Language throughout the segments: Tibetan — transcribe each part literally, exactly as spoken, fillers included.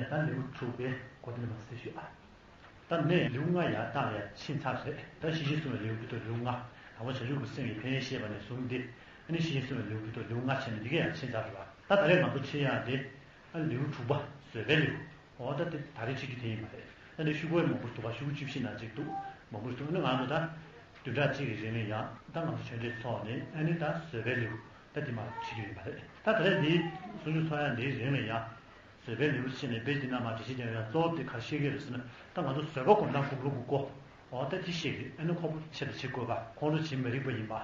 ད་ལེའུ་དྲུག་པའི་འགོ་དེ་ནས་མར་གཟིགས་ཞུ་ཨ། ད་ནས་ལེའུ་ལྔ་ཡར་བཏང་ཡར་ཕྱིན་ཚར་རེད། ད་ཤེར་ཕྱིན་གསུམ་པའི་ལེའུ་བརྒྱུད་དུ་ལེའུ་ལྔ། དང་པོ་བྱང་ཆུབ་ཀྱི་སེམས་ཀྱི་ཕན་ཡོན་བཤད་པ་ནས་བཟུང་སྟེ། ཨ་ནི་ཤེར་ཕྱིན་གསུམ་པའི་ལེའུ་བརྒྱུད་དུ་ལེའུ་ལྔ་བྱས་ནས་འདི་ག་ཡར་ཕྱིན་ཚར་རེད་པ། ད་ད་རེས་ང་ཚོ་ཁྲིད་ཡག་དེ། ཨ་ལེའུ་དྲུག་པ་བཟོད་པའི་ལེའུ། འོ་ད་དེ་ད་རེས་ཁྲིད་རྒྱུ་དེ་ཡིན་པ་རེད། ད་ནི་ཤོག་གུ་མང་པོ་འདུག་པ། ཤོག་གུ་བཅུ་བཞི་ནང་གཅིག་འདུག། མང་པོ་འདུག། ཨ་ནི་ང་ཚོ་ད་བདུན་ཕྲག་གཅིག་གི་རིང་ལ་ཡང་ད་ང་ཚོ་ཆོས་འབྲེལ་ཚོགས་ནས། ཨ་ནི་ད་བཟོད་པའི་ལེའུ་ད་དེ་མར་ཁྲིད་རྒྱུ་ཡིན་པ་རེད། ད་ད་རེས་འདིའི་གསུང་ཆོས་ཚོགས་ཡག་འདིའི་རིང་ལ་ཡང་བཟོད་པའི་ལེའུ་ཕྱིན་ནས་དཔེ་འདི་ན་མར་འགྲེལ་བཤད་རྒྱག་ཡག་གཙོ་བོ་དེ་ག་རེ་བཤད་ཀྱི་ཡོད་རེད་ཟེར་ན། ད་ང་ཚོ་བཟོད་པ་སྒོམ་སྟངས་སྒོམ་ལུགས་ཀྱི་སྐོར། འོ་ད་དེ་བཤད་ཀྱི། ཨ་ནི་ཁོང་ཁྲོ་བྱེད་དང་བྱེད་དགོས་པ། ཁོང་ཁྲོ་བྱེད་མི་རིགས་པ་ཡིན་པ།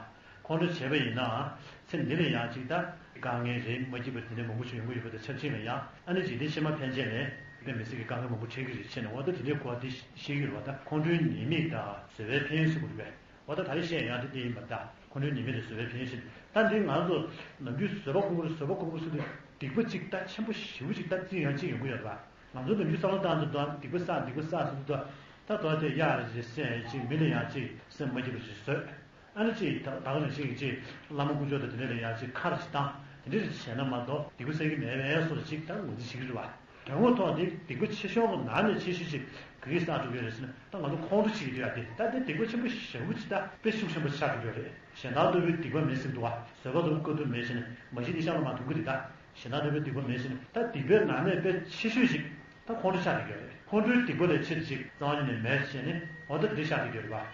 ཁོང་ཁྲོ་བྱས་པ་ཡིན་ནའང་ཚེ་འདི་ལ་ཡང་ཅིག་ད་དཀའ་ངལ་རེད། མ་སྐྱིད་པ་དེ་འདྲ་མང་པོ་ཞིག་ཡོང་གི་ཡོད་པ་དང་ཆབས་ཅིག་ལ་ཡང་། ཨ་ནི་འཇིག་རྟེན་ཕྱི་མ་ཕན་ཆད་ནས་དཔེ་མི་སྲིད་ཀྱི་དཀའ་ངལ་མང་པོ་འཕྲད་ཀྱི་རེད། བྱས་ནས་འོ་ད་དེ་འདྲའི་སྐོར་དེ་བཤད་ཀྱི་ཡོད་རེད་པ། ད་ཁོང་ཁྲོའི་ཉེས་དམིགས་དང་བཟོད་པའི་ཕན་ཡོན་ཟེར་དགོས་རེད་པས། འོ་ད་ད་རེས་བཤད་ཡག་དེ་དེ་ཡིན་པ། ད་ཁོང་ཁྲོའི་ཉེས་དམིགས་དང་བཟོད་པའི་ཕན་ཡོན་ཟེར། ད་འདི་ང་ཚོ་ནམ་རྒྱུན་བཟོད་པ་སྒོམ་དགོས་རེད། བཟོད་པ་སྒོམ་དགོས་རེད་ཟེར་དུས་སྡིག་པ་ཅིག་ད་ཆེན་པོ་ཞེ་པོ་ཅིག་ད་རྩི་ཡག་ཅིག་ཡོང་གི་ཡོད་རེད་པ། ང་ཚོ་ནམ་རྒྱུན་བསམ་བློ་བཏང་དུས་ད་སྡིག་པ་བསགས། སྡིག་པ་བསགས་ཟེར་དུས་ད། ད་དོ་དེ་གཡག་རེ་ཅིག་བསད་ཅིག། མི་ལ་ཡང་ཅིག་སེམས་མ་སྐྱིད་པ་ཅིག་བཟོས། ཨ་ནི་ཅིག་ད་ག་རང་བཞིན་གྱི་ཅིག་བླ་མ་དཀོན་མཆོག་དང་དེ་འདྲ་ལ་ཡང་ཅིག་ཁ་རེ་ཅིག་བཏང་། དེ་འདྲ་ཅིག་བྱས་ན་མ་གཏོགས་སྡིག་པ་བསགས་ཀྱི་མེད་པའི་བཟོ་འདྲ་ཅིག་ད་ངོས་འཛིན་བྱེད་ཀྱི་རེད་པ། དོན་དངོས་ཐོག་ནས་སྡིག་པ་ཆེ་ཤོས་ཀྱི་ནང་ནས་ཆེ་ཤོས་ཅིག་ག་གིས་བསགས་འགྲོ་གི་ཡོད་རེད་ཟེར་ན། ད་ང་ཚོ་ཁོང་ཁྲོ་བྱེད་ཀྱི་འདུག་ཡ་དེ། ད་དེ་སྡིག་པ་ཆེན་པོ་ཞེ་པོ་ཅིག་ད་དཔེ་ཤུགས་ཆེན་པོ་ཆགས་འགྲོ་གི་ཡོད་རེད། གཞན་དག་ལྟ་བུའི་སྡིག་པ་མེད་ཟེར་འདུག་པ། བཟོད་པ་ལྟ་བུ་དཀའ་ཐུབ་མེད་ཟེར་ནས་མ་གཞི་དེ་ཤ་ལ་མ་འདུག་གི་རེད། ད་གཞན་དག་ལྟ་བུའི་སྡིག་པ་མེད་ཟེར་ནས། ད་སྡིག་པའི་ནང་ནས་དཔེ་ཆེ་ཤོས་ཤིག་ད་ཁོང་ཁྲོ་ཆགས་ཀྱི་ཡོད་རེད། ཁོང་ཁྲོའི་སྡིག་པ་ལས་ཆེ་ཅིག་རྩ་བ་ཉིད་ནས་མེད་ཟེར་ནས། འོ་ད་འདི་ཆགས་ཀྱི་ཡོད་རེད་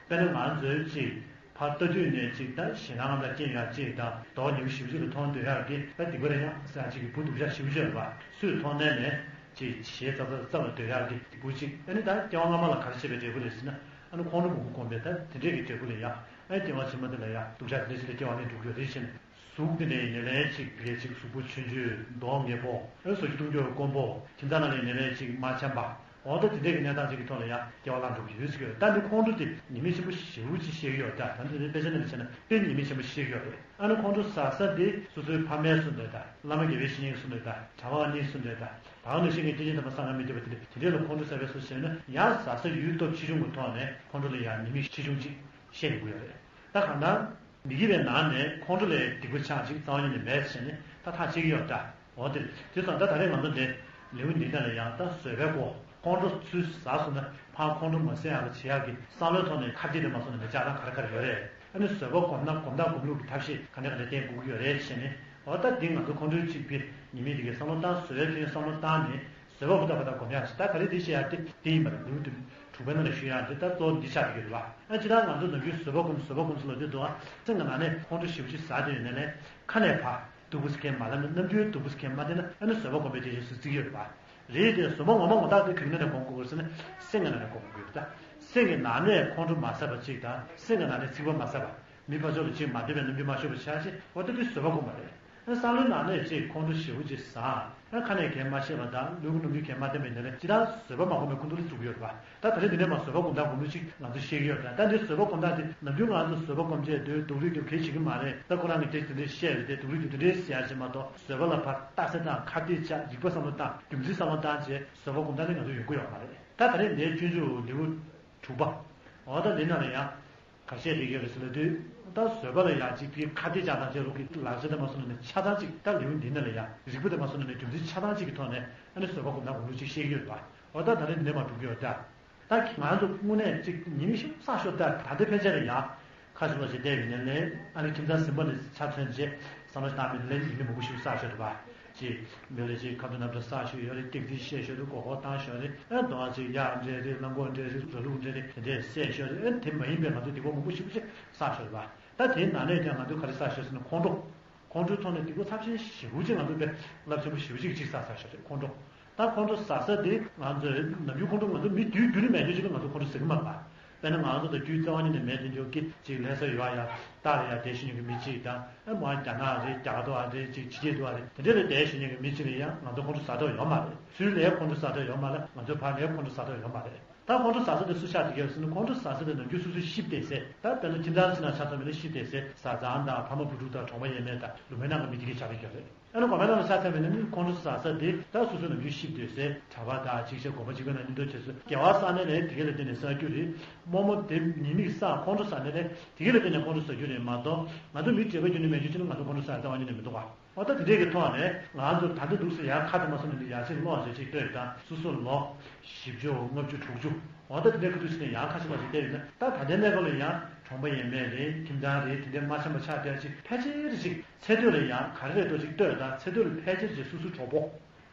པ། དཔེར་ན་ང་ཚོའི་ཅིག་ཕར་ལྟ་དུས་ནས་ཅིག་ད་ཞེད་སྣང་ལ་རྐྱེན་ཡོད་ཅིག་དང་། མདོག་ཉེས་པོ་ཞེ་པོ་ཅིག་ལ་མཐོང་འདོད་ཡག་གི་ད་སྡིག་པ་རེད། ཡང་ཟེར་ཡག་ཅིག་གི་བུ་སྡུག་ཅག་ཞེ་པོ་ཅིག་ཡོད་རེད་པ། སུས་མཐོང་ནས་ནས་ཅིག་ཞེ་ཙག་ཙག་ཙམ་ལ་འདོད་ཡག་གི་བུ་ཅིག་ཨ་ནི་ད་སྐྱེ་བ་སྔ་མ་ལ་ག་རེ་བྱས་པའི་འབྲས་བུ་རེད་ཟེར་ན། ཨ་ནི་ཁོང་ཁྲོ་མང་པོ་སྒོམ་པའི་ད་དེ་འདྲས་ཀྱི་འབྲས་བུ་ལ་ཡང་། ཨ་ནི་སྐྱེ་བ་ཕྱི་མ་དེ་ལ་ཡང་སྡུག་ཅག་དེ་འདྲས་ཞིག་ལ་སྐྱེ་བ་ལེན་འགྲོ་གི་ཡོད་རེད་ཟེར་ནས། གཟུགས་དེ་ནས་ཡིན་ནའི་ལས་ཅིག་ལས་ཅིག་གཟུགས་པོ་ཆུང་ཆུང་། མདོག་ཉེས་པོ། ཨ་ནི་ཟ་རྒྱུ་བཏུང་རྒྱུ་དཀོན་པོ། ཁྱིམ་ཚང་ནང་ལ་ཡིན་ནའི་ལས་ཅིག་མ་འཆམ་པ། འོ་ད་དེ་འདྲས་ཀྱི་གནས་སྟངས་ཅིག་གི་ཐོག་ལ་ཡང་སྐྱེ་བ་བླངས་འགྲོ་གི་ཡོད་ཟེར་གྱི་ཡོད། ད་འདི་ཁོང་ཁྲོ་དེ་ཉེས་དམིགས་ཆེན་པོ་ཞེ་པོ་ཅིག་བཤད་ཀྱི་ཡོད། ད་ད་འདི་དཔེ་ཆ་ནང་ལ་བྱས་ན་དཔེ་ཉེས་དམིགས་ཆེན་པོ་བཤད་ཀྱི་ཡོད་རེད། ཨ་ནི་ཁོང་ཁྲོ་ཟ་ས་དེ་སོ་སོའི་ཕ་མའི་གསུང་འདོད་དང་། བླ་མ་དགེ་བའི་བཤེས་གཉེན་གྱི་གསུང་འདོད་དང་། གྲྭ་པ་གཉིས་གསུང་འདོད་དང་། ད་ག་ནང་བཞིན་གྱི་སྐྱེས་ཆེན་དམ་པ་སངས་རྒྱས་མི་བསྐྱོད་པ་དེ་འདྲ། དེ་འདྲས་ལ་ཁོང་ཁྲོ་ཟ་བའི་བཟོ་བྱས་ན། ཡང་ཟ་ས་ཡུལ་སྟོབས་ཆེ་ཆུང་གི་ཐོག་ནས་ཁོང་ཁྲོ་ལ་ཡང་ཉེས་དམིགས་ཆེ་ཆུང་ཅིག་བཤད་ཡོང་གི་ཡོད་རེད། ད་གང་ལྟར་མི་སྐྱིད་པའི་ནང་ནས་ཁོང་ཁྲོ་ལས་སྡིག་པ་ཆགས་ཅིག་རྩ་བ་ཉིད་ནས་མེད་ཟེར་ནས་ད་ཐག་བཅད་ཀྱི་ཡོད་ད། འོ་དེ་དེ་ཙང་ད་ད་རེས་ང་ཚོ་འདི་ལེའུ་འདི་ནང་ལ་ཡང་ད་བཟོད་པའི་སྐོར། ཁོང་ཁྲོ་ཚུར་ཟ་སོང་ན་ཕར་ཁོང་ཁྲོ་མ་ཟ་ཡག་ལ་བྱེད་ཡག་གི་བསམ་བློའི་ཐོག་ནས་ཁ་གཏད་དེ་མ་སོང་ན་མི་ཆགས་སྟངས་ག་རེ་ག་རེ་ཡོད་རེད། ཨ་ནི་བཟོད་པ་སྒོམ་སྟངས་སྒོམ་སྟངས་སྒོམ་ལུགས་ཀྱི་ཐབས་ཤེས་ག་འདྲ་ག་འདྲ་བསྟེན་དགོས་ཀྱི་ཡོད་རེད་ཟེར་ནས། འོ་ད་འདི་ང་ཚོ་ཁོང་ཁྲོའི་གཅིག་པའི་ཉེས་དམིགས་དེ་གའི་བསམ་བློ་བཏང་། བཟོད་པའི་ཕན་ཡོན་བསམ་བློ་བཏང་ནས་བཟོད་པ་ཧུར་ཐག་ཧུར་ཐག་སྒོམ་ཡག་ཞིག་ད་ག་རེ་འདི་བཤད་ཡག་དེ་འདི་ཡིན་པ་རེད། ལེའུ་དྲུག་པའི་ནང་ལ་ཞུ་ཡག་འདི་ད་གཙོ་བོ་འདི་ཆགས་ཀྱི་ཡོད་རེད་པ། ཨ་ཇི་ལྟར་ང་ཚོ་ནམ་རྒྱུན་བཟོད་པ་སྒོམ་བཟོད་པ་སྒོམ་ཟེར་ལབ་དུས་དུ། ཨ་སེམས་ཀྱི་ནང་ནས་ཁོང་ཁྲོ་ཞེ་པོ་ཅིག་ཟ་བསྡད་ཡོད་ནའི་ལས་ཁ་ནས་ཕར་སྡུག་པོ་ཟེར་མཁན་མ་ལབ་ན། རྣམ་འགྱུར་སྡུག་པོ་ཟེར་མཁན་མ་བསྟན་ན། ཨ་ནི་བཟོད་པ་སྒོམ་པའི་རྗེས་སུ་བརྩི་གི་ཡོད་རེད་པ། རེད་དེ་བཟོད་པ་ངོ་མ་ངོ་ཐག་དེ་གང་ནས་ནས་སྒོམ་དགོས་ཟེར་ན། སེམས་ཀྱི་ནང་ནས་སྒོམ་དགོས་ད། སེམས་ཀྱི་ནང་ནས་ཁོང་ཁྲོ་མ་ཟ་བ་ཅིག་དང་། སེམས་ཀྱི་ནང་ནས་ཚིག་པ་མ་ཟ་བ། མི་ཕར་ཕྱོགས་ལ་ཅིག་མ་འདོད་པའི་རྣམ་འགྱུར་མ་ཤོར་བ་བྱ་ཞིག་འོ་ད་དེ་བཟོད་པ་སྒོམ་པ་རེད། ཨ་བསམ་བློའི་ནང་ནས་ཅིག་ཁོང་ཁྲོ་ཞེ་པོ་ཅིག་ཟ། ཨ་ཁ་ནས་གང་མ་བཤད་པ་དང་། ལུས་ཀྱི་རྣམ་འགྱུར་གང་མ་བསྟན་པ་ཡིན་ནའི་ལས་ཇི་ལྟར་བཟོད་པ་མ་སྒོམ་པའི་ཁུངས་གཏུགས་ལ་བཙུགས་ཡོད་རེད་པ། ད་ད་རེས་འདི་ནས་མར་བཟོད་པ་སྒོམ་སྟངས་སྒོམ་ལུགས་ཅིག་ང་ཚོ་ཤེས་ཀྱི་ཡོད་རེད། ད་འདི་བཟོད་པ་སྒོམ་སྟངས་དེ་ནམ་རྒྱུན་ང་ཚོ་བཟོད་པ་སྒོམ་བྱས་དུས་སྡུག་རུས་དེ་གལ་ཆེ་གི་མ་རེད། ད་ཁོ་རང་གིས་དེ་དེ་འདྲས་བཤད་རེད་དེ། སྡུག་རུས་དེ་དེ་འདྲས་ཟེར་ཡག་ཅིག་མ་གཏོགས། བཟོད་པ་ལ་ཕར་རྟགས་གསལ་དང་ཁ་གཏད་བྱས། སྡིག་པ་བསམ་བློ་བཏང་། རྒྱུ་མཚན་བསམ་བློ་བཏང་བྱས་བཟོད་པ་སྒོམ་སྟངས་དེ་ང་ཚོ་ཡོང་གི་ཡོད་མ་རེད། ད་ད་རེས་འདིའི་སྤྱོད་འཇུག་ལེའུ་དྲུག་པ། འོ་ད་འདི་ནང་ལ་ཡང་ག་རེ་བཤད་བསྡད་ཀྱི་ཡོད་རེད་ཟེར་ལབ་དུས། ད་བཟོད་པ་ལ་ཡང་ཅིག་དེ་ཁ་གཏད་བཅག་སྟངས་བཅས་རོགས་ཀྱི་ལག་ཆ་དེ་མ་སོང་ན་ནི་ཆ་ཚང་ཅིག་ད་ལེའུ་འདི་ནང་ལ་ཡང་རིགས་པ་དེ་མ་སོང་ན་ནི་རྒྱུ་མཚན་ཆ་ཚང་ཅིག་གི་ཐོག་ནས་ཨ་ནི་བཟོད་པ་སྒོམ་སྟངས་སྒོམ་ལུགས་ཅིག་བཤད་ཀྱི་ཡོད་རེད་པ། འོ་ད་ད་རེས་འདི་ནས་མར་འགྲོ་གི་ཡོད་ད། ད་ང་ཚོ་དངོས་གནས་ཅིག་ཉེས་དམིགས་ཤིག་བསགས་ཤོར་ད། ད་ལྟའི་ཕན་ཆད་ལ་ཡང་ཁ་ཤུ་ལ་ཞིག་བསྡད་ཡོད་ནའི་ལས། ཨ་ནི་ཁྱིམ་ཚང་ཟིན་པ་ནས་ཆ་མཚོན་བྱས་བསམ་བློ་ཞིག་བཏང་མེད་ནའི་ལས་ཉེས་དམིགས་མང་པོ་ཞིག་བསགས་ཤོར་རེད་པ། ཅིག་མི་ལ་ཅིག་ཁ་ཐུག་རྣམ་ཐར་བསགས་ཤོར་ཡོད་རེད། སྟེགས་རྩིས་བཤད་ཤོར་རེད། མགོ་སྐོར་བཏང་ཤོར་རེད། ཨ་མདོ་ཅིག་གཡག་འདྲ་རེད། གླང་གོག་འདྲ་རེད། ར་ལུག་འདྲ་རེད། དེ་འདྲས་བསད་ཤོར་རེད། ཨ་དེ་མ་ཡིན་པའི་ང་ཚོ་སྡིག་པ་མང་པོ་ཞིག་ཅིག་བསགས་ཤོར་རེད་པ། ད་དེའི་ནང་ནས་ཀྱང་ང་ཚོས་ག་རེ་བསགས་ཤོར་ཟེར་ན། ཁོང་ཁྲོ། ཁོང་ཁྲོའི་ཐོག་ནས་སྡིག་པ་ཚབས་ཆེན་ཞེ་པོ་ཅིག་ང་ཚོ་དཔེ་རླབས་ཆེན་པོ་ཞེ་པོ་ཅིག་ཅིག་བསགས་བསགས་ཤོར་རེད། ཁོང་ཁྲོ། ད་ཁོང་ཁྲོ་ཟ་ས་དེ་ང་ཚོས་ནམ་རྒྱུན་ཁོང་ཁྲོ་ང་ཚོ་མི་དུས་རྒྱུན་རིང་མེད་དུས་ཅིག་ལ་ང་ཚོ་ཁོང་ཁྲོ་ཟ་གི་མ་རེད་པ། དཔེར་ན་ང་ཚོ་ད་རྒྱུ་རྩ་བ་ཉིད་ནས་མེད་དུས་ཅིག་ཅིག་ལྷ་ས་ཡོད་ཡ། ལྟ་ལ་ཡ་བསྡད་ཤེས་མཁན་གྱི་མི་གཅིག་དང་། ཨ་མ་རྒྱ་ནག་རེད། རྒྱ་གར་རེད། ཅིག་ཕྱི་རྒྱལ་དུ་བ་རེད། དེ་འདྲ་ལ་བསྡད་ཤེས་མཁན་གྱི་མི་གཅིག་ལ་ཡང་ང་ཚོ་ཁོང་ཁྲོ་ཟ་ཐུབ་ཡོད་མ་རེད། ཚུར་ལ་ཡ་ཁོང་ཁྲོ་ཟ་ཐུབ་ཡོད་མ་རེད། ང་ཚོ་ཕར་ལ་ཡ་ཁོང་ཁྲོ་ཟ་ཐུབ་ཡོད་མ་རེད། ད་ཁོང་ཁྲོ་ཟ་ས་དེ་སུ་ཆགས་བསྡད་ཀྱི་ཡོད་ཟེར་ན། ཁོང་ཁྲོ་ཟ་ས་དེ་ནམ་རྒྱུན་སོ་སོའི་གཤིབ་བསྡད་ས། ད་དཔེར་ན་ཁྱིམ་ཚང་ཕྱི་ནང་ཆ་ཚང་མིན་ན་གཤིབ་བསྡད་ས། བཟའ་ཚང་དང་ཕ་མ་བུ་ཕྲུག་དང་གྲོང་པ་ཡས་མས་དང་ལུང་པའི་ནང་གི་མི་དེ་གས་ཆགས་བསྡད་ཀྱི་ཡོད་རེད། ཨ་ནི་དགོན་པའི་ནང་ལ་ཆ་ཚང་མིན་ན་ནི་ཁོང་ཁྲོ་ཟ་ས་དེ་ད་སོ་སོའི་ནམ་རྒྱུན་གཤིབ་སྡོད་ས། གྲྭ་པ་དང་གཅིག་བྱས་དགོན་པ་གཅིག་པའི་ནང་མཉམ་དུ་བྱས་སོ། དགེ་བ་བསགས་ནས་ནི་དེ་གས་ལ་བརྟེན་ནས་བསགས་རྒྱུ་རེད། རྨོ་མོ་དེ་ཉེས་དམིགས་བསགས་ཁོང་ཁྲོ་ཟ་ནས་ནི་དེ་གས་ལ་བརྟེན་ནས་ཁོང་ཁྲོ་ཟ་རྒྱུ་རེད་མ་གཏོགས། ང་ཚོ་མི་བགྲེས་པ་ཁྱོན་ནས་མེད་རྒྱུ་ཅིག་ནི་ང་ཚོ་ཁོང་ཁྲོ་ཟ་རྩ་བ་ཉིད་ནས་མི་འདུག་ག་འོ་ད་དེ་འདྲས་ཀྱི་ཐོག་ནས་ང་ཚོ་ད་ལྟ་འདུག་སེ་ཡར་ཁ་དང་མ་སོང་ནས་ཡར་ཕྱིན་ལོག་ཅིག་ཅིག་ལྟོས་དང་། སོ་སོ་ལོ་བཞི་བཅུ་ལྔ་བཅུ་དྲུག་ཅུ། འོ་ད་དེ་འདྲས་ཁ་ཐུག་ཕྱིན་ནས་ཡར་ཁ་ཕྱིན་ལོག་ཅིག་བལྟས་ཡོད་ན། ད་ད་ལྟའི་གནས་སྐབས་ལ་ཡང་གྲོང་པ་ཡས་མས་རེད། ཁྱིམ་ཚང་རེད། དེ་འདྲས་མ་འཆམ་པ་ཆགས་བསྡད་ཅིག་ཕལ་ཆེར་ཅིག་ཚེ་སྟོད་ལ་ཡང་ག་རེ་རེད་འདུག་ཅིག་ལྟོས་དང་། ཚེ་སྟོད་ལ་ཕལ་ཆེར་ཅིག་སོ་སོའི་གྲོགས་པོ།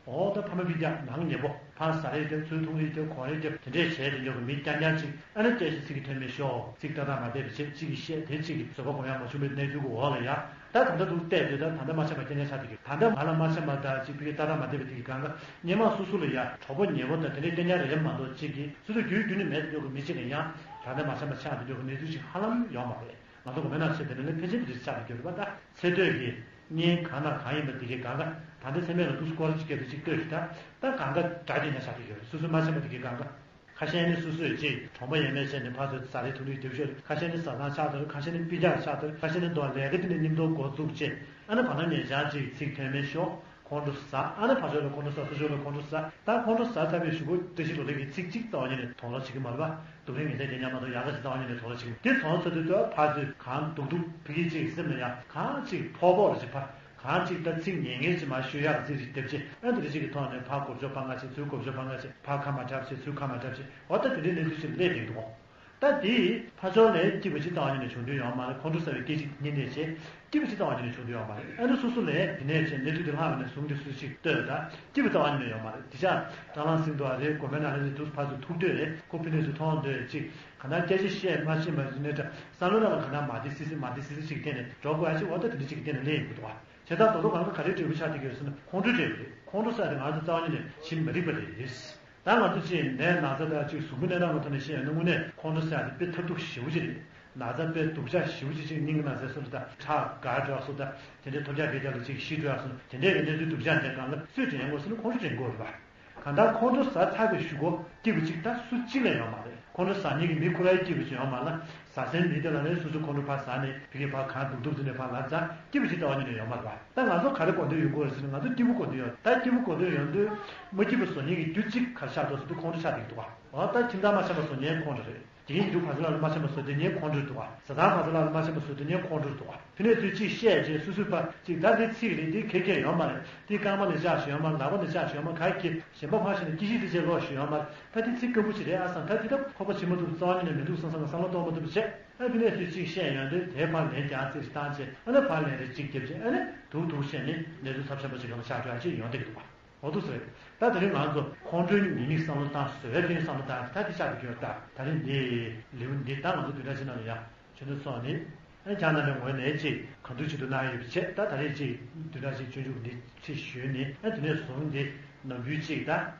འོ་ད་ཕ་མ་སྤུན་ཀྱག་ནང་ཉེ་པོ། ཕར་ཟ་རེས་རྒྱབ། ཚུར་འཐུང་རེས་རྒྱབ། གོན་རེས་རྒྱབ། དེ་འདྲས་བྱས་དེ་འདྲས་ཀྱི་མི་རྐྱང་རྐྱང་ཅིག་ཨ་ནི་སྐད་ཆ་ཚིག་གི་ཐོན་མེད་ཤོག་ཅིག་ལྟ་སྟངས་མ་བདེ་བ་བྱས། གཅིག་གིས་བཤད། དེ་གཅིག་གིས་བཟོད་པ་སྒོམ་ཡག་མ་བྱུང་བའི་གནས་ཚུལ་གྱི་འོག་ལ་ཡ། ད་ད་ལྟ་འདུག་བལྟས་དུས་ད་ད་ལྟ་མ་འཆམ་པ་རྐྱང་རྐྱང་ཆགས་བསྡད་ཀྱི། ད་ལྟ་ང་ལ་མ་འཆམ་པ་དང་ཅིག་ཕ་གིའི་ལྟ་སྟངས་མ་བདེ་བ་དེ་གི་སྒང་ག་སྔོན་མ་སོ་སོ་ལ་ཡ་གྲོགས་པོ་ཉེ་པོ་དང་དེ་འདྲས་རྐྱང་རྐྱང་རེད་མ་གཏོགས། གཅིག་གིས་སོ་སོ་རྒྱུད་རྒྱུད་ནས་མེད་དེ་འདྲས་ཀྱི་མི་གཅིག་ལ་ཡང་ད་ལྟ་མ་འཆམ་པ་ཆགས་དེ་འདྲས་ཀྱི་གནས་ཚུལ་ཞིག་ཧ་ལམ་ཡོད་མ་རེད། ང་ཚོ་དགོན་པའི་ནང་བྱས་དེ་འདྲ་ལས་ཕལ་ཆེར་དེ་འདྲ་ཆགས་བསྡད་ཀྱི་ཡོད་རེད་པ། ད་ཚེ་སྟོད་ཀྱི་གཉེན་གང་དང་གང་ཡིན་པ་དེ་གའི་སྒང་ག་ད་ལྟ་ཚེ་སྨད་ལ་འདུག་སྐོར་གཅིག་བརྒྱབ་དེ་གཅིག་ལྟོས་ཤིག་ད་ད་གང་ག་འདྲ་དེ་ན་ཆགས་བསྡད་ཀྱི་ཡོད་རེད། སོ་སོ་མ་འཆམ་པ་དེ་གའི་སྒང་ག་ཁ་ཤས་ནི་སོ་སོས་ཅིག་གྲོང་པ་ཡས་མས་བྱས་ནས་ཕར་ཚུར་ཟ་རེས་འཐུང་རེས་རྒྱབ་ཤོར། ཁ་ཤས་ནི་བཟའ་ཚང་ཆགས་ཚར། ཁ་ཤས་ནི་སྤུན་ཀྱག་ཆགས་ཚར། ཁ་ཤས་ནི་འདུག་ལས་ཀ་དེ་ནས་མཉམ་དུ་འགོ་བཙུགས་བྱས། ཨ་ནི་བར་ན་ཉེ་ཆར་ཅིག་ཚིག་ཐོན་མེད་ཤོག་ཁོང་ཁྲོ་ཟ། ཨ་ནི་ཕར་ཕྱོགས་ལ་ཁོང་ཁྲོ་ཟ། ཚུར་ཕྱོགས་ལ་ཁོང་ཁྲོ་ཟ། ད་ཁོང་ཁྲོ་ཟ་ཚར་བའི་གཞུག་གུ་བཀྲ་ཤིས་ལོ་ལེགས་ཀྱི་ཚིག་གཅིག་རྩ་བ་ཉིད་ནས་དོགས་ལ་བྱེད་ཀྱི་མ་རེད་པ། སྡུག་རུས་ངན་ལྕགས་རྐྱང་རྐྱང་མ་གཏོགས་ཡག་ག་ཞིག་རྩ་བ་ཉིད་ནས་དོགས་ལ་བྱེད་ཀྱི་མ་རེད། དེ་ཚོ་ཚོ་དེ་ཚོ་ཕར་ཚུར་གང་སྡུག་སྡུག་ཕ་གི་ཅིག་ཟེར་ན་ཡང་གང་ཅིག་ཕོག་ཕོག་ལ་ཅིག་ཕ། གང་ཅིག་ད་ཚིག་ངན་ངན་ཅིག་མར་ཤོད་ཡག་ཚིག་ཅིག་བརྒྱབ་བྱས། ཨ་འདི་འདྲ་ཅིག་གི་ཐོག་ནས་ཕར་སྒོར་བཅོ་ཕར་མངགས་བྱས། ཚུར་སྒོར་བཅོ་ཕར་མངགས་བྱས། ཕར་ཁ་མ་གྲབས་བྱས། ཚུར་ཁ་མ་གྲབས་བྱས། འོ་ད་དེ་འདྲའི་གནས་ཚུལ་ཅིག་སླེབས་ཀྱི་འདུག་ད་དེ་ཕར་ཕྱོགས་ནས་སྐྱིད་པ་ཅིག་རྩ་བ་ཉིད་ནས་བྱུང་དོན་ཡོད་མ་རེད། ཁོང་ཁྲོ་ཟ་བའི་སྐད་ཅིག་གཉིས་ནས་བྱས། སྐྱིད་པ་ཅིག་རྩ་བ་ཉིད་ནས་བྱུང་དོན་ཡོད་མ་རེད། ཨ་ནི་སོ་སོ་ལས་དེ་ནས་བྱས་གནས་ཚུལ་དེ་ལྷག་ནས་བཟུང་སྟེ་སུ་ཞིག་ལྟོས་ད་སྐྱིད་པ་རྩ་བ་ཉིད་ནས་ཡོད་མ་རེད། དེ་ཆ་སྐྲག་ལངས་ཟིན་འདུག་ཨ་རེད། དགོན་པའི་ནང་ལ་ནི་འདུག་ཕར་ཚུར་ཐུག་འདོད་རེད། ཁོ་ཕི་ནས་སུ་མཐོང་འདོད་ཅིག་གང་ལྟར་སྐད་ཆ་བཤད་མ་ཤེས་པ་ཡིན་ནའི་འདྲ། བསམ་བློ་ནང་ལ་གང་ལྟར་མ་བདེ་སི་སི་མ་བདེ་སི་སི་ཅིག་གི་སྟེང་ནས་འགྲོ་དགོས་ཡ་ཅིག་འོ་ད་དེ་འདྲ་ཅིག་གི་སྟེང་ནས་སླེབས་ཡོང་གི་འདུག་ཨ། བྱས་ཙང་རྡོག་རྡོག་གང་ག་ག་རེ་འབྲས་བུ་ཆགས་བསྡད་ཀྱི་ཡོད་ཟེར་ན་ཁོང་ཁྲོའི་འབྲས་བུ་རེད། ཁོང་ཁྲོ་ཟེར་ཡ་དེ་ང་ཚོ་རྩ་བ་ཉིད་ནས་ཕྱིན་མ་རིག་པ་རེད། ད་ང་ཚོ་ཅིག་ནད་ན་ཚ་དང་ཅིག་གཟུགས་པོའི་གནས་སྟངས་ལ་ཐོག་ནས་བཤད་ཡོང་ན་དངོས་གནས་ཁོང་ཁྲོ་ཟེར་ཡ་དེ་དཔེ་ཐབས་སྡུག་ཞེ་པོ་ཅིག་རེད། ན་ཚ་དཔེ་སྡུག་ཅག་ཞེ་པོ་ཅིག་ཅིག་སྙིང་གི་ན་ཚ་སོགས་དང་ཁྲག་འགག་འགྲོ་ཡ་སོགས་དང་དེ་འདྲའི་ཐོལ་རྒྱག་བརྒྱབ་རྒྱབ་ལ་ཅིག་ཤི་འགྲོ་ཡ་སོགས་དེ་འདྲའི་གི་གནས་ཚུལ་སྡུག་ཅག་འདྲ་སྒང་ལ་སུས་དྲན་དགོས་ཟེར་ན་ཁོང་ཁྲོས་དྲན་དགོས་རེད་པ། གང་ལྟར་ཁོང་ཁྲོ་ཟ་ཚར་བའི་གཞུག་གུ་སྐྱིད་པོ་ཅིག་ད་སུ་གཅིག་ལ་ཡོད་མ་རེད། ཁོང་ཁྲོ་ཟ་མཁན་གྱི་མི་ཁོ་རའི་སྐྱིད་པོ་ཅིག་ཡོད་མ་རེད། ཟ་སའི་མི་དེ་ལ་ནི་སོ་སོ་ཁོང་ཁྲོ་ཕར་ཟ་ནས་ཕ་གི་ཕར་གང་སྡུག་སྡུག་དེ་ནས་ཕར་ལབ་ཙང་སྐྱིད་པོ་ཅིག་རྩ་བ་ཉིད་ནས་ཡོད་མ་རེད་པ། ད་ང་ཚོ་ག་རེ་གོ་འདོད་ཡོད་དགོས་རེད་ཟེར་ན་ང་ཚོ་སྐྱིད་པོ་གོ་འདོད་ཡོད། ད་སྐྱིད་པོ་གོ་འདོད་ཡོང་དུས་མ་སྐྱིད་པ་བཟོ་མཁན་གྱི་རྒྱུ་གཅིག་ག་རེ་ཆགས་འདུག་ཟེར་དུས་ཁོང་ཁྲོ་ཆགས་བསྡད་ཀྱི་འདུག་ག་འོ་ད་ཁྱིམ་ཚང་མ་འཆམ་པ་བཟོ་མཁན་ཁོང་ཁྲོ་རེད། དེ་ཡིན་དུས་ཕ་ཚོ་ལ་ལ་མ་འཆམ་པ་བཟོ་དེ་ཉན་ཁོང་ཁྲོ་འདུག་ག་བཟའ་ཚང་ཕ་ཚོ་ལ་ལ་མ་འཆམ་པ་བཟོ་དེ་ཉན་ཁོང་ཁྲོ་འདུག་ག་ཕི་ནས་ཚུར་གཅིག་བཤད་རྗེས་སོ་སོའི་ཕ་གཅིག་ད་འདི་ཚིག་རེད། འདི་ཁེ་ཁེ་ཡོད་མ་རེད། འདི་རྐང་པ་ནས་བཅག་ཞིག་ཡོད་མ་རེད། ལག་པ་ནས་བཅག་ཞིག་ཡོད་མ་རེད། ག་གི་གཞན་པ་ཕ་ཞིག་ནས་སྐྱིད་ཤིག་འདི་བྱས་ལོག་ཞིག་ཡོད་མ་རེད། ད་འདི་ཚིག་སྐམ་པོ་ཞིག་རེད་ཨ་བསམ། ད་འདི་ད་ཁོག་པ་ཕྱེ་མ་ཐུབ་རྩ་བ་ཉིད་ནས་མི་འདུག་བསམ་བསམ་ག་བསམ་བློ་གཏོང་མ་ཐུབ་པ་བྱས། ཨ་ཕི་ནས་ཚུར་གཅིག་བཤད་ཡོང་དུས་དེའི་ཕར་ལན་རྒྱག་རྩིས་ཤིག་བཏང་བྱས་ཨ་ནི་ཕར་ལན་རེ་གཅིག་བརྒྱབ་བྱས་ཨ་ནི་དུག་དུག་བྱས་ནས་གནས་ཚུལ་ཚབས་ཆེན་པོ་ཞིག་གང་ལ་ཆགས་འགྲོ་ཡ་ཅིག་ཡོང་བསྡད་ཀྱི་འདུག་ག་འོ་འདུག་སེ་རེད། ད་དེ་རིང་ང་ཚོ་ཁོང་ཁྲོའི་ཉེས་དམིགས་བསམ་བློ་བཏང་། བཟོད་པའི་ཕན་ཡོན་བསམ་བློ་བཏང་། ད་དེ་ཆགས་ཀྱི་ཡོད། ད་ད་རིང་འདི་ལེའུ་འདི་ད་ང་ཚོ་བདུན་ཕྲག་ཕྱི་ནང་ལ་ཡང་ཆོས་འདི་སོང་ནི་ཨ་ནི་ཁྱེད་རྣམ་པའི་ངོས་ནས་ཅིག་གང་ཐུབ་ཅི་ཐུབ་གནང་ཡོད་པ་བྱས། ད་ད་རེས་ཅིག་བདུན་ཕྲག་ཅིག་སྤྱོད་འཇུག་འདི་ཁྲིད་ཞུས་ནི་ཨ་དེ་ནས་བཟུང་འདི་ནམ་རྒྱུན་ཅིག་ད་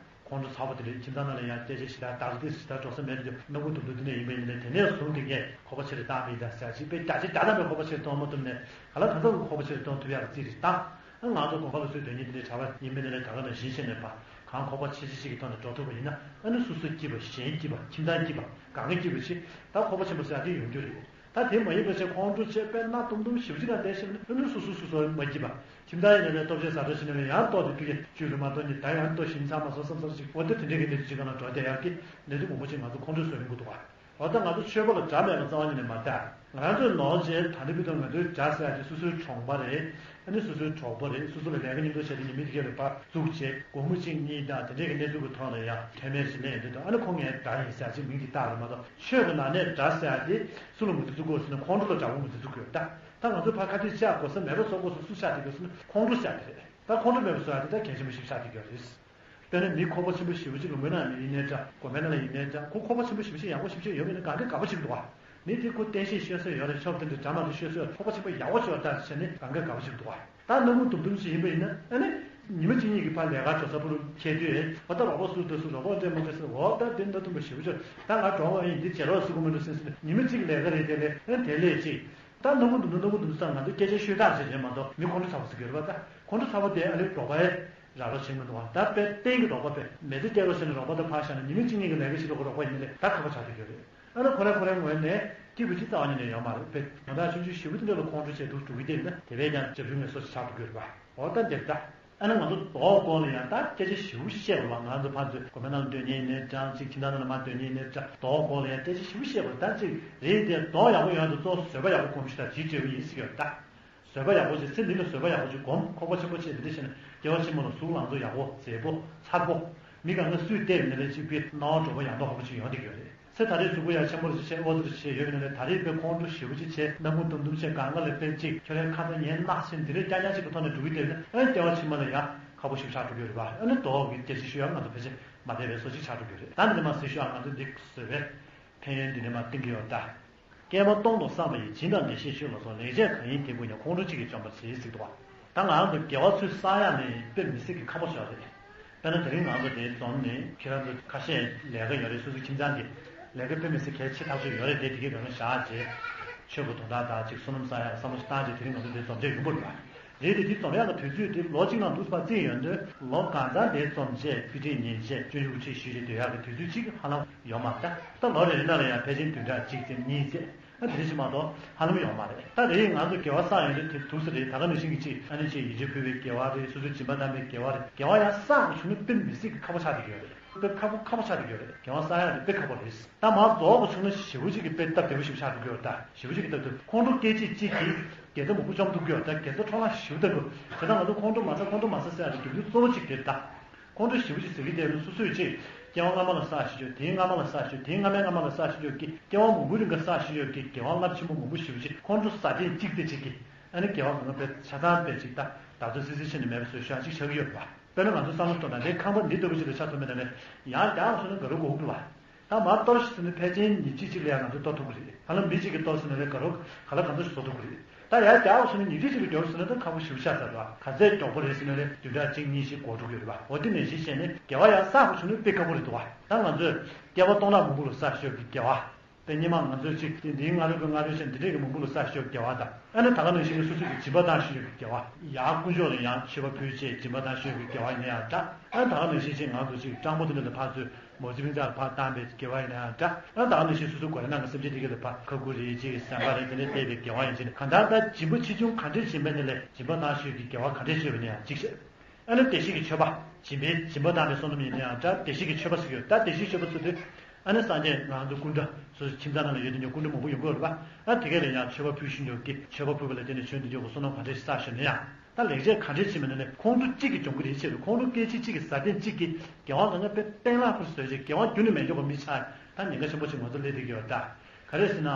ཁོང་ཁྲོ་ཚ་པོ་དེ་འདྲ་ཁྱིམ་ཚང་ནང་ལ་ཡང་སྐད་ཆ་ཞེ་དྲག་ཏག་ཏག་ཞེ་དྲག་འགྲོ་ས་མེད་དུ་སྣ་ཁུག་དུམ་དུམ་དེ་འདྲ་ཡིན་པ་ཡིན་ནའི་དེ་ནས་བཟུང་དེ་གས་ཁོག་པ་ཆེ་རུ་བཏང་མི་ཡིན་ད་ཟེར་ཅིག་དཔེ་རྒྱ་ཆེ་རྒྱ་ཐམ་པའི་ཁོག་པ་ཆེ་རུ་གཏོང་མ་ཐུབ་ནས་ག་ལ་གང་ཚང་གི་ཁོག་པ་ཆེ་རུ་གཏོང་ཐུབ་ཡག་གི་རྩིས་རེ་བཏང་། ང་ཚོ་དགོན་པ་ལ་སུས་དོན་གཉེར་དེ་འདྲའི་གྲྭ་པ་ཡིན་པའི་ནི་ལས་ད་ག་ནང་བཞིན་བྱས་ནས་པ་གང་ཁོག་པ་ཆེ་ཆེ་ཞིག་གི་ཐོག་ནས་འགྲོ་ཐུབ་པ་ཡིན་ན་ཨ་ནི་སོ་སོ་སྐྱིད་པ། གཞན་སྐྱིད་པ། ཁྱིམ་ཚང་སྐྱིད་པ། སྒང་ག་སྐྱིད་པ་ཞིག་ད་ཁོག་པ་ཆེན་པོ་ཟེར་ཡག་དེ་ཡོང་རྒྱུ་རེད། ད་དེ་མ་ཡིན་པ་བྱས་ཁོང་ཁྲོ་བྱས་དཔེ་སྣ་སྟོང་སྟོང་ཞེ་པོ་ཅིག་ལ་བསྡད་ཤེས་ན་ཨ་ནི་སོ་སོ་སོ་སོ་མ་སྐྱིད་པ། ཁྱིམ་ཚང་ཡིན་ན་ནས་ལྟོ་ཆས་ཟ་འགྲོ་ཕྱིན་ན་ཡང་ལྟོ་དེ་ཕ་གི་བཅུད་ལ་མ་གཏོང་ནི་ད་ཡང་ལྟོ་ཞིམ་ཚང་མ་བཟོ་བསམ་བསམ་ཞིག་འོ་དེ་དེ་འདྲའི་གི་གནས་ཚུལ་ཅིག་སྒང་ལ་འགྲོ་བསྡད་ཡག་གི་གནས་ཚུལ་མང་པོ་ཅིག་ང་ཚོ་ཁོང་ཁྲོ་བཟོ་ཡོང་གི་འདུག་ག་འོ་ད་ང་ཚོ་ཆོས་པ་ལ་དགྲ་མེད་པ་རྩ་བ་ཉིད་ནས་མ་རེད། ང་རང་ཚོའི་ནོར་བྱས་ད་ནི་བུ་དང་ང་ཚོའི་དགྲ་ཟེར་ཡག་དེ་སོ་སོའི་གྲོང་པ་རེད། ཨ་ནི་སོ་སོའི་གྲོགས་པོ་རེད། སོ་སོ་ལ་ལས་ཀ་མཉམ་དུ་བྱས་ཏེ་ཉི་མ་དེ་གས་ལ་ཕར་བཙུགས་བྱས་སྒོར་མོ་གཅིག་གཉིས་དང་དེ་འདྲས་ཀྱི་གནས་ཚུལ་གྱི་ཐོག་ལ་ཡང་དོན་མེད་ཞིག་ལེན་འདོད་དང་ཨ་ནི་ཁོ་ངའི་དགྲ་ཡིན་ཟེར་ཡག་ཅིག་མིང་ཅིག་བཏགས་རེད་མ་གཏོགས་ཆོས་ཀྱི་ནང་ནས་དགྲ་ཟེར་ཡག་དེ་སུ་ལ་མོས་མཐུན་བཙུགས་དགོས་ཟེར་ན་ཁོང་ཁྲོ་ལ་དགྲ་བོ་མོས་མཐུན་བཙུགས་དགོས་ད། ད་ང་ཚོ་ཕར་ཁ་གཏད་བཅག་དགོས་ས་མེད་པ་བཟོ་དགོས་ས་སུ་ཆགས་བསྡད་ཀྱི་ཡོད་ཟེར་ན་ཁོང་ཁྲོ་ཟེར་ཡག་དེ་རེད། ད་ཁོང་ཁྲོ་མེད་པ་བཟོ་ཡག་དེ་ད་གལ་ཆེན་པོ་ཞིག་ཆགས་བསྡད་ཀྱི་ཡོད་རེད། དཔེར་ན་མི་ཁོག་པ་ཆེན་པོ་ཞེ་པོ་ཅིག་ལུང་པའི་ནང་ནས་ཡིན་ནའི་འདྲ། དགོན་པའི་ནང་ལ་ཡིན་ནའི་འདྲ། ཁོ་ཁོག་པ་ཆེན་པོ་ཞེ་པོ་ཅིག་ཡག་པོ་ཞེ་པོ་ཅིག་ཡོད་པ་ཡིན་ན་གང་ག་དགའ་པོ་ཞིག་འདུག་ག་མི་དེ་ཁོ་བསྟན་བཤིག་ཤོར་སྲོལ་ཡོད་རེད། ཆོག་དེ་འདྲ་འདྲ་མ་འདྲ་ཤོར་སྲོལ་ཡོད། ཁོག་པ་ཆེན་པོ་ཡག་པོ་ཅིག་ཡོད་ད་བྱས་ནས་གང་ག་དགའ་པོ་ཞིག་འདུག་ག་ད་སྣ་ཁུག་དུམ་དུམ་ཞིག་ཡིན་པ་ཡིན་ན་ཨ་ནི་ཉི་མ་གཅིག་གཉིས་ཀྱི་ཕར་ལས་ཀ་འགྲོ་ས་པོ་རུ་ཁྱེར་དུས་ཨེ་འོ་ད་རོགས་པ་སུ་འདུག་སུ་རོགས་པ་འདྲ་མ་འདྲ་ཟེར། འོ་ད་དེ་འདྲ་འདུག་པ་ཞེ་པོ་ཅིག་ད་ང་གྲོགས་པོ་ཡིན་འདི་བྱེད་རོགས་སུ་གོ་མི་འདུག་ཟེར་ཟེར་ནས་ཉི་མ་གཅིག་ལས་ཀ་རེད། དེ་ལས་ཨ་དེ་ལས་ཅིག་ད་སྣ་ཁུག་དུམ་དུམ་ས་ང་ཚོ་སྐད་ཆ་ཤོད་སྟངས་ཞིག་རེད་མ་གཏོགས་མི་ཁོང་ཁྲོ་ཚ་པོ་ཟེར་གྱི་ཡོད་རེད་པ། ད་ཁོང་ཁྲོ་ཚ་པོ་དེ་ཨ་ནི་རོགས་པ་ཨེ། རག་རོགས་བྱེད་མི་འདུག་བ། ད་དཔེ་གཏན་གྱི་རོགས་པ་དཔེ་མེ་ལྕེ་སྐྱེལ་རོགས་བྱས་ནས་རོགས་པ་དང་ཕར་བཞག་ན་ཉི་མ་གཅིག་གཉིས་ཀྱི་ལས་ཀ་བྱེད་རོགས་རོགས་པ་ཡིན་ནའི་ད་ཁག་པོ་ཆགས་བསྡད་ཡོད་རེད། ཨ་ནི་ཁོ་རང་ཁོ་རང་ངོས་ནས་སྐྱིད་པོ་ཅིག་རྩ་བ་ཉིད་ནས་ཡོད་མ་རེད། དཔེ་ང་དང་ཆུང་ཆུང་ཞེ་པོ་དེ་འདྲ་ལ་ཁོང་ཁྲོ་བྱས་འདུག་འགྲོ་གི་དེ་ཡིན་ན་དེ་བས་ཀྱང་འཇབ་ཆུང་ངལ་གསོ་ཞིག་ཆགས་འགྲོ་གི་ཡོད་རེད་པ། འོ་ད་འདིར་ད། ཨ་ནི་ང་ཚོ་མདོག་སྐོར་ལ་ཡང་ད་སྐད་ཆ་ཞེ་པོ་ཅིག་བཤད་དགོས་པ། ང་ཚོ་ཕར་ཚུར་དགོན་པའི་ནང་ལ་སྡོད་མཁན་ཡིན་ནའི་འདྲ། ཅིག་ཁྱིམ་ཚང་ནང་ལ་མར་སྡོད་མཁན་ཡིན་ནའི་འདྲ། མདོག་སྐོར་ལ་ཡང་སྐད་ཆ་ཞེ་པོ་བཤད་དགོས་པ། ད་ཅིག་རེད་དེ་མདོག་ཡག་པོ་ཡོང་དུས་གཙོ་བོ་བཟོད་པ་ཡག་པོ་སྒོམ་ཤིག་དང་ཅིག་བརྗོད་པ་ཡིན་ཟེར་གྱི་ཡོད་རེད་ད། བཟོད་པ་ཡག་པོ་བྱེད། ཚེ་འདི་ལ་བཟོད་པ་ཡག་པོ་བྱེད། སྒོམ། ཁོག་པ་ཆེན་པོ་བྱེད། འདི་འདྲ་བྱས་ན་སྐྱེ་བ་ཕྱི་མ་ལ་གཟུགས་ལང་ཚོ་ཡག་པོ་མཛེས་པོ་མཚར་པོ། མི་གང་ག་སུས་བལྟས་པ་ཡིན་ནའི་ཅིག་དཔེ་སྣང་བ་འགྲོ་པོ་ཡང་དག་ཧོ་པོ་ཅིག་ཡོང་བསྡད་ཀྱི་ཡོད་རེད། ཚེ་ད་རེས་གཟུགས་པོ་ཡང་ཆེན་པོ་རེ་བྱས། ཨོ་ཙི་རེ་བྱས་ཡོད་པ་ཡིན་ནའི་ད་རེས་དཔེ་ཁོང་ཁྲོ་ཞེ་པོ་ཅིག་བྱས། སྣ་ཁུང་དུམ་དུམ་བྱས། གང་ག་ལ་དཔེ་ཅིག་ཁྱོད་རའི་ཁ་ཚ་ངའི་རྣག་ཟེར་འདི་འདྲའི་རྐྱང་རྐྱང་ཅིག་གི་ཐོག་ནས་འགྲོ་གི་བསྡད་ན། ཨ་ནི་སྐྱེ་བ་ཕྱི་མ་ལ་ཡང་ཁག་པོ་ཞིག་ཆགས་འགྲོ་གི་ཡོད་རེད་པ། ཨ་ནི་མདོག་གི་སྐད་ཆ་ཤོད་ཡག་ང་ཚོ་ཕལ་ཆེར་མ་བསྡད་པའི་བཟོ་ཅིག་ཆགས་འགྲོ་གི་ཡོད་རེད། ད་འདི་ནས་མར་གཟིགས་ཤོག་ཨ། ང་ཚོ་འདི་བཟོད་པའི་ཕན་ཡོན་འདི་ནས་མར་བསྟན་གྱི་ཡོད་ད། བསྐལ་པ་སྟོང་དུ་བསགས་པ་ཡི། སྦྱིན་དང་ལེགས་བཤད་ཆོས་ལ་སོགས། ལེགས་བྱས་གང་ཡིན་དེ་ཀུན་ཀྱང་། ཁོང་ཁྲོ་གཅིག་གིས་འཇོམས་པར་བྱེད། ཟེར་འདུག་པ། ད་ང་རང་ཚོ་དགེ་བ་ཚུར་བསགས་ཡག་ནི་དཔེ་མི་སྲིད་ཀྱི་ཁག་པོ་ཞིག་རེད། དཔེར་ན་དེ་རིང་ང་ཚོ་འདིར་འཛོམས་ནས་ཁྱེད་རང་ཚོ་ཁ་ཤས་ལས་ཀ་ཡོད་རེད། སོ་སོའི་ཁྱིམ་ཚང་གི་ལས་ཀ་དཔེ་མི་སྲིད་གལ་ཆེ་ཐག་ཆོད་ཡོད་རེད་དེ། དེ་གའི་སྒང་ལ་བཞག་བྱས་ཆོས་གི་དོན་དག་དང་ཅིག་བསོད་ནམས་བསགས་ཡག་བསམ་བློ་ཞིག་བཏང་བྱས་དེ་རིང་ང་ཚོ་འདིར་འཛོམས་བྱས་ཡོང་པ་རེད་པ། རེད་དེ། དེ་འཛོམས་ཡག་གི་དུས་ཚོད་དེ་ལོ་གཅིག་ནང་འདུག་སེ་ཕར་བརྩིས་ཡོང་དུས་ལོ་གང་ཚང་དེ་འཛོམས་བྱས་དཔེ་ཁྲིད་ཉན་བྱས་སྤྱོད་འཇུག་ཁྲིད་ཞུས་བྱས་སྡོད་ཡག་གི་དུས་ཚོད་ཅིག་ཧ་ལམ་ཡོད་མ་རེད། ད་ལོ་རེ་རེ་ནང་ལ་ཡང་ཕལ་ཆེར་བདུན་ཕྲག་གཅིག་ཙམ་གཉིས་ཙམ། ཨ་དེ་འདྲ་ཞིག་མ་གཏོགས་ཧ་ལམ་ཡོད་མ་རེད། ད་རེས་ང་ཚོ་དགེ་བ་བསགས་ཡོང་དུས་དེ་འདུག་སེ་རེད། ད་ག་ནང་བཞིན་གྱི་ཅིག་ཨ་ནི་ཅིག་ཡིད་ཆེས་ཕུལ་བའི་དགེ་བ་རེད། སོ་སོའི་སྦྱིན་པ་བཏང་བའི་དགེ་བ་རེད། དགེ་བ་ཡང་བསགས་པ་བྱུང་ན་དཔེ་མི་སྲིད་ཀྱི་ཁག་པོ་ཆགས་བསྡད་ཀྱི་ཡོད་རེད། དཔེ་ཁག་པོ་ཁག་པོ་ཆགས་བསྡད་ཀྱི་ཡོད་རེད། དགེ་བ་བསགས་ཡག་དེ་དཔེ་ཁག་པོ་རེད། ད་མར་རྫོགས་པ་བྱུང་ན་ཞེ་པོ་ཅིག་གི་དཔེ་སྟབས་བདེ་པོ་ཞིག་ཆགས་འགྲོ་གི་ཡོད་རེད། ད་ཞེ་པོ་ཅིག་གི་སྟབས་བདེ། ཁོང་ཁྲོ་སྐད་ཅིག་གཅིག་གིས་དགེ་རྩ་མང་པོ་བཅོམ་ཐུབ་ཀྱི་ཡོད་རེད། ད་དགེ་རྩ་འཕྲོ་བརླག་ཞེ་པོ་ཅིག་འགྲོ། དེ་ལྟར་ང་ཚོ་ཁོང་ཁྲོ་མ་ཟ་ཁོང་ཁྲོ་མ་ཟ་ཟེར་ཡག་དེ་རྒྱུ་མཚན་གཙོ་བོ་གཅིག་དེ་རེད་ད། ཁོང་ཁྲོ་ཞེ་པོ་ཅིག་ཟེར་གྱི་དེ་ནི་སོ་སོས་ཅིག་སྐྱེ་བ་སྔ་མ་ལ་བསགས་བཞིན་ཡོད། དེའི་སྔ་མའི་སྔ་མ་ལ་བསགས་བཞིན་ཡོད་ཀྱི། སྐྱེ་བ་མང་པོའི་རིང་ག་བསགས་བཞིན་ཡོད་ཀྱི་དགེ་བ་རླབས་ཆེན་པོ་མང་པོ་ཞེ་པོ་ཅིག་ཁོང་ཁྲོ་ཟ་ཐེངས་གཅིག་དེ་གཅིག་གིས་ཨ་ནི་དགེ་བ་གང་ག་དཔེ་ཆ་ཚང་དཔེ་ཅིག་ད་བདག་འཛིན་སིལ་སིལ་བྱས་ནས་མེད་པ་བཟོས་ཤག་ཅིག་ཆགས་ཀྱི་ཡོད་རེད་པ། དཔེར་ན་ང་ཚོ་བསམ་བློ་གཏོང་དང་དེ་ཁང་པ་འདི་ལྟ་བུ་ཅིག་ལ་ཆགས་ཐུབ་མེད་ན་ནས་ཡང་རྒྱག་སོང་ན་དགའ་རབ་དགའ་བོ་འདུག་བ། ད་མར་གཏོར་ཤིག་ཟེར་ན་ཕལ་ཆེར་ཉིན་གཅིག་གཅིག་ལ་ཡང་ང་ཚོས་གཏོར་ཐུབ་ཀྱི་རེད། ཧ་ལམ་མི་གཅིག་གིས་གཏོར་ཟེར་ན་ལས་དགའ་རབ་ག་ལ་གང་འཚམ་ཞིག་བཟོ་ཐུབ་ཀྱི་རེད། ད་ཡར་རྒྱག་ཟེར་ན་ཉིན་གཅིག་གཅིག་ལ་མགྱོགས་ཟེར་ན་ད་ཁག་པོ་ཞེ་པོ་ཆགས་ཚར་བ། ག་ཚད་མགྱོགས་པོ་རེད་ཟེར་ན་ལས་བདུན་ཕྲག་གཅིག་གཉིས་ཤིག་འགོར་འགྲོ་གི་ཡོད་རེད་བ། འོ་དེ་ནང་བཞིན་བྱས་ནས་དགེ་བ་ཡང་བསགས་པ་བྱུང་ན་དཔེ་ཁག་པོ་རེད་འདུག་བ། ད་ང་ཚོས་བསྐལ་པ་སྟོང་ཕྲག་མང་པོ་ལ་བསགས་བཞག་གི་དགེ་བ། དཔེ་སྔོན་མ་ང་ཚོས་ཅིག་དེ་འདིའི་སྔ་རོལ་གྱི་སྔ་རོལ་ཞིག་འདི་འདྲས་ཀྱི་མང་པོ་ལ་བསགས་བཞག་དགེ་བ་དང་། ཨ་ནི་ད་ག་ནང་བཞིན་གྱི་སོ་སོ་གི་སྦྱིན་པ་བཏང་བཞག་གི་དགེ་བ། ཡར་དཀོན་མཆོག་ལ་ཡང་མཆོད་པ་ཕུལ་བྱས་སྦྱིན་པ་བཏང་བཞག་གི་དགེ་བ་ཡིན་ན་ཡང་འདྲ། ཨ་ནི་ད་ག་ནང་བཞིན་ཅིག་ང་ཚོ་ཅིག་སྤྲང་པོ་དེ་འདྲ་ལ་ཕར་ཚུར་མོ་རྩིས་ཕིང་ཚགས་ཕར་བཏང་པའི་དགེ་བ་ཡིན་ན་ཡང་འདྲ། ཨ་ནི་ད་ག་ནང་བཞིན་སོ་སོའི་སྒོ་རའི་ནང་གི་སེམས་ཅན་དེ་ག་ལ་ཕར་ཁ་ཁུ་རེ་ཅིག་གི་ཟན་པ་རེ་དེ་འདྲ་སྟེར་བའི་དགེ་བ་ཡིན་ཅིག་ནི། གང་ལྟར་ད་སྦྱིན་པ་ཆེ་ཆུང་ག་འདྲས་བྱིན་པ་ཡིན་ན་ལས་སྦྱིན་པ་བཏང་བཞག་གི་དགེ་བ་ག་འདྲས་བྱས་པ་ཡིན་ན་ཡང་གཅིག་བྱས། ཨ་ནི་བདེ་གཤེགས་ཀྱི་མཆོད་པ། སྦྱིན་པའི་སྦྱིན་པ་བཏང་བའི་བསོད་ནམས་ཡིན་ན་ཡང་འདྲ། བདེ་གཤེགས་ཀྱི་མཆོད་པ་ཟེར་གྱི་ཡོད། ད་བདེ་གཤེགས་མཆོད་པ་ཟེར་དུས་ཨ་ནི་སངས་རྒྱས་ང་རང་ཚོ་སྐུ་འདྲ་སོ་སོའི་ཁྱིམ་ཚང་ནང་ལ་ཡོད་དེ་འདྲ་སྐུ་འདྲ་མང་པོ་ཡོང་གི་ཡོད་རེད་པ། ཨ་དེ་གས་ལ་ཡང་མཆོད་པ་ཕུལ་བཞིན་ཡོད་ཀྱི། མཆོད་པ་ཕུལ་བ་ལ་བརྟེན་ནས་བྱོན་དེ་འདྲ་གི་བསོད་ནམས་ག་འདྲས་ཤིག་བསགས་ཤོར་ན་ཡང་། ད་ལེགས་བྱས་ག་འདྲས་བྱེད་མིན་ན་ནི་ཁོང་ཁྲོ་གཅིག་གིས་འཇོམས་ཀྱི་རེད་ཟེར་དུས་ཁོང་ཁྲོ་སྐད་ཅིག་གཅིག་གིས་ཟ་ཐེངས་གཅིག་གིས་དགེ་བ་གང་ག་དཔེ་གཏན་ལ་ཕུར་བཟོས་རྗེས་དགེ་བ་རྒྱུན་ནས་མེད་མཁན་པ་མི་ཆགས། ད་ཉེན་ཁ་ཆེན་པོ་ཞིག་ང་ཚོ་སླེབས་བསྡད་ཀྱི་ཡོད་ད། ག་རེ་ཟེར་ན།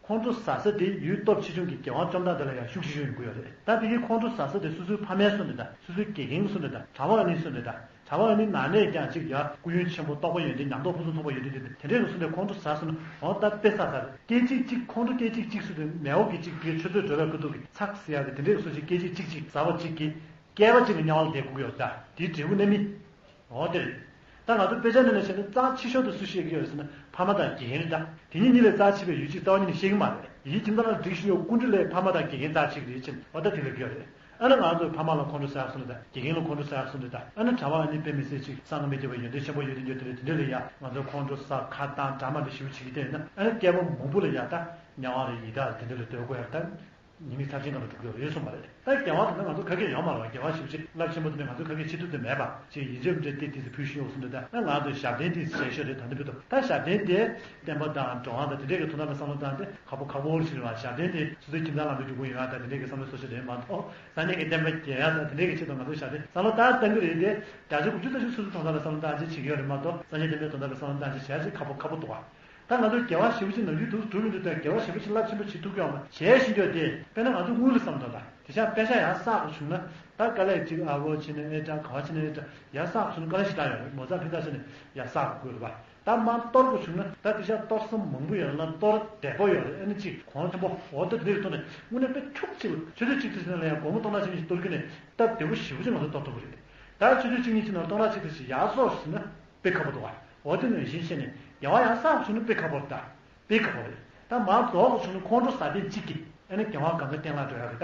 ཁོང་ཁྲོ་ཟ་ས་དེ་ཡུལ་སྟོབས་ཆེ་ཆུང་གི་དགེ་བ་བཅོམ་སྟངས་དེ་ལ་ཡང་ཤུགས་ཆེ་ཆུང་ཡོང་གི་ཡོད་རེད། ད་དེ་གའི་ཁོང་ཁྲོ་ཟ་ས་དེ་སོ་སོའི་ཕ་མའི་སོ་ནས་དང་སོ་སོའི་དགེ་རྒན་གྱི་སོ་ནས་དང་གྲྭ་པ་ཨ་ནིའི་སོ་ནས་དང་། གྲྭ་པ་ཨ་ནི་ནང་ནས་ཀྱང་ཅིག་ཡ་སྐུ་ཡོན་ཆེན་པོ་རྟོགས་པ་ཡོན་ཏན་ཉམས་རྟོགས་ཕུན་སུམ་ཚོགས་པ་ཡོད་དུས་དེ་དེ་འདྲས་ཀྱི་སོ་ནས་ཁོང་ཁྲོ་ཟ་སོང་ན་འོ་ད་དཔེ་ཟ་ས་རེད། སྐད་ཅིག་གཅིག་ཁོང་ཁྲོ་སྐད་ཅིག་གཅིག་སུ་དེ་མེའོ་གི་གཅིག་གི་ཆུ་ཚོད་འགྲོ་བའི་ཁ་ཐུག་གི་ཚག་ཟེར་ཡག་གི་དེ་འདྲས་ཀྱི་སོ་ཅིག་སྐད་ཅིག་གཅིག་ཟ་བ་གཅིག་གིས་བསྐལ་པ་གཅིག་ལ་དམྱལ་བ་ལ་བསྡད་དགོས་ཀྱི་ཡོད་ད། དེའི་འབྲས་བུ་ནི་མི། འོ་དེ་རེད། ད་ང་ཚོ་དཔེ་ཆ་ནང་ནས་བཤད་ན་རྩ་ཆེ་ཤོས་དེ་སུ་བཤད་ཀྱི་ཡོད་ཟེར་ན་ཕ་མ་དང་དགེ་རྒན་རེད་ད། དེ་གཉིས་གཉིས་ལས་རྩ་ཆེ་བའི་ཡུལ་གཅིག་རྩ་བ་ཉིད་ནས་བཤད་ཀྱི་མ་རེད། ཡིན་གྱི་ད་ལ་སྒྲིག་བཞིན་ཡོད་སྐུ་མགྲོན་ལས་ཕ་མ་དང་དགེ་རྒན་རྩ་ཆེ་གི་རེད་ཕྱིན་འོ་ད་དེ་ལས་ཀྱི་ཡོད་རེད། ཨ་ནི་ང་ཚོ་ཕ་མ་ལ་ཁོང་ཁྲོ་ཟ་ཡག་སོང་རེད་ད། དགེ་རྒན་ལ་ཁོང་ཁྲོ་ཟ་ཡག་སོང་རེད་ད། ཨ་ནི་གྲྭ་པ་ཨ་ནི་དཔེ་མི་སྲིད་ཅིག་སངས་རྒྱས་མི་སྐྱོབ་པ་ཡོན་ཏན་ཆེན་པོ་ཡོད་དེ་འདྲ་དེ་འདྲ་ལ་ཡ་ང་ཚོ་ཁོང་ཁྲོ་ཟ་ཁ་བཏང་འདྲ་མ་འདྲ་ཞེ་པོ་བྱེད་ཀྱི་བསྡད་ན་ཨ་ནི་སྐྱེ་བ་མང་པོ་ལ་ཡ་ད་དམྱལ་བ་རེད་ཡི་དྭགས་དེ་འདྲ་ལ་སྡོད་དགོས་ཡག་ད། ཉེས་དམིགས་ཚབས་ཆེན་སྒང་ལ་འགྲོ་གི་ཡོད་རེད་གསུངས་པ་རེད། ད་དགེ་བ་དེ་ཚོ་ང་ཚོ་ཁ་སྐད་ཡོད་མ་རེད་པ། དགེ་བ་ཞེ་པོ་ཅིག་རླབས་ཆེན་པོ་དེ་ནི་ང་ཚོ་ཁ་སྐད་བྱེད་ཐུབ་ཐུབ་མེད་པ། ཅིག་ཡིན་གཅིག་མིན་གཅིག་ཏིག་ཏིག་ཙམ་ཕུལ་ཤེས་ཡོད་གསུངས་འདུག་ད་ང་ཚོས་ཞབས་བརྟན་ཏིག་ཙམ་བྱས་ཤོག་རེད། ད་འདི་ཕུལ་ཐུབ། ད་ཞབས་བརྟན་དེ་བསྟན་པ་དང་འགྲོ་བ་དང་དེ་འདྲས་ཀྱི་ཐོག་ནས་བསམ་བློ་བཏང་སྟེ་ཁག་པོ་ཁག་པོ་ཞིག་རེད་པ། ཞབས་བརྟན་དེ་སོ་སོའི་ཁྱིམ་ཚང་ལ་འགྲོ་རྒྱུ་དགོས་ཡོད་ད་དེ་འདྲས་ཀྱི་བསམ་བློ་བཟོ་ཤེས་རེད་མ་གཏོགས་སངས་རྒྱས་ཀྱི་བསྟན་པ་རྒྱས་ཡག་དང་དེ་འདྲས་ཀྱི་ཆེད་དུ་ང་ཚོས་ཞབས་བརྟན་བསམ་བློ་བཏང་བཏང་གི་རེད་དེ། བརྒྱ་ཆ་དགུ་བཅུ་ལྷག་ཅིག་སོ་སོའི་ཐོག་མཐའ་ལ་བསམ་བློ་བཏང་བྱས་བྱེད་ཀྱི་ཡོད་རེད་མ་གཏོགས་སངས་རྒྱས་བསྟན་པའི་ཐོག་མཐའ་ལ་བསམ་བློ་བཏང་བྱས་བྱས་ཡག་ཅིག་ཁག་པོ་ཁག་པོ་འདུག་པ། ད་ང་ཚོ་དགེ་བ་ཞེ་པོ་ཅིག་ནམ་རྒྱུན་དུ་སྒྲུབ་ཡོང་དུས་ད་དགེ་བ་ཞེ་པོ་ཅིག་རླབས་ཆེན་པོ་བྱེད་ཐུབ་ཀྱི་ཡོད་མ་རེད། བྱས་ཤིང་འདོད་དེ་དཔེར་ན་ང་ཚོ་དངུལ་ལ་བསམ་དང་ད་དེ་ཤ་དཔེ་ཤ་ཡང་བསགས་པ་བྱུང་ན་ད་དཀའ་ལས་ཅིག་ཨ་བོ་བྱས་ན་ཨེ་འདྲ་ག་བ་བྱས་ན་ཨེ་འདྲ་ཡང་བསགས་པ་བྱུང་ན་དཀའ་ལས་ཞེ་དྲག་ཡོད་རེད། མོ་རྩ་ཕན་ཚགས་བྱས་ནས་ཡང་བསགས་དགོས་རེད་པ། ད་མར་གཏོར་དགོས་བྱུང་ན་ད་དེ་ཤ་གཏོར་ས་མང་པོ་ཡོད་ན་གཏོར་བདེ་པོ་ཡོད་རེད། ཨ་ནི་ཅིག་གོང་ཆེན་པོ་འོ་ད་དེ་འདྲའི་ཐོག་ནས་དངོས་གནས་དཔེ་འཁྱུག་ཅིག་ཆུ་ཚོད་གཅིག་ཙམ་ཞིག་ནང་ལ་ཡང་སྒོར་མོ་སྟོང་ཕྲག་གཅིག་གཉིས་ཤིག་གཏོར་རྒྱུ་ནས་སྟབས་བདེ་པོ་ཞེ་པོ་ཅིག་ང་ཚོ་གཏོར་ཐུབ་ཀྱི་རེད། ད་ཆུ་ཚོད་གཅིག་གཉིས་ཅིག་ནང་སྟོང་ཕྲག་གཅིག་ཙམ་ཞིག་ཡར་གསོག་ཟེར་ན། དཔེ་ཁག་པོ་འདུག་བ། འོ་དེ་ནང་བཞིན་བྱས་ནས་དགེ་བ་ཡང་བསགས་པ་བྱུང་ན་དཔེ་ཁག་པོ་རེད་ད། དཔེ་ཁག་པོ་རེད། ད་མར་རྫོགས་པ་བྱུང་ན་ཁོང་ཁྲོ་ཟ་ཐེངས་གཅིག་གིས་ཨ་ནི་དགེ་བ་གང་ག་གཏན་ལ་འགྲོ་ཡག་རེད་ད།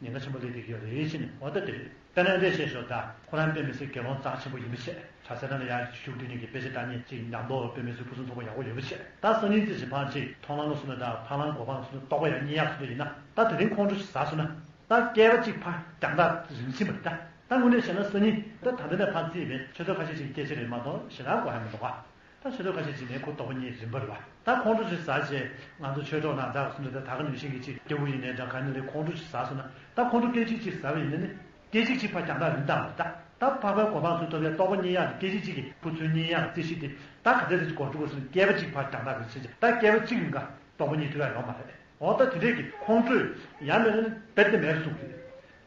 ཉེན་ཁ་ཆེན་པོ་སླེབས་བསྡད་ཀྱི་ཡོད་རེད་ཅེས་ནས། འོ་ད་དེ་རེད། དཔེར་ན་འདི་བཤད་ཞོར། ད་ཁོ་རང་དཔེ་མི་སྲིད་དགེ་སློང་རྩ་ཆེན་པོ་ཡིན་པ་བྱས། གྲྭ་ས་ནང་ལ་ཡར་བཞུགས་སྡོད་མཁན་གྱི་དཔེ་ཆ་ལྟ་མཁན་ཅིག་ཉམས་རྟོགས་དཔེ་མི་སྲིད་ཕུན་སུམ་ཚོགས་པ་ཡག་པོ་ཡོད་པ་བྱས། ད་སང་ཉིན་རྩིས་བྱེད་པ་ཅིག་མཐོང་ལམ་ལ་སོང་ནས། ད་ཕ་ལམ་གོ་འཕང་ལ་སོང་ནས་རྟོགས་པ་ཡར་རྙེད་ཡག་སོང་ནས་ཡིན་ན། ད་དེ་རིང་ཁོང་ཁྲོ་ཞིག་ཟ་སོང་ན། ད་བསྐལ་པ་གཅིག་ཕར་རྒྱང་ཐག་རིང་ཕྱིན་པ་རེད། ད་ད་ལྟ་ནས་བཤད་ན་སང་ཉིན། ད་ད་ལྟ་ནས་ཕར་རྩིས་པའི་ཆོས་ཐོག་ཁ་ཤས་ཤིག་སྐད་ཆ་རེད་མ་གཏོགས་གཞན་དག་གོ་ཡ་མི་འདུག་ག། ད་ཆོས་ཐོག་ཁ་ཤས་ཤིག་ནས་ཁོ་རྟོགས་པ་རྙེད་རན་པ་རེད་བ། ད་ཁོང་ཁྲོ་ཞིག་ཟ་བྱས། ང་ཚོ་ཆོས་གྲོགས་ནང་ཚགས་སུ་འདུག་ད་ད་ག་ནང་བཞིན་གྱི་ཅིག་སྐྱེ་བོ་ཡིན་ནའི་འདྲ། ག་ནས་ལས་ཁོང་ཁྲོ་ཞིག་ཟ་སོང་ན། ད་ཁོང་ཁྲོ་སྐད་ཅིག་གཅིག་ཟ་བ་ཡིན་ན་ནི། སྐད་ཅིག་གཅིག་ཕར་རྒྱང་ཐག་རིང་བཏང་བ་རེད། ད་ད་འཕགས་པའི་གོ་འཕང་ཚུར་ཐོབ་ཡ། རྟོགས་པ་རྙེད་ཡ་རེད། སྐད་ཅིག་གཅིག་གིས་ཁོ་ཚུར་རྙེད་ཡ་རེད། རྩིས་གཞི་དེ་ད་ག་ཚད་ཙམ་ཅིག་འགོར་འགྲོ་དགོས་སོང་ན། བསྐལ་པ་གཅིག་ཕར་རྒྱང་ཐག་རིང་ཕྱིན་ཅིག་ད་བསྐལ་པ་གཅིག་རིང་ག་རྟོགས་པ་རྙེད་ཐུབ་ཡ་ཡོད་མ་རེད། འོ་ད་དེ་འདྲས་ཀྱི་ཁོང་ཁྲོས་ཡ་མེད་ན་ནི་རྦད་དེ་མེད་གསུངས་རེད།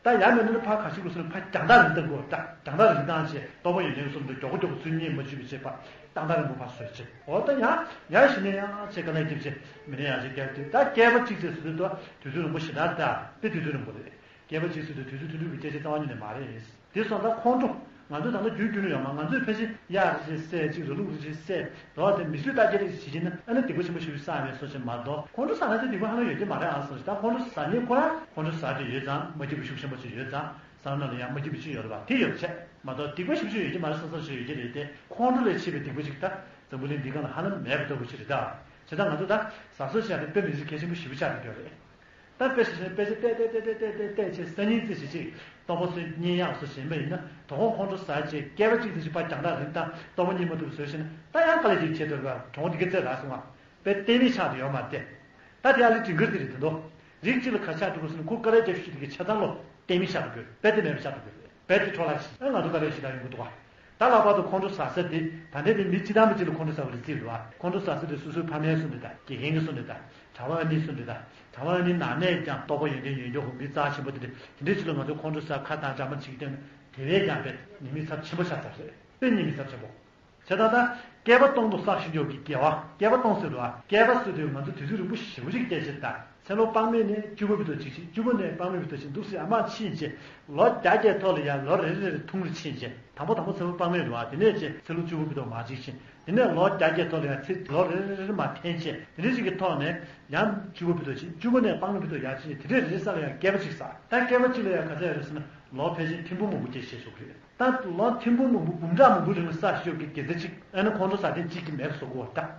ད་ཡ་མེད་ན་ནི་ཕར་ག་ཞིག་ལ་སོང་ན་ཕར་རྒྱང་ཐག་རིང་བཏང་དགོས། ད་རྒྱང་ཐག་རིང་བཏང་བྱས་རྟོགས་པ་ཡོད་མཁན་སོང་ན་མགྱོགས་པོ་མགྱོགས་པོ་ཚུར་རྙེད་མ་བཅུག་པ་བྱས། ཕར་ཏག་ཏག་རིང་པོ་ཕར་བཟོས་བྱས། འོ་ད་ཡང་ཡང་ཞིག་ནས་ཡང་བྱས། དཀའ་ལས་བརྒྱབ་བྱས། མི་ནས་ཡང་ཞིག་བརྒྱབ་དུས། ད་བསྐལ་པ་གཅིག་ཙམ་ཟེར་དུས། ད་དུས་ཚོད་རིང་པོ་ཞེ་དྲག། ད་དཔེ་དུས་ཚོད་རིང་པོ་རེད། བསྐལ་པ་གཅིག་ཟེར་དུས་དུས་ཚོད་ཐུང་ཐུང་གི་སྐད་ཆ་རྩ་བ་ཉིད་ནས་མ་རེད། དེ་སོང་ཙང་ཁོང་ཁྲོ། ང་ཚོས་ད་ལྟ་རྒྱུན་རྒྱུན་ནས་ཡོད་མ། ང་ཚོས་ཕལ་ཆེར་གཡག་རེ་བྱས་བསད་ཅིག་ར་ལུག་རེ་བྱས་བསད་འགྲོ་བ་དེ། མི་གསོད་རྟ་རྒྱག་རེ་བྱེད་ཀྱིན་ན། ཨ་ནི་སྡིག་པ་ཆེན་པོ་ཞིག་བསགས་པའི་བཟོ་ཞིག་མ་གཏོགས། ཁོང་ཁྲོ་ཟ་ན་ཚེ་སྡིག་པ་ཧ་ལམ་ཡོད་ཀྱི་མ་རེད་ཨང་ཟེར། ད་ཁོང་ཁྲོ་ཟ་མཁན་ཁོ་རང་ཁོང་ཁྲོ་ཟ་བསྡད་ཡོད་ཙང་། མ་སྐྱིད་པ་ཤུགས་ཆེན་པོ་ཅིག་ཡོད་ཙང་། བསམ་བློ་ལ་ཡང་མ་སྐྱིད་པ་ཅིག་ཡོད་རེད་པ། དེ་ཡོད་པ་བྱས་མ་གཏོགས། སྡིག་པ་ཞེ་པོ་ཅིག་ཡོད་ཀྱི་མ་རེད། སོ་སོ་ཞིག་ཡོད་ཀྱི་རེད་དེ། ཁོང་ཁྲོ་ལས་མཆེད་པའི་སྡིག་པ་ཅིག་ད་འཛམ་བུ་གླིང་འདི་སྒང་ལ་ཧ་ལམ་མེད་པ་ལྟ་བུ་ཅིག་རེད་ད། བྱས་ཙང་ང་ཚོ་ད་ཟ་སོ་བྱས་ཏེ་དཔེ་མི་སྲིད་གལ་ཆེན་པོ་ཞེ་པོ་ཆགས་ཀྱི་ཡོད་རེད། ད་དཔེ་བཞག་ན། དཔེ་ཆ་བལྟས་བལྟས་བལྟས་བྱས། སང་ཉིན་རྩིས་བྱེད་ཅིག་རྟོགས་པ་ཚུར་རྙེད་ཡག་བཟོ་བཞིན་པ་ཡིན་ན། དོ་དགོང་ཁོང་ཁྲོ་ཟ་བྱས་བསྐལ་པ་གཅིག་ཙམ་ཞིག་ཕར་རྒྱང་ཐག་རིང་བཏང་། རྟོགས་པ་རྙེད་མ་ཐུབ་པ་བཟོས་ཤིང་ན། ད་ཡང་དཀའ་ལས་ཅིག་བྱེད་འདོད་པ། གྲོང་འདི་ག་ཚད་རག་སོང་ང་། དཔེ་གཏན་མེད་ཆགས་ཏེ་ཡོད་མ་རེད་དེ། ད་དེ་ཨ་ལི་སྒྲིང་དཀར་དེ་རེད། དེ་འདུག་རིགས་གཅིག་ལ་ག་ཆགས་འགྲོ་དགོས་ཟེར་ན། ཁོ་དཀའ་ལས་རྒྱབ་ཤུགས་དེ་གི་ཆ་ཚང་ལོ་གཏན་མེད་ཆགས་འགྲོ་དགོས། རྦད་དེ་མེད་པ་ཆགས་འགྲོ་དགོས། རྦད་དེ་འཕྲོ་བརླག་ཞིག་ཨ། ང་ཚོ་དཀའ་ལས་ཞེ་དྲག་ཡོང་གི་འདུག་ག། ད་ལྷག་པར་དུ་ཁོང་ཁྲོ་ཟ་ས་དེ། ད་ལྟའི་དེ་མི་སྤྱིར་བཏང་མི་གཅིག་ལ་ཁོང་ཁྲོ་ཟ་བ་རེད་བརྩིས་རེད་བ། ཁོང་ཁྲོ་ཟ་ས་དེ་སོ་སོའི་ཕ་མའི་གསུང་དེ་དང་། དགེ་རྒན་གྱི་གསུང་དེ་དང་། གྲྭ་པ་ཨ་ནེའི་གསུང་དེ་དང་། གྲྭ་པ་ཨ་ནེ་ནང་ནས་ཀྱང་རྟོགས་པ་ཡོན་ཏན་ཡོད་མཁན་ཧོན་སྐྱིད་རྩ་ཆེན་པོ་དེ་འདྲས། དེ་འདྲས་ཅིག་ལ་ང་ཚོས་ཁོང་ཁྲོ་ཟ། ཁ་གདངས། འཇབ་མ་བྱེད་ཀྱི་བསྡད་ན། དེ་བས་ཀྱང་དཔེ་ཉེས་དམིགས་ཚབས་ཆེན་པོ་ཆགས་ཚར་རེད། དཔེ་ཉེས་དམིགས་ཚབས་ཆེན་པོ། བྱས་ཙང་ད་བསྐལ་པ་སྟོང་དུ་བསགས་ཤིང་འཇོག་གི་དགེ་བ། བསྐལ་པ་སྟོང་ཟེར་བ། བསྐལ་པ་ཟེར་དུས་ང་ཚོ་དུས་ཚོད་རིང་པོ་ཞེ་པོ་ཅིག་བལྟས་བྱས། ད་ཚེ་ལོ་དཔག་མེད་ནས་བཅུ་པ་བར་དུ་ཅིག་ཕྱིན། བཅུ་པ་ནས་དཔག་མེད་བར་དུ་ཕྱིན། འདུག་སེ་ཨ་མ་ཕྱིན་བྱས། ལོ་བརྒྱ་བརྒྱའི་ཐོག་ལ་ཡང་ལོ་རེ་རེ་རེ་ཐུང་རུ་ཕྱིན་བྱས། དང་པོ་དང་པོ་ཚེ་ལོ་དཔག་མེད་རེད་བ། དེ་ནས་བྱས་ཚེ་ལོ་བཅུ་པ་བར་དུ་མར་ཅིག་ཕྱིན། དེ་ནས་ལོ་བརྒྱ་བརྒྱའི་ཐོག་ལ་ཡང་ཚེ་ལོ་རེ་རེ་རེ་རེ་མར་འཐེན་བྱས། དེ་འདྲ་ཞིག་གི་ཐོག་ནས་ཡང་བཅུ་པ་བར་དུ་ཕྱིན། བཅུ་པ་ནས་དཔག་མེད་བར་དུ་ཡར་ཕྱིན་བྱས། དེ་འདྲས་རེ་རེ་ས་ལ་ཡང་བསྐལ་པ་གཅིག་བསགས། ད་བསྐལ་པ་གཅིག་ལ་ཡང་ག་ཚད་ཡོད་རེད་ཟེར་ན། ལོ་ཕལ་ཆེར་ཐེར་འབུམ་མང་པོ་སྐྱེ་ཤེས་ཆོག་གི་རེད། ད་ལོ་ཐེར་འབུམ་མང་པོ་འབུམ་ཕྲག་མང་པོའི་རིང་ལ་བསགས་ཤོག་གི་དགེ་རྩ་གཅིག་ཨ་ནི་ཁོང་ཁྲོ་ཟ་མཁན་གཅིག་གིས་མེད་པ་བཟོ་དགོས་པ། ད་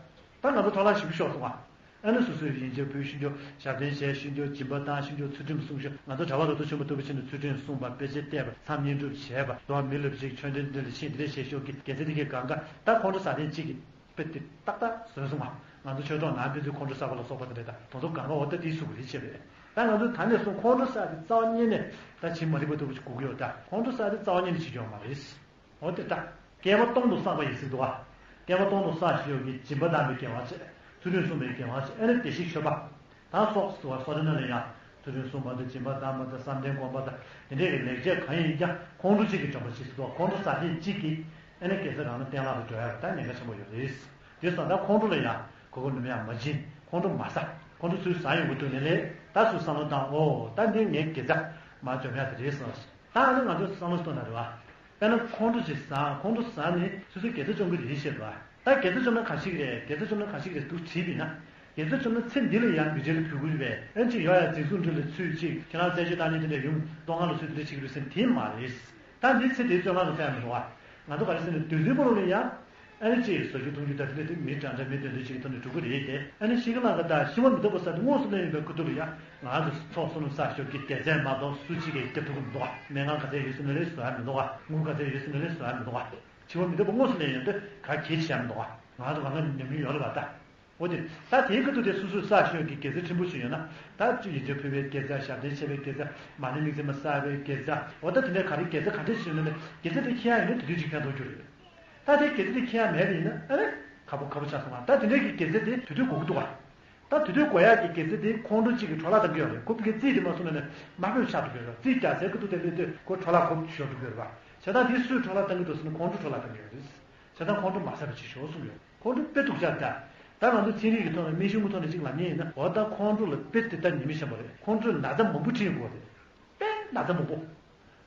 ད་ང་ཚོ་འཕྲོ་བརླག་ཞེ་པོ་ཤོར་སོང་ང་། ཨ་ནི་སོ་སོའི་ཡིན་གཅིག་ཕུལ་ཤེས་ཀྱོག་ཞབས་བརྟན་བྱས་ཤེས་ཀྱོག་སྦྱིན་པ་བཏང་ཤེས་ཀྱོག་ཚུལ་ཁྲིམས་སྲུང་ཤེས། ང་ཚོ་གྲྭ་པ་རོ་ཏོ་ཆེན་པོ་ལྟ་བུ་བྱས་ནས་ཚུལ་ཁྲིམས་སྲུང་བ། དཔེ་ཆ་བལྟས་པ། མཚམས་བསྙེན་སྒྲུབ་བྱས་པ། དོ་མི་སློབ་ཅིག་ཆོས་འབྲེལ་འདི་ལ་ཕྱིན། འདི་འདྲ་བྱས་ཤོག་གི་དགེ་རྩ་འདི་གའི་གང་ག་ད་ཁོང་ཁྲོ་ཟ་མཁན་གཅིག་གིས་དཔེ་དེ་ཏག་ཏག་བཟོས་སོང་ང་། ང་ཚོ་ཆོས་གྲོགས་ནང་ཕན་ཚུན་ཁོང་ཁྲོ་ཟ་བ་ལ་སོགས་པ་དེ་འདྲ་དང་། དེ་ཚོ་གང་ག་འོ་ད་དེའི་གཟུགས་པོ་རེད་བྱས་པས། ད་ང་ཚོ་ད་ནས་བཟུང་ཁོང་ཁྲོ་ཟ་དེ་རྩ་བ་ཉིད་ནས་ད་བྱེད་མ་རིག་པ་ལྟ་བུ་ཞིག་དགོས་ཀྱི་ཡོད། ད་ཁོང་ཁྲོ་ཟ་དེ་རྩ་བ་ཉིད་ནས་བྱེད་རྒྱུ་ཡོད་མ་རེད། འོ་དེ་ད། བསྐལ་པ་སྟོང་དུ་བསགས་པ་ཡིན་ཟེར་འདུག་ག། བསྐལ་པ་སྟོང་དུ་བསགས་ཤིང་འཇོག་གི་སྦྱིན་པ་བཏང་བའི་དགེ་བ་བྱས། ཚུལ་ཁྲིམས་སྲུང་བའི་དགེ་བ་བྱས། ཨ་ནི་བདེ་གཤེགས་མཆོད་པ། ད་སོགས་ཟེར་བ་སོགས་དེ་ནང་ལ་ཡང་ཚུལ་ཁྲིམས་སྲུང་བ་དང་། སྦྱིན་པ་བཏང་བ་དང་། བསམ་གཏན་སྒོམ་པ་དང་། དེ་འདྲའི་གི་ལེགས་སྤྱད་གང་ཡིན་ཀྱང་ཁོང་ཁྲོ་གཅིག་གིས་འཇོམས་པ་བྱེད་ཟེར་འདུག་ག། ཁོང་ཁྲོ་ཟ་མཁན་གཅིག་གིས་ཨ་ནི་དགེ་རྩ་རང་ལ་གཏན་བརླག་ཏུ་འགྲོ་ཡ་ད་ཉེན་ཁ་ཆེན་པོ་ཡོད་རེད། དེ་སོང་ད་ཁོང་ཁྲོ་ལ་ཡང་གོ་གོ་ནུབ་ཡང་མ་བྱིན། ཁོང་ཁྲོ་མ་ཟ། ཁོང་ཁྲོ་ཚུར་ཟ་ཡོང་གི་འདུག་ནས་ལས། ད་ཚུར་བསམ་བློ་བཏང་། འོ་ད་འདི་ངའི་དགེ་རྩ་མར་འཇོམས་ཡ་དེ་རེད་གསུངས། ད་ཨ་ནི་ང་ཚོས་བསམ་བློ་གཏོང་ན་རེད་བ། དཔེར་ན་ཁོང་ཁྲོ་ཞིག་ཟ། ཁོང་ཁྲོ་ཟ་ནས་སོ་སོའི་དགེ་རྩ་བཅོམ་གྱི་རེད་ཟེར་བ། ད་དགེ་རྩ་བཅོམ་ན་ག་ཞིག་རེད། དགེ་རྩ་བཅོམ་ན་ག་ཞིག་རེད་འདུག་དྲིས་པས་ན། དགེ་རྩ་བཅོམ་ན་ཚེ་འདི་ལ་ཡང་མི་ཚེ་ལ་གུས་བཀུར་བས། ཨ་ནི་ཅིག་ཡོང་ཡ་འཛིན་བཟུང་འདྲ་ལ་ཚུད་ཅིག་ཁྱེད་རང་རྩད་གཅོད་བཏང་ནས་དེ་འདྲ་ཡོང་། བསྟོད་བསྔགས་ལ་ཚུད། དེ་འདྲ་བྱེད་ཀྱི་རེད་ཟེར་ན་དེ་མ་རེད། ད་འདི་ཚེ་འདིའི་བཙོན་ཁང་ལ་ཚད་མི་འདུག་བ། ང་ཚོ་ག་རེ་ཟེར་ན་དུས་ཚོད་པོ་ལ་ཡང་། ཨ་ནི་ཅིག་ཟ་རྒྱུ་འཐུང་རྒྱུ་ད་དེ་འདྲ་དེ་མི་འདྲ་འདྲ་མི་འདོད་འདོད་ཅིག་གི་ཐོག་ནས་འགྲོ་གི་རེད་དེ། ཨ་ནི་ཤི་ཁ་ལང་ཁ་ད་ཤི་བ་མི་རྟག་པ་ཟེར་དེ་དངོས་སུ་སླེབས་ཡོང་པའི་ཁ་ཐུག་ལ་ཡང་ང་ཚོ་ཚོགས་བསོད་ནམས་བསགས་ཤོག་གི་དགེ་རྩ་མ་གཏོགས་སུ་གཅིག་གིས་སྐྱོབ་ཐུབ་ཀྱི་མི་འདུག་ག། སྨན་ཁང་ག་ཚད་ཡོད་ཟེར་ན་ལས་བཟོ་ཡ་མི་འདུག་ག། དངུལ་ག་ཚད་ཡོད་ཟེར་ན་ལས་བཟོ་ཡ་མི་འདུག་ག། ཤི་བ་མི་རྟག་པ་དངོས་སུ་སླེབས་ཡོང་དུས་ག་གེ་བྱེད་ཡ་མི་འདུག་ག། ང་ཚོ་གང་ག་ཉམས་མྱོང་ཡོད་རེད་བ་ད། འོ་དེ་ད་དེའི་ཁ་ཐུག་དེ་སོ་སོས་བསགས་ཤོག་གི་དགེ་རྩ་ཕྲན་བུ་ཞིག་ཡོད་ན། ད་ཅིག་ཡིན་གཅིག་ཕུལ་བའི་དགེ་རྩ། ཞབས་བརྟན་བྱས་པའི་དགེ་རྩ། མ་ཎི་དམིགས་བརྩེ་མ་བསགས་པའི་དགེ་རྩ། འོ་ད་དེ་འདྲའི་ག་རེ་དགེ་རྩ་ག་འདྲ་ཞིག་ཡོད་ན་ནི་དགེ་རྩ་དེ་འཁྱེར་ཡ་ཡོད་ན་དེ་དུས་ཅིག་ཕན་ཐོགས་རྒྱུ་རེད། ད་དེ་དགེ་རྩ་དེ་འཁྱེར་ཡ་མེད་པ་ཡིན་ན་ཨ་ནི་ཁག་པོ་ཁག་པོ་ཆགས་སོང་བ། ད་དེ་འདྲའི་གི་དགེ་རྩ་དེ་དུས་དུས་དགོས་ཀྱི་འདུག་བ། ད་དུས་དུས་དགོས་ཡག་གི་དགེ་རྩ་དེ་ཁོང་ཁྲོ་གཅིག་གིས་འཕྲོ་བརླག་གཏང་གི་ཡོད་རེད། ཁོ་ཕ་གི་རྩིས་དེ་མ་སོང་ན་ནི་དམའ་ཕབ་ཆགས་འགྲོ་གི་ཡོད་རེད། རྩིས་རྒྱག་སའི་ཁ་ཐུག་དེ་སླེབས་དུས་ཁོ་འཕྲོ་བརླག་ཁོ་ཤོར་འགྲོ་གི་ཡོད་རེད་བ། བྱས་ཙང་དེ་སུས་འཕྲོ་བརླག་གཏང་གི་འདུག་ཟེར་ན་ཁོང་ཁྲོས་འཕྲོ་བརླག་གཏང་གི་ཡོད་རེད། བྱས་ཙང་ཁོང་ཁྲོ་མ་ཟ་བ་ཅིག་ཤོག་གསུངས་ཡོད། ཁོང་ཁྲོ་དཔེ་སྡུག་ཅག་རེད་ད། ད་ང་ཚོ་ཚན་རིག་གི་ཐོག་ནས་སྨན་གཞུང་གི་ཐོག་ནས་ཅིག་ལབ་མཁན་ཡིན་ན། འོ་ད་ཁོང་ཁྲོ་ལ་དཔེ་དེ་ལྟར་ཉེས་དམིགས་ཤེས་པ་རེད། ཁོང་ཁྲོས་ན་ཚ་མང་པོ་ཁྲིད་ཡོང་གི་ཡོད་རེད། དཔེ་ན་ཚ་མང་པོ།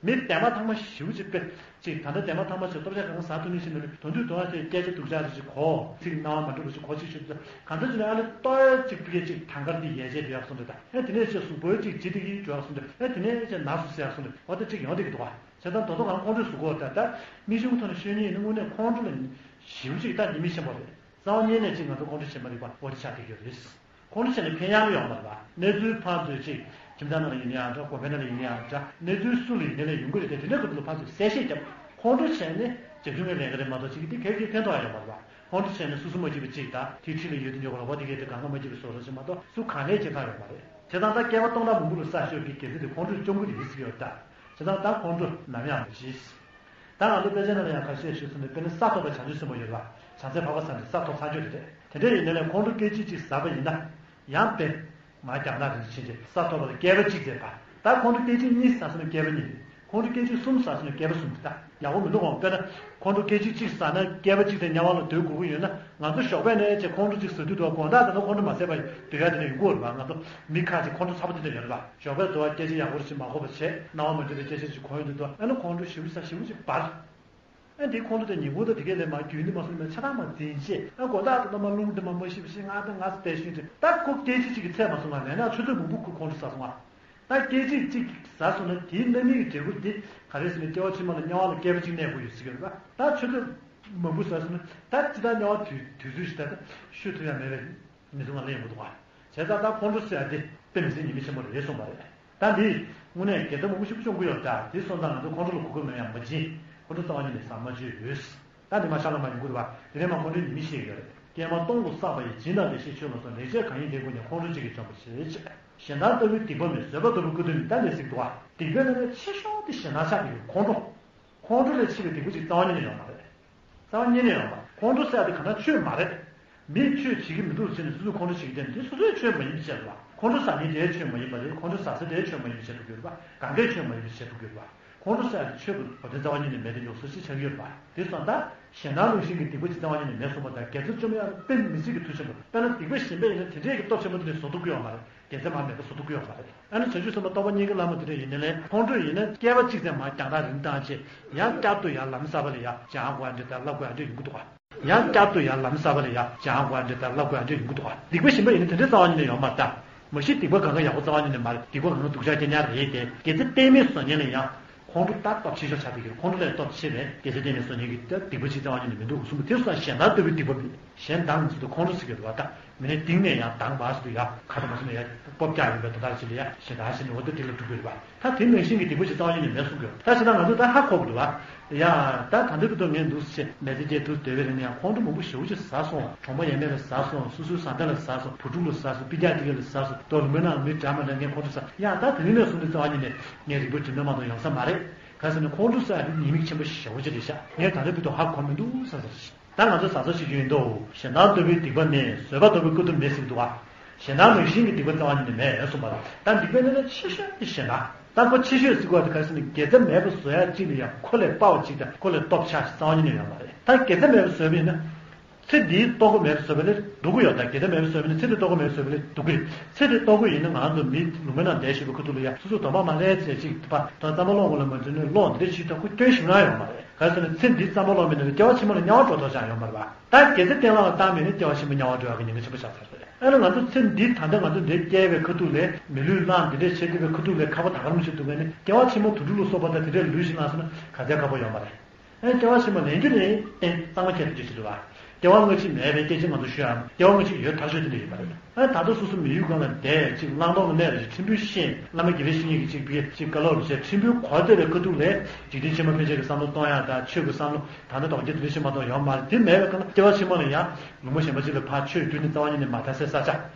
མི་དེ་མ་ཐག་མ་ཞིའུ་ཅིག་དཔེ་ཅིག་ད་ལྟ་དེ་མ་ཐག་མ་ཅིག་སྟོབས་ཆ་གང་ཟག་ཐུབ་ནི་ཞིག་ནི་དོན་དུ་དོ་བ་དེ་སྐད་ཆ་སྡུག་ཅག་རེ་ཅིག་གོ་ཚིག་སྣང་བ་མ་འགྲོ་བ་ཅིག་གོ་ཅིག་ཞུ་ཚོད་གང་ཚོད་ཅིག་ནི་ཨ་ལེ་ལྟོ་ཡ་ཅིག་ཕི་གེ་ཅིག་ཐང་དཀར་དེ་ཡལ་ཆད་འགྲོ་ཡག་སོང་རེད་ད། ཨེ་དེ་ནས་ཅིག་གཟུགས་པོའི་ཅིག་ལྗིད་དེ་གིས་འགྲོ་ཡག་སོང་རེད། ཨེ་དེ་ནས་ཅིག་ན་སུ་ཟེར་ཡག་སོང་རེད། འོ་ད་ཅིག་ཡོང་བསྡད་ཀྱི་འདུག་བ། བྱས་ཙང་ད་དུང་ང་ཁོང་ཁྲོའི་གཟུགས་པོ་ད་ལྟ་མིག་ཤེལ་ཐོག་ནས་ཤོད་ཉེན་ནི་དངོས་གནས་ཁོང་ཁྲོ་ལ་ཞེ་པོ་ཅིག་ད་ཉེས་དམིགས་ཆེན་པོ་རེད། རྩ་བ་ཉིད་ནས་ཅིག་ང་ཚོ་ཁོང་ཁྲོ་བྱེད་མ་རིག་པ་འོ་དེ་ཆགས་བསྡད་ཀྱི་ཡོད་རེད། ཁོང་ཁྲོ་བྱས་ནས་ཕན་ཡང་ཡོང་མ་རེད་པ། གནས་ཚུལ་ཕར་ཚུར་ཅིག་ཁྱིམ་ཚང་ནང་ལ་ཡིན་ན་ཡང་འདྲ། དགོན་པའི་ནང་ལ་ཡིན་ན་ཡང་འདྲ། གནས་ཚུལ་སུ་ལ་ཡིན་ནའི་ལས་ཡོང་གི་རེད་དེ། དེ་འདྲ་ཁུ་ཐུག་ལ་ཕར་ཚུར་གསལ་བཤད་བརྒྱབ། ཁོང་ཁྲོ་བྱས་ནས་རྒྱབ་ཆུང་གི་ལས་ཀ་རེད་མ་གཏོགས་ཅིག་གིས་དེ་གལ་ཆེ་ཕན་ཐོགས་ཡ་ཡོད་མ་རེད་པ། ཁོང་ཁྲོ་བྱས་ནས་སོ་སོ་མ་སྐྱིད་པ་ཅིག་དང་དེའི་འཁྲིས་ལ་ཡོད་དུས་ཉོ་ག་ལ་བ་དེ་གས་དེ་གང་ག་མ་སྐྱིད་པ་བཟོ་རོགས་ཞེས་མ་གཏོགས་སུ་གང་ལས་བྱེད་ཐབས་ཡོད་མ་རེད། བྱས་ཙང་ད་བསྐལ་པ་སྟོང་ཕྲག་མང་པོ་ལ་བསགས་ཤོག་གི་དགེ་རྩ་དེ་ཁོང་ཁྲོས་བཅོམ་གི་རེད་ཟེར་གྱི་ཡོད་ད། བྱས་ཙང་ད་ཁོང་ཁྲོ་ནམ་ཡང་མི་བྱེད། ད་ང་ཚོ་དཔེ་ཆ་ནང་ལ་ཡང་ཁ་ཤས་ཞུས་སོང་ནས། དཔེར་ན་ས་ཐོབ་པ་བྱང་ཆུབ་སེམས་དཔའ་ཡོད་པ། བྱང་སེམས་འཕགས་པ་ཟེར་ནས་ས་ཐོབ་ཚར་གྱི་རེད། དེ་འདྲ་ཡིན་ནའི་ཁོང་ཁྲོ་སྐད་ཅིག་གཅིག་ཟ་བ་ཡིན་ན། ཡང་དཔེ་མ་རྒྱང་ཐག་རིང་ཕྱིན་ཏེ་ས་ཐོབ་པ་ལ་བསྐལ་པ་གཅིག་ཟེར་བ། ད་ཁོང་ཁྲོ་སྐད་ཅིག་གཉིས་ཟ་སོང་ན་བསྐལ་པ་གཉིས་རེད། ཁོང་ཁྲོ་སྐད་ཅིག་གསུམ་ཟ་སོང་ན་བསྐལ་པ་གསུམ་རེད། ད་ཡག་པོ་མི་འདུག་གོ། དཔེར་ན་ཁོང་ཁྲོ་སྐད་ཅིག་གཅིག་ཟ་ན་བསྐལ་པ་གཅིག་དེ་དམྱལ་བ་ལ་སྡོད་དགོས་ཀྱི་ཡོད་ན། ང་ཚོ་ཞོགས་པ་ནས་ཅིག་ཁོང་ཁྲོ་ཅིག་ཟ་དུས་དུ་དགོང་དག་དེ་ན་ཁོང་ཁྲོ་མ་ཟས་པ་སྡོད་ཡ་དེ་འདྲ་ཡོང་གི་ཡོད་རེད་པ། ང་ཚོ་མི་ཁ་ཅིག་ཁོང་ཁྲོ་ཚ་པོ་དེ་འདྲ་ཡོད་རེད་པ། ཞོགས་པའི་དུ་བ་སྐད་ཆ་ཡག་པོ་ཞིག་མ་གོ་བ་བྱས། སྣང་བ་མ་འགྲིག་པའི་སྐད་ཆ་ཞིག་གོ་ཡོང་དུས་དུ་ཨ་ནི་ཁོང་ཁྲོ་ཞེ་པོ་ཟ་ཞེ་པོ་ཅིག་འབར། ཨ་འདིའི་ཁོང་ཁྲོ་དེ་ཉིན་གུང་དང་དེ་གས་ལས་མར་རྒྱུན་ནི་མ་སོང་ནས་ཆ་ཚང་མ་འཛིན་བྱས། ཨ་དགོང་དག་ཏུ་ལྟ་མ་རླུང་དེ་མ་མ་ཤི་བ་ཞིག་ང་དང་ང་ཚོ་བལྟས་ཤིང་དེ་ད་ཁོ་སྐད་ཅིག་གཅིག་གི་ཚད་མ་སོང་ང་ལས་ན་ཆུ་ཚོད་མང་པོ་ཁོ་ཁོང་ཁྲོ་ཟ་སོང་ང་། ད་སྐད་ཅིག་གཅིག་ཟ་སོང་ན་དེའི་རྣམ་སྨིན་གྱི་འབྲས་བུ་དེ་ག་རེ་ཟེར་ན་སྐྱེ་བ་ཕྱི་མ་ལ་དམྱལ་བ་ལ་བསྐལ་པ་གཅིག་གནས་དགོས་ཡོད་ཟེར་གྱི་ཡོད་རེད་པ། ད་ཆུ་ཚོད་མང་པོ་ཟ་སོང་ན་ད་ཅི་ལྟར་དམྱལ་བ་དུས་དུས་ཚོད་ཞིག་ད་ད་ཤོད་ཐུབ་ཡ་མེད་པའི་མི་ཚོ་ང་ལ་ཡོང་གི་འདུག་བ། བྱས་ཙང་ད་ཁོང་ཁྲོ་ཟེར་ཡ་དེ་དཔེ་མི་སྲིད་ཉེས་དམིགས་ཆེན་པོ་རེད་གསུངས་པ་རེད། ད་འདི་དངོས་གནས་དགེ་རྩ་མང་པོ་ཞིག་སྦྱོང་གི་ཡོད་ད། དེ་སོང་ཙང་ང་ཚོ་ཁོང་ཁྲོ་ལ་གོ་སྐབས་མེད་ཡང་མ་བྱིན། ཁོང་ཁྲོ་རྩ་བ་ཉིད་ནས་ཟ་མ་བཅུག་ཡོད། ད་འདི་མ་ཤ་ལ་མ་ཡོང་གི་རེད་བ། དེ་ནས་མ་ཁོང་ཁྲོའི་ཉེས་དམིགས་ཤེས་ཡོད་རེད། ཀྱེ་མ་སྟོང་དུ་བསགས་པ་ཡི། སྦྱིན་དང་བདེ་གཤེགས་མཆོད་ལ་སོགས། ལེགས་སྤྱད་གང་ཡིན་དེ་ཀུན་ནས། ཁོང་ཁྲོ་གཅིག་གིས་འཇོམས་པར་བྱེད། གཞན་དག་ལྟ་བུའི་སྡིག་པ་མེད། བཟོད་པ་ལྟ་བུའི་ཀུན་ཏུ་མེད། ད་འདི་ཟེར་གི་འདུག་བ། སྡིག་པའི་ནང་ནས་ཆེ་ཤོས་དེ་གཞན་དག་ཆགས་ཀྱི་ཡོད། ཁོང་ཁྲོ། ཁོང་ཁྲོ་ལས་ཆེ་བའི་སྡིག་པ་ཅིག་རྩ་བ་ཉིད་ནས་ཡོད་མ་རེད། རྩ་བ་ཉིད་ནས་ཡོད་མ་རེད། ཁོང་ཁྲོ་ཟེར་ཡ་དེ་གང་ལྟར་ཆོས་མ་རེད། མིས་ཆོས་བྱེད་ཀྱི་མི་འདུག་ཟེར་ནས་སོ་སོས་ཁོང་ཁྲོ་བྱེད་ཀྱི་བསྡད་ནས་དེ་སོ་སོའི་ཆོས་མ་ཡིན་པ་བྱས་པ། ཁོང་ཁྲོ་ཟ་མཁན་དེའི་ཆོས་མ་ཡིན་པ་རེད། ཁོང་ཁྲོ་ཟ་ས་དེའི་ཆོས་མ་ཡིན་པ་བྱས་འགྲོ་གི་ཡོད་རེད་པ། གང་གའི་ཆོས་མ་ཡིན་པ་བྱས་འགྲོ་གི་ཡོད་རེད་པ། ཁོང་ཁྲོ་ཟེར་ཡ་དེ་ཆོས་ཀྱི་བབ་བསྟུན་རྩ་བ་ཉིད་ནས་མེད་དེ་ཡོད་སོ་ཞིག་ཆགས་ཀྱི་ཡོད་རེད་པ། དེ་སོང་ཙང་གཞན་དག་ལུགས་བཞིན་གྱི་སྡིག་པ་ཅིག་རྩ་བ་ཉིད་ནས་མེད་གསུངས་པ་དང་། དགེ་རྩ་བཅོམ་ཡ་ལ་དཔེ་མི་སྲིད་ཀྱི་མཐུ་ཆེན་པོ། དཔེར་ན་སྡིག་པ་གཞན་པ་ཡིན་ན་དེ་འདྲས་ཀྱི་སྟོབས་ཆེན་པོ་དེ་ནས་བཟོ་ཐུབ་ཀྱི་ཡོད་མ་རེད། དགེ་རྩ་མ་མེད་པ་བཟོ་ཐུབ་ཀྱི་ཡོད་མ་རེད། ཨ་ནི་བྱང་ཆུབ་སེམས་དཔའ་སྟོང་པ་རྙེད་མཁན་བླ་མ་དེ་འདྲ་ཡིན་ནའི་ལས་ཁོང་ཁྲོ་ཡིན་ན་བསྐལ་པ་གཅིག་ཙམ་མར་རྒྱང་ཐག་རིང་བཏང་བྱས། ཡང་བསྐྱར་དུ་ཡང་ལམ་གསར་པ་ལ་ཡང་སྦྱང་དགོས་ཡ་འདྲ་དང་བསླབ་དགོས་ཡ་འདྲ་ཡོང་གི་འདུག་ག། ཡང་བསྐྱར་དུ་ཡང་ལམ་གསར་པ་ལ་ཡང་སྦྱང་དགོས་ཡ་འདྲ་དང་བསླབ་དགོས་ཡ་འདྲ་ཡོང་གི་འདུག་ག། སྡིག་པ་གཞན་པ་ཡིན་ན་དེ་འདྲའི་རྩ་བ་ཉིད་ནས་ཡོང་མ་རེད་ད། མ་གཞི་སྡིག་པ་གང་ག་ཡག་པོ་རྩ་བ་ཉིད་ནས་མ་རེད། སྡིག་པ་གང་ག་སྡུག་ཅག་རྐྱང་རྐྱང་རེད་དེ། དགེ་རྩ་གཏན་མེད་བཟོ་མཁན་ལ་ཡང་ཁོང་ཁྲོ་ད་སྟོབས་ཆེ་ཤོས་ཆགས་བསྡད་ཀྱི་རེད། ཁོང་ཁྲོ་ལས་སྟོབས་ཆེ་བས་དགེ་རྩ་གཏན་མེད་བཟོ་མཁན་གྱི་སྡིག་པ་ཅིག་རྩ་བ་ཉིད་ནས་མི་འདུག་གསུངས་པ་དེ་སོང་གཞན་དག་ལྟ་བུའི་སྡིག་པ་མེད། གཞན་དང་ཟེར་དུས་ཁོང་ཁྲོ་ཟེར་གྱི་རེད་བ། ད་མི་ནི་སྟེང་ནས་ཡང་དང་མ་ཟེར་དུས་ཡ་ཁ་ད་མ་ཟེར་ནས་ཡ་སྤོབས་རྒྱག་ཡིན་པའི་དོན་དག་ཅིག་ལ་ཡ་གཞན་དག་ཟེར་ནས་འོ་ད་དེ་ལ་འགྲོ་གི་རེད་བ། ད་དེ་ནང་བཞིན་གྱི་སྡིག་པ་ཅིག་རྩ་བ་ཉིད་ནས་མེད་གསུང་གི་ཡོད། ད་བྱས་ན་ང་ཚོ་ད་ཧ་གོ་གི་འདུག་བ། ཡ་ད་ད་འདི་གི་ཐོག་ངས་འདུག་ཟེར་མེ་ཚེ་སྐྱེལ་དུས་སྡོད་པའི་རིང་ནས་ཡང་ཁོང་ཁྲོ་མང་པོ་ཞེ་པོ་ཅིག་ཟ་སོང་། གྲོང་པ་ཡས་མས་ལ་ཟ་སོང་། སོ་སོའི་བཟའ་ཟླ་ལ་ཟ་སོང་། བུ་ཕྲུག་ལ་ཟ་སོང་། སྤུན་ཀྱག་དེ་ག་ལ་ཟ་སོང་། ད་ལུང་པའི་ནང་མི་འདྲ་མི་འདྲ་ངས་ཁོང་ཁྲོ་ཟ། ཡ་ད་དེ་རིང་ནས་བཟུང་སྟེ་རྩ་བ་ཉིད་ནས་ངས་རིག་པ་སྒྲིམ་ན་མ་གཏོགས་ཡོང་ས་མ་རེད། ག་ཟེར་ན་ཁོང་ཁྲོ་ཟ་ཡ་དེ་ཉེས་དམིགས་ཆེན་པོ་ཞེ་པོ་ཅིག་རེད་ཤག། ངས་ད་ལྟ་བར་དུ་ཧ་གོ་མི་འདུག་ཟེར་ཟེར། ད་ང་ཚོ་ཟ་ཟ་ཞིག་ཡོད་འདུག། གཞན་དག་ལྟ་བུའི་སྡིག་པ་མེད། བཟོད་པ་ལྟ་བུའི་ཀུན་ཏུ་མེད་ཟེར་གྱི་འདུག་ག། གཞན་དག་ནང་བཞིན་གྱི་སྡིག་པ་རྩ་བ་ཉིད་ནས་མེད་གསུངས་པ་ལ། ད་སྡིག་པའི་གནས་ལ་ཆེ་ཤོས་དེ་གཞན་དག། ད་ཁོ་ཆེ་ཤོས་ཟེར་དགོས་པ་དེ་ག་རེ་ཟེར་ན་དགེ་རྩ་མེད་པ་བཟོ་ཡ་གཅིག་ལ་ཡང་ཁོ་ལས་དཔའ་བ་གཅིག་དང་ཁོ་ལས་སྟོབས་ཆགས་ཤིག་རྩ་བ་ཉིད་ནས་ཡོད་མ་རེད། ད་དགེ་རྩ་མེད་པ་བཟོས་པ་ཡིན་ན། ཚེ་འདིའི་ལྟོ་གོས་མེད་པ་བཟོས་པ་ལས་སྡུག་གི་ཡོད། ད་དགེ་རྩ་མེད་པ་བཟོས་པ་ཡིན་ན་ཚེ་འདིའི་ལྟོ་གོས་མེད་པ་བཟོས་པ་ལས་སྡུག་གི་རེད། ཚེ་འདིའི་ལྟོ་གོས་ཡིན་ན་ང་ཚོ་མི་ལུང་པའི་ནང་བསྡད་བཞིན་པའི་ཁུ་ཐུག་ལ་ཡ་སོ་སོ་གདོང་པ་མ་ལེགས་ཚེ་གཅིག་ད་རྩམ་པ་སློང་དགོས་ལ་མ་འཛུལ་ནས་སློང་འདི་འདྲ་བྱེད་ད་ཁོ་སྐྱོན་ཞིག་ན་ཡོད་མ་རེད། ག་རེ་ཟེར་ན་ཚེ་འདིའི་རྩམ་པ་སློང་མེད་ན་སྐྱེ་བ་ཕྱི་མ་ལ་དམྱལ་བ་འགྲོ་ཐག་ཆགས་ཡོད་མ་རེད་པ། ད་དགེ་རྩ་གཏན་ལ་བཏང་མེད་ན་སྐྱེ་བ་ཕྱི་མ་དམྱལ་བ་འགྲོ་ཡག་གི་ཉེན་ཁ་ཆེན་པོ་ཆགས་ཚར་རེད། ཨ་ནི་ང་ཚོ་ཚེ་འདི་ད་ལྟ་ང་ཚོ་འདིར་སྐྱེས་པའི་ཁ་ཐུག་ལས་མི་ལུས་བླངས་འདི་འདྲས་བྱེད་བསྡད་པའི་ཁ་ཐུག་ལས་ཁ་པ་ད་ག་རང་བྱེད་ཐུབ་མཁན་ནི་སྐྱེ་བ་ཕྱི་མ་དུད་འགྲོ་ལ་སོགས་པ་དང་དེ་འདྲས་ལུས་ཤིག་བླངས་སོང་ན་ག་ཚད་ཁག་པོ་ཡོད་མ་རེད། ཨ་སྐྱེ་བ་ཕྱི་མ་ལེན་རྒྱུ་ནི་ཨེ་གཙང་མ་ཁྱེར་ཐུབ་རྒྱུ་ཞིག་རེད་བ། སྐྱེ་བ་སྔ་ཕྱི་མེད་པའི་སྐད་ཆ་ང་ཚོ་ཤོད་ཨམ། སྐྱེ་བ་སྔ་ཕྱི་ཡོད་ཐག་ཆོད་དེ་འདྲ་ཡོད་མ་རེད། ཨ་ད་ལྟ་སོ་སོ་མི་ཡུལ་སྒང་ལ་བསྡད་ཅིག་བླང་དོར་ལ་གནས་རེ་ཅིག་ཁྲིམས་དཔོན་ཤེས་བླ་མ་དགེ་བའི་བཤེས་གཉེན་གྱི་ཅིག་བི་ཅིག་བཀའ་སློབ་རེ་བྱས་ཁྲིམས་དཔོན་གོ་བདེ་བའི་ཁ་ཐུག་ལས་འཇིག་རྟེན་ཕྱི་མ་ཕན་ཆད་ཀྱི་བསམ་བློ་གཏོང་ཡག་དང་ཆོས་ཀྱི་བསམ་བློ་ད་ནི་དོགས་གཅོད་དེ་འདྲ་ཞིག་མ་གཏོགས་ཡོད་མ་རེད། དེ་མེད་པའི་སྒང་ལ་སྐྱེ་བ་ཕྱི་མ་ལ་ཡང་ལུང་པ་གཞན་པ་ཅིག་ལ་ཕར་ཆོས་བསྒྱུར་ནས་རྩ་བ་ཉིད་ནས་མ་ཐར་སའི་ས་ཆ་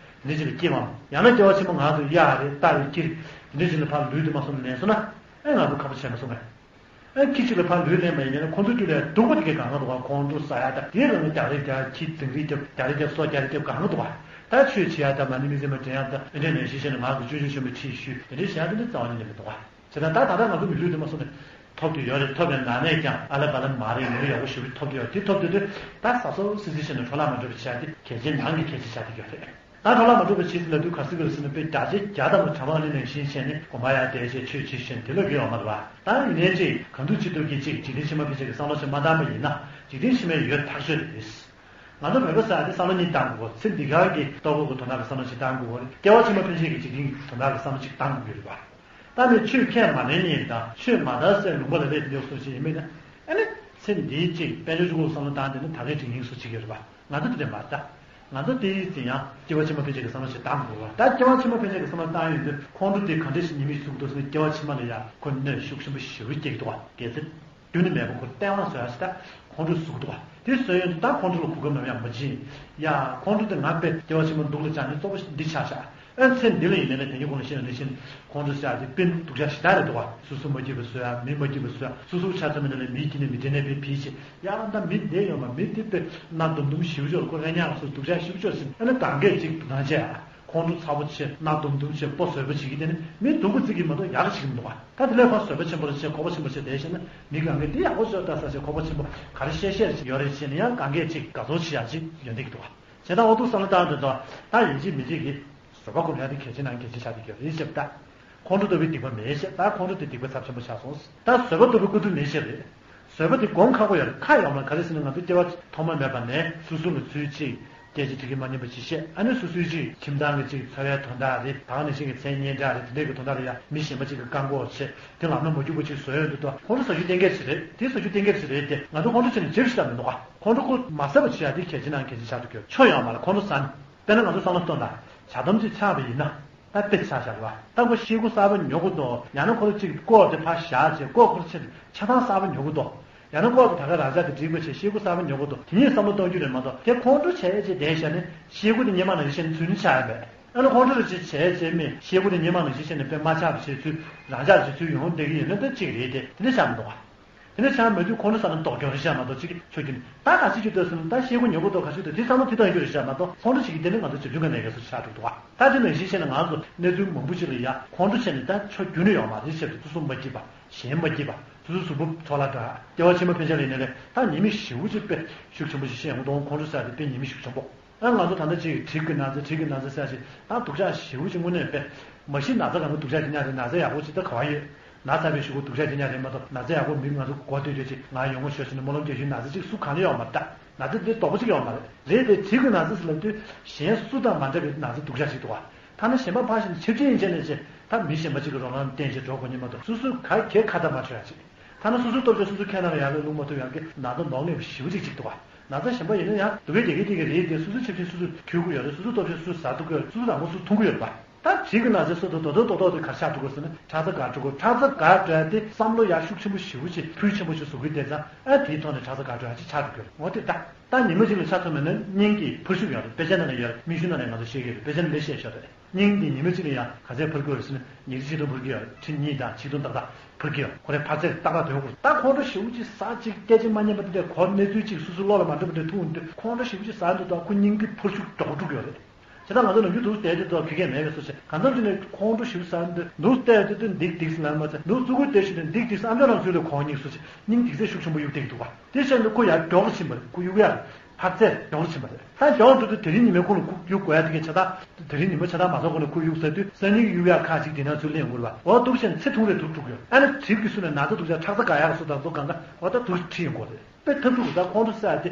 འདི་འདྲ་ཅིག་ལ་སྐྱེས་པའམ། ཡང་ན་སྐྱེ་བ་ཕྱི་མ་ང་ཚོ་གཡག་རེད་རྟ་རེད་ཁྱི་རེད་འདི་འདྲ་ཅིག་ལ་ཕར་ལུས་ཏེ་མ་སོང་ནས་ལེན་སོང་ན་ཨེ་ང་ཚོ་ཁག་པོ་ཆེ་མ་སོང་ངས། ཨེ་ཁྱི་གཅིག་ལ་ཕར་ལུས་ལེན་པ་ཡིན་ན་ཁོང་ཚོ་རྒྱུད་ལ་སྡུག་པོ་དེ་གས་གང་ག་འདུག་ག། ཁོང་ཁྲོ་ཟ་ཡག་དང་དེའི་རིང་ལ་རྒྱག་རེས་རྒྱག་ཁྱི་འཛིང་རེས་རྒྱབ་རྒྱག་རེས་རྒྱབ་སོ་རྒྱག་རེས་རྒྱབ་གང་ག་འདུག་ག། ད་ཆོས་བྱེད་ཡག་དང་མ་ཎི་མི་ཟེར་མ་འདྲེན་ཡག་དང་དེ་འདྲས་ནས་ཤེས་བྱས་ནས་ང་གི་སྤྱོད་ཆོས་ཆེན་པོའི་ཁྲིད་ཞུས་དེ་འདྲས་བྱེད་ཡག་དེ་འདྲས་རྩ་བ་ཉིད་ནས་མི་འདུག་ག། བྱས་ཙང་ད་ད་ལྟ་ང་ཚོ་མི་ལུས་དེ་མ་སོང་ནས་ཐོབ་དེ་ཡོད་རེད། ཐོབ་པའི་ནང་ནས་ཀྱང་ཨ་ལ་བ་ལ་མ་རེད། མི་ལུས་ཡག་པོ་ཞེ་པོ་ཐོབ་དེ་ཡོད། དེ་ཐོབ་དེ་དུས་ད་ཟ་སོ་སི་སི་བྱས་ནས་འཕྲོ་བརླག་མ་འགྲོ་བའི་བྱ་དེ་གལ་ཆེན་ནང་གི་གལ་ཆེ་ཆགས་བསྡད་ཡོད་རེད། ད་གྲོགས་ལ་མ་གྲུབ་པ་བྱེད་ཟིན་ལ་དུས་ག་སྲིད་ག་རེ་ཟིན་ན་དཔེ་བརྒྱ་ཆ་བརྒྱ་དང་གྲངས་མང་ནི་ནང་བཞིན་བྱས་ནས་དགོན་པ་ཡར་བསྡད་བྱས་ཆོས་བྱེད་བཞིན་དེ་ལོས་ཀྱི་ཡོང་མ་རེད་པ། ད་ཡིན་ནའི་ཅིག་གང་ཐུབ་ཅི་ཐུབ་ཀྱིས་ཅིག་འཇིག་རྟེན་ཕྱི་མ་ཕན་ཆད་ཀྱི་བསམ་བློ་ཞིག་མ་བཏང་པ་ཡིན་ན་འཇིག་རྟེན་ཕྱི་མའི་ཡོད་ཐག་ཆོད་རེད། ང་ཚོ་བོད་པ་ཟེར་ཡ་དེ་བསམ་བློ་གཉིས་བཏང་དགོས། ཚེ་འདི་ག་གི་ལྟོ་གོས་ཀྱི་དོན་དག་གི་བསམ་བློ་ཞིག་བཏང་དགོས། སྐྱེ་བ་ཕྱི་མ་ཕན་ཆད་ཀྱི་འཇིག་རྟེན་གྱི་དོན་དག་གི་བསམ་བློ་ཞིག་བཏང་དགོས་རེད་པ། ད་ནི་ཆོས་ཁས་མ་ལེན་མཁན་དང་ཆོས་མ་དར་སའི་ལུང་པ་ལ་སླེབས་ཡོད་སོ་ཞིག་ཡིན་མིན་ན། ཨ་ནི་ཚེ་འདིའི་ཅིག་དཔལ་འབྱོར་གྱི་སྐོར་བསམ་བློ་བཏང་དེ་ནི་ད་གའི་འགྲིག་སྙིང་སུ་ཅིག་ཡོད་རེད་པ། ང་ཚོ་དེ་འདྲ་མ་རེད་ད། ང་ཚོ་དེའི་ཚེ་ཡང་སྐྱེ་བ་ཕྱི་མ་ཕན་ཆད་ཀྱི་བསམ་བློ་ཞིག་བཏང་དགོས་པ། ད་སྐྱེ་བ་ཕྱི་མ་ཕན་ཆད་ཀྱི་བསམ་བློ་བཏང་ཡོང་དུས་ཁོང་ཁྲོ་དེ་ག་འདྲ་ཞིག་ཉེས་དམིགས་བཟོ་གི་འདུག་ཟེར་ན། སྐྱེ་བ་ཕྱི་མ་ལ་ཡང་ཁོ་གནོད་ཤུགས་ཆེན་པོ་ཞེ་པོ་སྐྱེལ་གྱི་འདུག་པ། གལ་སྲིད་རྒྱུ་ནི་མེད་པ་ཁོ་བསྟན་དབང་བཟོ་ཡ་ཞིག་ད་ཁོང་ཁྲོ་བཟོ་གི་འདུག་པ། དེ་བཟོས་ཡོང་དུས་ད་ཁོང་ཁྲོ་ལ་གོ་སྐབས་ནམ་ཡང་མ་བྱིན། ཡ་ཁོང་ཁྲོ་དེ་ང་དཔེ་སྐྱེ་བ་ཕྱི་མ་སྡུག་ལ་བཅངས་ནས་གཙོ་བོ་འདི་ཆགས་ཤག་ཨ་ཚེ་འདི་ལ་ཡིན་ནའི་ལས་དེ་ཉིད་གོང་ལ་བཤད་ན་ནི་བཞིན་ཁོང་ཁྲོ་ཟེར་ཡ་དེ་དཔེ་སྡུག་ཅག་ཞེ་དྲག་རེད་འདུག་པ། སོ་སོ་མ་སྐྱིད་པ་བཟོ་ཡ། མི་མ་སྐྱིད་པ་བཟོ་ཡ། སོ་སོ་ཆ་ཚང་མ་ནི་ལས་མི་སྐྱིད་ནི་མི་འདྲེ་ནས་དཔེ་ཕིས་བྱེད་ཡ། ཨ་ད་མི་བསྡད་ཡོད་མ། མི་དེ་དཔེ་སྣ་དུམ་དུམ་ཞིབ་ཅོར་ཁོ་རེ་ཉག་སོ་སྡུག་ཅག་ཞིབ་ཅོར་ཟིན། ཨ་ནི་གང་གས་ཅིག་སྡུག་ཐང་ཆད་ཨ། ཁོང་ཁྲོ་ཚ་པོ་བྱེད། སྣ་དུམ་དུམ་བྱེད། སྤོ་བཟོད་པ་བྱེད་ཀྱི་དེ་ནི་མི་སྡུག་པོ་བརྩི་གི་མ་གཏོགས་ཡག་བྱེད་ཀྱི་མི་འདུག་པ། ད་དེ་ལས་ཁོ་བཟོད་པ་ཆེན་པོ་རེ་བྱེད། ཁོག་པ་ཆེན་པོ་བྱེད་བསྡད་བྱས་ན་མི་གང་གས་འདི་ཡག་པོ་བཟོས་ད་ཟེར་བྱས་ཁོག་པ་ཆེན་པོ་ག་རེ་བཤད་བཤད་ཡོད་རེད་བྱས་ན་ཡང་གང་གས་ཅིག་དགའ་ཚོར་བྱེད་ཡག་ཅིག་ཡོང་བསྡད་ཀྱི་འདུག་པ། བྱས་ཙང་འོ་འདུག་བསམ་བློ་བཏང་དུས་ད་ད་ཡིན་གཅིག་མིན་གཅིག་གིས་བཟོད་པ་སྒོམ་ཡ་དེ་གལ་ཆེ་ནང་གལ་ཆེ་ཆགས་བསྡད་ཀྱི་ཡོད་རེད་ཟེར་བ་ད། ཁོང་ཁྲོ་ལྟ་བུའི་སྡིག་པ་མེད་ཞེས། ད་ཁོང་ཁྲོ་དེ་སྡིག་པ་ཚབས་ཆེན་པོ་ཆགས་སོང་། ད་བཟོད་པ་ལྟ་བུའི་ཀུན་ཏུ་མེད་ཞེས་རེད། བཟོད་པ་དེ་སྒོམ་ཁག་པོ་ཡོད་རེད། ཁག་ཡོད་མ་རེད། ག་རེ་ཟེར་ན་ང་ཚོ་སྐྱེ་བ་ཐོག་མ་མེད་པ་ནས་སོ་སོ་ལ་ཚུལ་གཅིག་སྐད་ཆ་དྲི་གི་མ་ཉན་པ་ཅིག་བཤད། ཨ་ནི་སོ་སོའི་ཅིག་ཁྱིམ་ཚང་གི་ཅིག་འཚོ་བའི་དོན་དག་རེད། ད་ག་ནང་བཞིན་གྱི་མཚན་སྙན་གྲགས་རེད། དེ་འདྲས་ཀྱི་དོན་དག་ལ་ཡང་མི་གཞན་པ་ཅིག་གིས་བཀག་འགོག་བྱེད། དེ་ལམ་ལ་མ་རྒྱུག་པ་ཅིག་བཟོས་ཡོང་དུས་ད་ཁོང་ཁྲོ་ཟ་རྒྱུ་གཏན་འཁེལ་ཞིག་རེད། དེ་ཟ་རྒྱུ་གཏན་འཁེལ་ཞིག་རེད་དེ། ང་ཚོ་ཁོང་ཁྲོ་བྱས་ནས་འཇིབ་ཤ་མི་འདུག་ག་ཁོང་ཁྲོ་ཁོ་མ་ཟ་བ་བྱེད་ཡ་དེ་གལ་ཆེ་ནང་གལ་ཆེ་ཆགས་འདུག་གི། ཆོ་ཡོད་མ་རེད་ཁོང་ཁྲོ་ཟ་ནས། དཔེར་ན་ང་ཚོ་བསམ་བློ་གཏོང་དང་། ཇ་དམ་ཅིག་ཆགས་པ་ཡིན་ན། ད་དཔེ་ཆ་བཞག་པ། ད་ཁོ་ཤེལ་སྒོ་གསར་པ་ཉོ་དགོས་འདུག་ཡང་ན་ཁོ་ལ་ཅིག་ཀོག་དེ་ཕར་བཞག་བྱས་ཀོག་ཁོ་ལ་ཕྱིར་ཆ་ཚང་གསར་པ་ཉོ་དགོས་འདུག་ཡང་ན་ཀོག་དེ་ད་ག་རང་ཅག་གི་སྒྲིག་པ་བྱས་ཤེལ་སྒོ་གསར་པ་ཉོ་དགོས་འདུག་དེ་གཉིས་བསམ་བློ་གཏོང་རྒྱུ་རེད་མ་གཏོགས་དེ་ཁོང་ཁྲོ་བྱས་བྱས་བསྡད་བཞག་ནས་ཤེལ་སྒོ་དེ་སྔོན་མ་ནང་བཞིན་བྱས་ནས་ཚུལ་ནི་ཆགས་ཡོད་པས། ཨ་ནི་ཁོང་ཁྲོ་ལ་ཅིག་བྱས་བྱས་མེད་ཤེལ་སྒོ་དེ་སྔོན་མ་ནང་བཞིན་བྱས་ནས་དཔེ་མ་ཆགས་པ་བྱས་ཚུལ་རང་ཅག་བྱས་ཚུལ་ཡོང་བསྡད་ཀྱི་ཡོད་ན་ད་གཅིག་རེད་དེ། དེ་འདྲ་ཆགས་མི་འདུག་ག་དེ་ནས་བྱ་མི་འདུག་ཁོང་ཁྲོ་ཟ་ན་ལྡོག་སྐྱོན་རེད་བཤད་མ་གཏོགས་ཅིག་ཆོ་རྒྱུ་ནི་ད་ག་ཅིག་རྒྱུ་ལྟོས་སོང་ན་ད་ཤེལ་སྒོ་ཉོ་དགོས་འདུག་ག་ཞུ་དུས་དེ་བསམ་བློ་དེ་གཏོང་རྒྱུ་རེད་བཤད་མ་གཏོགས་ཁོང་ཁྲོ་བྱེད་ཀྱི་དེ་ནི་ང་ཚོ་བྱེད་རྒྱུ་ག་ནས་ག་སུ་ཆགས་འགྲོ་འདུག་ག་ད་དེ་ནང་བཞིན་བཤད་ན་ང་ཚོ་གནས་ཚུལ་མང་པོ་ཅིག་ལ་ཡ་ཁོང་ཁྲོ་བྱས་ནས་ད་ཆོ་རྒྱུ་ནི་ཡོད་མ་རེད་བཤད་དུས་སོ་སོ་མ་སྐྱིད་པ་གཞན་མ་སྐྱིད་པ་སོ་སོ་གཟུགས་པོ་འཕྲོ་བརླག་འགྲོ་ཡ་སྐྱེ་བ་ཕྱི་མ་ཕན་ཆད་ལ་ཡིན་ནའི་ལས་ད་ཉེས་དམིགས་ཞེ་པོ་ཅིག་དཔེ་ཤུགས་ཆེན་པོ་ཞིག་བཤད་ཡོང་གི་འདུག་ཁོང་ཁྲོ་ཟེར་ཡ་དེ་དཔེ་ཉེས་དམིགས་ཤུགས་ཆེན་པོ། ཨ་ང་ཚོ་ད་ལྟ་ཅིག་གྲིབ་ཀྱི་ན་ཚ་གྲིབ་ཀྱི་ན་ཚ་ཟེར་ཞིག་ད་སྡུག་ཅག་ཞེ་པོ་ཅིག་དངོས་གནས་དཔེ། མ་གཞི་ན་ཚ་གང་ག་སྡུག་ཅག་ཅིག་ཉག་རེད། ན་ཚ་ཡག་པོ་ཅིག་ད་ག་བ་ཡོད། ན་ཚ་བའི་གཞུག་གུ་སྡུག་ཅག་ཅིག་ཉག་རེད་མ་གཏོགས་ན་ཚ་ཡག་པོ་མི་ང་ཚོ་མགོ་ཐོས་དུས་ཅིག་ང་ཡོང་གོ་ཤོག་ཟེར་ནས་སྨོན་ལམ་རྒྱག་ཤོག་ན་ཚ་ཅིག་སུ་གང་ལ་ཡོད་མ་རེད་ད། ན་ཚ་འདི་ལྡོག་པོ་ཅིག་ཡོད་མ་རེད། རེད་དེ་གྲིབ་ཀྱི་ན་ཚ་ཟེར་ལབ་དུས་གཞན་སུ་དང་མ་འདྲ་བའི་ན་ཚ་སྡུག་ཅག་ཅིག་འདུག་ག་ཐ་ན་གཞན་པ་ཕར་ཞིག་ཆབ་ཆེན་ཡིན་ཆེ་ནས་ཅེ་ད་མི་གཞན་པ་ཅིག་གི་རོགས་རམ་བརྟེན་བྱས་འགྲོ་དགོས་ནི་མ་གཏོགས་སོ་སོ་ག་གེ་ཁ་ཐག་མ་ཆོད་ཡ་ཅིག་ཐ་ན་སོ་སོའི་སྟོབས་ཆེ་སོ་སོ་ཁྱེར་ན་ལ་ཡར་ལ་རླུང་མ་ཐུབ་ཡག་གི་ན་ཚ་ནོར་ངེས་པ་ཞེ་པོ་ཅིག་ཅིག་འདུག་ག་ན་ཚ་གཞན་པ་ཡིན་ན་ཡང་སྡུག་གི་རྒྱག་གི་དེ་གི་རེད་དེ་སོ་སོའི་ཆབ་ཆེན་སོ་སོ་འཁྱེར་དགོས་ཡོད་རེད། སོ་སོའི་སྟོབས་ཆེ་སོ་སོ་ཟ་ཐུབ་ཀྱི་ཡོད་རེད། སོ་སོ་རང་མགོ་སོ་སོ་འཐུང་གི་ཡོད་རེད་པ། ད་གྲིབ་ཀྱི་ན་ཚའི་སོ་དང་རྡོག་རྡོག་རྡོག་རྡོག་དེ་གར་ཆགས་འགྲོ་དགོས་ཟེར་ན་ཁྲག་རྩ་འགག་འགྲོ་དགོས། ཁྲག་རྩ་འགག་འགྲོ་ཡ་དེ་བསམ་བློ་ཡག་ཤུགས་ཆེན་པོ་ཞེ་པོ་ཅིག་ཕུལ་ཆེན་པོ་ཞིག་བཟོ་གི་བསྡད་ཙང་ཨ་དེའི་ཐོག་ནས་ཁྲག་རྩ་འགག་འགྲོ་ཡ་ཅིག་ཆགས་འགྲོ་གི་ཡོད་རེད། འོ་དེ་ད་ད་ཉི་མ་གཅིག་ལ་ཆ་མཚོན་པ་ན་སྙིང་གི་འཕར་ཤུགས་ཡོད་རེད། དཔེ་ཆ་ནང་ལ་ཡོད་རེད། སྨན་གཞུང་ནང་ལ་ང་ཚོ་ཤེས་ཀྱི་ཡོད་རེད། དཔེ་ཆ་ནང་ལ་བཤད་ཤོག་རེད། སྙིང་འདི་ཉི་མ་གཅིག་ལ་ཡང་ག་ཚད་འཕར་གྱི་ཡོད་རེད་ཟེར་ན་ཉི་ཁྲི་ཆིག་སྟོང་འཕར་གྱི་ཡོད་རེད། ཁྲི་གཉིས་དང་ཆིག་སྟོང་ཏག་ཏག་འཕར་གྱི་ཡོད་རེད། ཁོ་རེ་འཕར་ཚད་ཏག་ཏག་དོན་ཁོ་རེད། ད་ཁོང་ཁྲོ་ཞེ་པོ་ཅིག་ཟ་ཅིག་སྐད་ཆ་མ་ཉན་པ་འདི་འདྲ་གོ་གནས་ཚུལ་ཅིག་སོ་སོ་བློ་ལ་མ་འགྲོ་བ་འདྲ་ཐུག་འོང་དུས་ཁོང་ཁྲོ་ཞེ་པོ་ཅིག་ཟ་འདུག་ད་ཁོ་སྙིང་གི་འཕར་ཤུགས་མགྱོགས་འགྲོ་གི་ཡོད་རེད། བྱས་ཙང་ང་ཚོ་ནམ་རྒྱུན་འདུག་བསྡད་དུས་ཐོག་གི་གས་མེད་པའི་བཟོ་བྱས་གང་འཚམ་ཅིག་ནས་ཁོང་ཁྲོ་ཞེ་པོ་ཟ་འདུག་འདུག་བལྟས་དུས་དུ་འདིག་འདིག་ཟེར་ལབ་མ་ཚད་འདུག་ཙུ་གུ་བལྟས་ཤུལ་དུ་འདིག་འདིག་ཟེར་ཨམ་ཅོག་ནང་ཚུར་ལ་གོང་སྙིགས་བཟོ་བྱས་སྙིང་འདིག་ཚད་ཤུགས་ཆེན་པོ་གཡུག་བསྡད་ཀྱི་འདུག་བ། དེ་བྱས་ནས་ཁོ་ཡར་མགྱོགས་རུ་ཕྱིན་པ་རེད། ཁོ་གཡུག་ཡར་འཕར་ཚད་མགྱོགས་རུ་ཕྱིན་པ་རེད། ད་མགྱོགས་རུ་འགྲོ་དུས་དེ་རིང་ཉི་མའི་ཁོང་ལ་ཁོ་གཡུག་དགོས་ཡ་དེ་གའི་ཆ་ད་དེ་རིང་ཉི་མ་ཆ་ད་མ་ཚོགས་གོང་ནས་ཁོ་གཡུག་ཚར་དུས་སང་ཉིན་གྱི་གཡུག་ཡར་ཁག་ཅིག་དེ་ནང་ཚུར་ལེན་དགོས་རེད་བ། འོ་འདུག་བྱས་ནས་ཚེ་ཐུང་རེ་དུར་འགྲོ་གི་ཡོད། ཨ་ནི་གྲིབ་ཀྱི་སུ་ནས་ན་ཚ་སྡུག་ཅག་ཁྲག་རྩ་འགག་ཡག་སུ་དང་ཚོ་གང་ག་འོ་ད་དུར་ཁྲིད་ཡོང་དགོས་རེད། དཔེ་ཐབས་སྡུག་ད་ཁོང་ཁྲོ་ཟ་ཡ་དེ་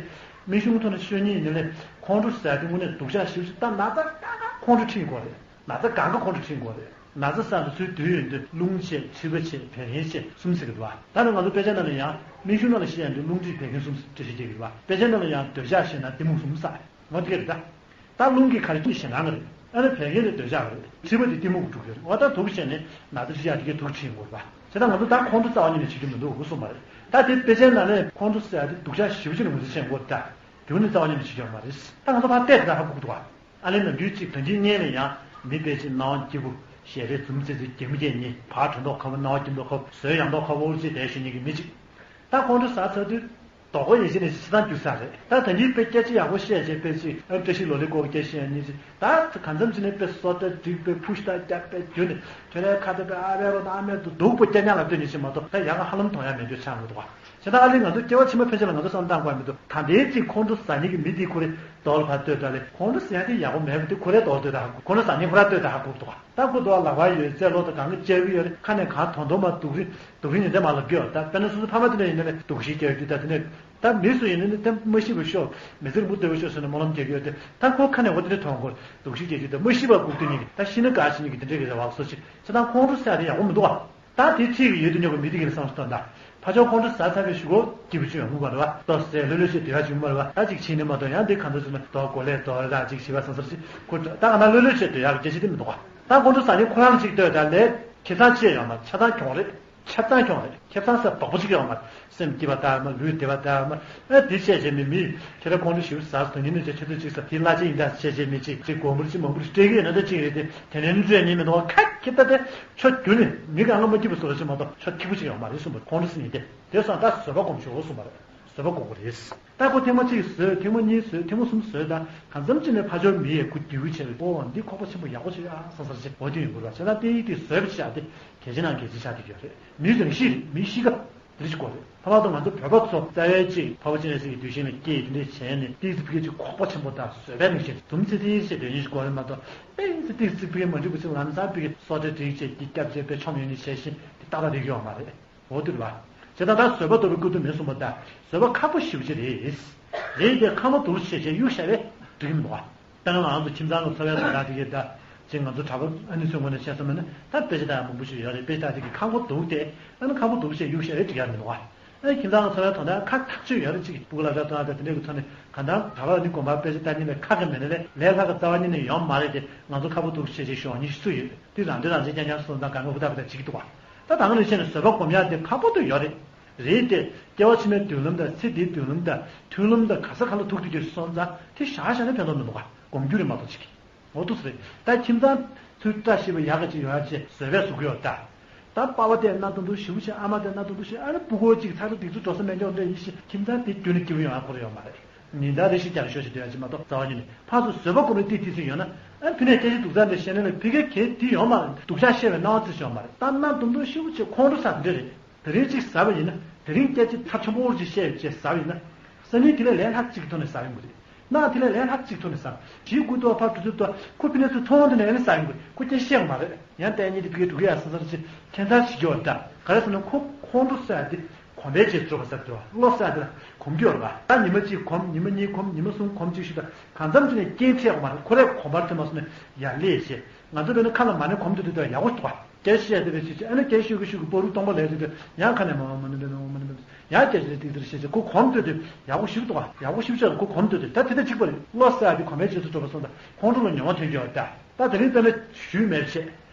སྨན་གཞུང་ཐོག་ནས་ཤོད་ཉེན་ཡིན་ནའི་ཁོང་ཁྲོ་ཟ་ཡ་དེ་དངོས་གནས་སྡུག་ཅག་ཞེ་པོ་ཅིག་ད་ན་ཚ་འགག་ག་ཁོང་ཁྲོ་ཁྲིད་དགོས་རེད། ན་ཚ་གང་ག་ཁོང་ཁྲོ་ཁྲིད་དགོས་རེད། ན་ཚ་ཟ་འདི་ཚོའི་དུས་ཡོད་འདི་རླུང་ཆད་མཁྲིས་པ་ཆད་བད་ཀན་ཆད་གསུམ་ཟེར་གི་འདུག་བ། ད་ནི་ང་ཚོ་དཔེ་ཆ་ནང་ལ་ཡང་སྨན་གཞུང་ནང་ལ་བཤད་ཡ་འདི་རླུང་མཁྲིས་བད་ཀན་གསུམ་འགྲེལ་བཤད་རྒྱག་གི་འདུག་བ། དཔེ་ཆ་ནང་ལ་ཡང་འདོད་ཆགས་ཞེ་སྡང་གཏི་མུག་གསུམ་ཟེར། ང་དེ་ག་རེད་ད། ད་རླུང་གི་ག་རེ་ཀྱི་ཞེ་སྡང་ག་རེད། ཨ་ནི་བད་ཀན་དེ་འདོད་ཆགས་ག་རེད། མཁྲིས་པ་དེ་གཏི་མུག་གི་འཁྲུག་གི་རེད། འོ་ད་འདུག་བྱས་ནས་ན་ཚ་ཁྲི་ཡག་དེ་གའི་དུག་ཁྲིད་ཡོང་དགོས་རེད་པ། བྱས་ད་ང་ཚོ་ད་ཁོང་ཁྲོ་རྩ་བ་ཉིད་ནས་བྱེད་རྒྱུ་མི་འདུག་གསུངས་པ་རེད། ད་དེ་དཔེ་ཆའི་ནང་ནས་ཁོང་ཁྲོ་ཟེར་ཡ་དེ་སྡུག་ཅག་ཞེ་པོ་ཅིག་ལ་ངོས་འཛིན་བྱེད་དགོས་རེད་ད། དེ་ནི་རྩ་བ་ཉིད་ནས་བྱེད་རྒྱུ་མ་རེད། ད་ང་ཚོ་ཕར་བལྟས་ད་ཧ་གོ་གི་འདུག་ག་ཨ་ལས་ནམ་རྒྱུན་གཅིག་དོན་གཅིག་གཉེན་ལ་ཡང་མི་དཔེ་ཅིག་སྣང་བ་སྐྱིད་པོ་ཞལ་རས་འཛུམ་ཙེ་ཙེ་གད་མོ་སྐྱེས་ཉིན་ཕར་དྲན་མདོག་ཁ་པོ་སྣང་བ་སྐྱིད་མདོག་ཁ་པོ་བཟོས་ཡག་མདོག་ཁ་པོ་ཅིག་བསྡད་ཤེས་མཁན་གྱི་མི་གཅིག་ད་ཁོང་ཁྲོ་ཟ་ཚར་དུས་ དོ་གོ་ཡིན་ཞིག་ནས་ཕྱི་ཐང་རྒྱུག་ས་རེད། ད་ད་གིན་དཔེ་སྐད་ཆ་ཡག་པོ་བཤད་བྱས་དཔེ་ཅིག་ཨ་བཀྲ་ཤིས་ལོ་ལེགས་སྐོར་སྐད་བཤད་ཉིན་ཅིག་ད་གང་འཚམ་ཅིག་ནས་དཔེ་སོ་ཏ་འགྲིག་དཔེ་ཕུ་ཤ་ཏ་རྒྱབ་དཔེ་རྒྱུ་ནས་ཁྱོད་རའི་ཁ་ཏ་དཔེ་ཨ་བེ་རོ་ད་ཨ་མེ་དུ་སྡུག་པོ་སྐྱ་ཉག་ལ་ལྟོས་ཉིན་ཞིག་མ་གཏོགས་ད་ཡག་ག་ཧ་ལམ་མཐོང་ཡ་མེད་འདོད་ཆགས་མི་འདུག་བ། བྱས་ད་ཨ་ལས་ང་ཚོ་སྐྱེ་བ་ཕྱི་མ་ཕན་ཆད་ལ་ང་ཚོ་བསམ་བཏང་དགོས་མི་འདུག་ད་ལྟའི་ཅིག་ཁོང་ཁྲོ་ཟ་མཁན་གྱི་མི་དེའི་ཁོ་རེ་དོག་ལ་ཕར་ལྟོས་ད་ལས་ཁོང་ཁྲོ་ཟ་ཡ་དེ་ཡག་པོ་མེད་པ་དེ་ཁོ་རེ་དོག་ལ་ལྟོས་ད་ཧ་གོ། ཁོང་ཁྲོ་ཟ་མཁན་ཁོ་ར་ལྟོས་ད་ཧ་གོ་འདུག་བ། ད་ཁོ་དོག་ལག་པ་ཡོད་རྩེ་ལོ་ད་གང་གི་ལྕགས་ཀྱི་ཡོད་རེད། ཁ་ནས་གང་དོན་དོན་མ་སྡུག་རིང་སྡུག་རིང་ཉིན་དེ་མ་ལབ་གི་ཡོད། ད་དཔེར་ན་སོ་སོ་ཕ་མ་དེ་འདྲ་ཡིན་ན་ལས་སྡུག་ཤི་སྐྱེ་ཡོད་དུས་ད་དེ་ནས་ད་མི་སུ་ཡིན་ན་ནི་དེ་མ་ཤི་བ་ཤོག་མི་ཚེ་རིང་པོ་སྡོད་པ་ཤོག་ཟེར་ནས་སྨོན་ལམ་རྒྱག་གི་ཡོད་དེ། ད་ཁོ་ཁ་ནས་འོ་དེ་འདྲ་མཐོང་གོ། སྡུག་ཤི་སྐྱེ་རྒྱུ་དེ་མ་ཤི་བ་སྒུག་དུས་ཉིན་གྱི་ད་ཤི་ན་དགའ་ཤི་ཉིན་གྱི་དེ་འདྲ་གི་རེ་བ་སོ་ཅིག་བྱས་ཙང་ཁོང་ཁྲོ་ཟ་དེ་ཡག་པོ་མི་འདུག་བ། ད་དེ་ཚིག་གི་ཡོད་དུ་ཉོ་གི་མི་དེ་གི་ལ་བསམ་སྟོན་ད། ཕ་ཆོག་ཁོང་ཁྲོ་ཟ་ཚར་བའི་གཞུག་གུ་སྐྱིད་པོ་ཅིག་ཡོང་གི་མ་རེད་བ། ལྟོ་ཟས་ལྷོད་ལྷོད་བྱས་སྡོད་ཡ་ཅིག་མ་རེད་བ། ད་ཅིག་ཕྱིན་ནས་མ་གཏོགས་ཡང་དེ་གང་འདྲ་ཟེར་ན་དོ་གོ་ལས་དོ་ར་ཅིག་ཞི་བ་བསམ་སར་ཅིག་ཁོ་ད་ག་ན་ལྷོད་ལྷོད་བྱས་སྡོད་ཡ་གི་སྐད་ཆ་དེ་མི་འདུག་བ། ད་ཁོང་ཁྲོ་ཟ་ནི་ཁོ་རང་ཅིག་ལྟོས་ད་ལས་ཁེ་བཟང་ཅི་ཡང་མ་ཆ་ཚང་གྱོང་རེད། ཆ་ཚང་གྱོང་རེད། ཁེ་བཟང་ས་དོག་པོ་ཅིག་ཡོང་མ་རེད། སེམས་སྐྱིད་པ་ད་མ་ལུས་བདེ་བ་ད་མ་ཨ་དེ་བཤད་བྱས་མི་མི་ཁྱེད་ར་ཁོང་ཁྲོ་ཞིབ་ཟ་དོན་ཉིན་ནས་བྱས་ཆེད་དུ་ཅིག་ཟ་དེ་གླ་ཆ་ཡིན་ད་བཤད་བྱས་མི་ཅིག་ཅིག་གོ་མུར་ཅིག་མ་མུར་སྤྲད་གི་ཡོད་ན་ད་ཅིག་རེད་དེ་དེ་ནས་ནི་བཟོས་ཉིན་མི་འདུག་བ། ཁ་ཁྱེད་ད་དེ་ཆོ་རྒྱུ་ནི་མི་གང་ང་མ་སྐྱིད་པ་བཟོ་བ་ཞིག་མ་གཏོགས་ཆོ་སྐྱིད་པོ་ཅིག་ཡོང་མ་རེད་གསུངས་པ། ཁོང་ཁྲོ་ཟ་ནི་དེ་དེ་སོང་ད་བཟོད་པ་སྒོམ་ཆོག་གསུངས་པ་རེད། བཟོད་པ་སྒོམ་དགོས་རེད། ད་ཁོ་ཐེངས་མ་གཅིག་བཟོས། ཐེངས་མ་གཉིས་བཟོས། ཐེངས་མ་གསུམ་བཟོས། ད་གང་འཚམ་ཅིག་ནས་ཕ་ཇོ་མི་ཡས་ཁུ་དེའུ་བྱས་པའི་ཨོ་འདི་ཁོག་པ་ཆེན་པོ་ཡག་པོ་བྱས་ཨ་བསམ་སར་བྱས་འོ་དེ་ཡོང་དགོས་ར། བྱས་ན་དཔེ་ཡིག་དེ་བཟོས་པ་བྱས་ཨ་དེ་གལ་ཆེ་ནང་གལ་ཆེ་ཆགས་བསྡད་ཡོད་རེད། མིའི་རང་གཤིས་རེད། མིའི་གཤིས་ཀ་དེ་རིགས་སྐོར་རེད། ཐ་མ་དུ་ང་ཚོ་བོད་པ་ཚོ་རྩ་བའི་གཅིག་ཕ་བོ་ཅི་ནས་སྲིད་ཀྱི་དུས་ཆེན་ལ་སྐྱེས་དེ་འདྲས་བྱས་ནས་ཏིག་ཙི་ཕི་ཀའི་གཅིག་ཁོག་པ་ཆེན་པོ་དང་བཟོད་པའི་རང་བཞིན་འཛུམ་ཚེ་ཚེ་ཡིར་བྱས་སྡོད་ཉིན་ཞིག་དགོས་རེད་མ་གཏོགས། དཔེ་ཏིག་ཙི་ཏིག་ཙི་ཕི་ཀའི་མ་འགྲིག་པ་ཅིག་ལམ་སང་ཕི་ཀའི་སོ་ཏྲ་སྒྲིག་བྱས་ཀྱི་སྐྱབས་བྱས་དཔེ་ཆོམ་ཡོང་ནས་བྱས་ཤིང་དེ་ཏག་ཏག་རིག་ཡོད་མ་རེད། འོ་དེ་རེད་བ། བྱས་ཙང་ད་བཟོད་པ་ལྟ་བུའི་སྐུ་དུ་མེད་གསུངས་པ་ད། བཟོད་པ་ཁག་པོ་ཞེ་པོ་ཅིག་རེད། རེད་དེ་ཁ་མ་དུར་བྱས་བྱས་གཡུག་བཞག་པས་འགྲིག་གི་མི་འདུག་བ། ད་ང་རང་ཚོ་ཁྱིམ་ཚང་གི་འཚོ་བའི་དོན་དག་དེ་གའི་ད་ཅིག་ང་ཚོ་གྲྭ་པ་ཨ་ནི་ཚོའི་ངོས་ནས་བཤད་ས་མིན་ན་ད་དཔེ་ཆ་ད་མང་པོ་ཞིག་ཡོད་རེད། དཔེ་ཆ་ད་དེ་གི་ཁ་མ་དུར་དེ་ཨ་ནི་ཁ་མ་དུར་བྱས་གཡུག་བཞག་པས་འགྲིག་ཡ་མི་འདུག་བ། ཨ་ནི་ཁྱིམ་ཚང་གི་འཚོ་བའི་དོན་དག་ཁག་ཐག་ཆོད་ཡོད་རེད། ཅིག་སྤུ་གུ་ལ་ད་ད་ད་དེ་འདྲའི་གི་ཐོག་ནས་གང་ལྟར་གྲྭ་པ་ཨ་ནི་དགོན་པར་དཔེ་ཆ་ལྟ་ཉིན་ལས་ཁག་གི་མེད་ན་ལས་ལས་སླ་གི་རྩ་བ་ཉིད་ནས་ཡོང་མ་རེད་དེ། ང་ཚོ་ཁ་པོ་དུར་བྱས་བྱས་ཞོག་ཉིན་ཞིག་སུ་ཡོད། དེ་རང་འདྲེ་རང་བྱེད་རྐྱང་རྐྱང་སོང་ཙང་གང་ག་ཧུར་ཐག་ཧུར་ཐག་བྱེད་ཀྱི་འདུག་བ། ད་དང་ནས་བཤད་ནས་བཟོད་པ་སྒོམ་ཡག་དེ་ཁག་པོ་དུ་ཡོད་རེད། རེད་དེ། སྐྱེ་བ་ཕྱི་མའི་མདུན་ལམ་དང་ཚེ་འདིའི་མདུན་ལམ་དང་མཐུན་ལམ་དང་ག་ས་ག་ལ་ཐུག་དུས་དུས་སོང་ཙང་དེ་བཞག་བཞག་ན་ཕན་ཐོགས་མི་འདུག་ག་སྒོམ་རྒྱུ་རེད་མ་གཏོགས་ཅིག་འོ་འདུག་སེ་རེད། ད་ཁྱིམ་ཚང་ཚུར་བཀྲ་ཤིས་པ་ཡག་ག་ཅིག་ཡོང་ཡག་ཅེས་བཟོད་པས་བཟོ་གི་ཡོད་ད། ད་པ་ཕ་དེ་སྣ་དུམ་དུམ་ཞེ་པོ་བྱས། ཨ་མ་དེ་སྣ་དུམ་དུམ་བྱས། ཨ་ནི་སྤུ་གུ་གཅིག་ཚ་ལུ་སྡིག་ཚུལ་འགྲོ་ས་མེད་འགྱོ་འདྲ་ཡིན་ཞིག་ཁྱིམ་ཚང་དེ་རྒྱུན་ནས་སྐྱིད་པོ་ཡོང་ཡག་ཁོ་ར་ཡོད་མ་རེད། ཉིན་ལྟར་རེ་ཞིག་རྒྱག་ཤོག་ཞིག་སྡོད་ཡག་ཅིག་མ་གཏོགས་རྩ་བ་ཉིད་ནས་ཕར་ཚུར་བཟོད་པ་སྒོམ་རེ་ཏིག་ཏིག་ཚོད་ཡོང་ན། ཨ་ཕི་ནས་སྐད་ཆ་སྡུག་ཙམ་རེ་བཤད་ན་ལས་ཕི་གའི་གལ་དེ་ཡོད་མ་རེད། སྡུག་ཅག་བཤད་པའི་སྣང་བ་ཚོད་ཡོད་མ་རེད། ད་སྣ་དུམ་དུམ་ཞེ་པོ་བྱས་ཁོང་ཁྲོ་ཟ་འདི་འདྲ་རེད། དེ་རིང་གཅིག་ཟ་བ་ཡིན་ན་དེ་རིང་སྐད་ཆ་ཚབས་ཆེན་པོ་ཅིག་བཤད་ཡོད་ཅེས་ཟ་བ་ཡིན་ན། སང་ཉིན་དེ་ལས་ལས་སླ་གཅིག་གི་ཐོག་ནས་ཟ་ཡོང་གི་རེད། གནངས་དེ་ལས་ལས་སླ་གཅིག་ཐོག་ནས་ཟ། ཞེ་དགུ་ཏོ་ཕར་འགྲོ་ཚུལ་ཏོ་ཁོ་ཕི་ནས་ཚུར་མཐོང་དེ་ནས་ཨ་ནི་ཟ་ཡོང་གི་རེད། ཁོ་སྐད་བཤད་ཡོང་མ་རེད། ཡང་ལྟས་ཉིད་དེ་ཕི་གའི་འགྲོ་གི་ཡ་ས་སར་ཅིག་ཁྱད་མཚར་ཞིག་གི་འོ་ད་ག་རེ་ཟེར་ན་ཁོ་ཁོང་ཁྲོ་ཟ་ཡ་དེ་གོམས་པའི་རྗེས་སུ་འགྲོ་བ་ཟེར་དུས་བློ་ཟ་ཡ་དེ་ལ་གོམས་ཀྱི་ཡོད་རེད་པ། ད་ཉི་མ་གཅིག་གོམས། ཉི་མ་གཉིས་གོམས། ཉི་མ་གསུམ་གོམས་ཅིག་ཞུ་ད་གང་འཚམ་ཅིག་ནས་རྐྱེན་འཕྲད་ཡོང་མ་རེད། ཁོ་རས་གོམས་པར་ཐོན་མ་སོང་ནས་ཡར་ལས་བྱས། ང་ཚོ་བས་ན་ཁ་ལ་མ་ཎི་གོམས་དུས་དུས་ཡག་པོ་འདུག་པ། སྐད་བཤད་དེ་བས་ཅིག་ཅིག་ཨ་ནི་སྐད་ཤོད་ཀྱི་ཤོད་ཀྱི་པོ་རུ་སྟོང་པ་ལས་དུས་དུས་ཡང་ཁ་ནས་མ་མ་མ་ནི་འདི་ནོ་མ་ནི་འདི་ཡང་སྐད་ཆ་ཏིག་ཏིག་བཤད་ཅིག་ཁོ་གོམས་དུས་དུས་ཡག་པོ་ཞིག་འདུག་པ། ཡག་པོ་ཞིག་ཆགས་ཁོ་གོམས་དུས་དུས་ད་དེ་ད་གཅིག་པ་རེད། བློ་གསལ་དེ་གོམས་པའི་རྗེས་སུ་འགྲོ་བ་སོང་ད་ཁོང་ཁྲོ་ལ་ཉོན་མོངས་ཐོན་གྱི་ཡོད་ད། ད་དེ་རིང་དཔེར་ན་ཞུས་མེད་བྱས།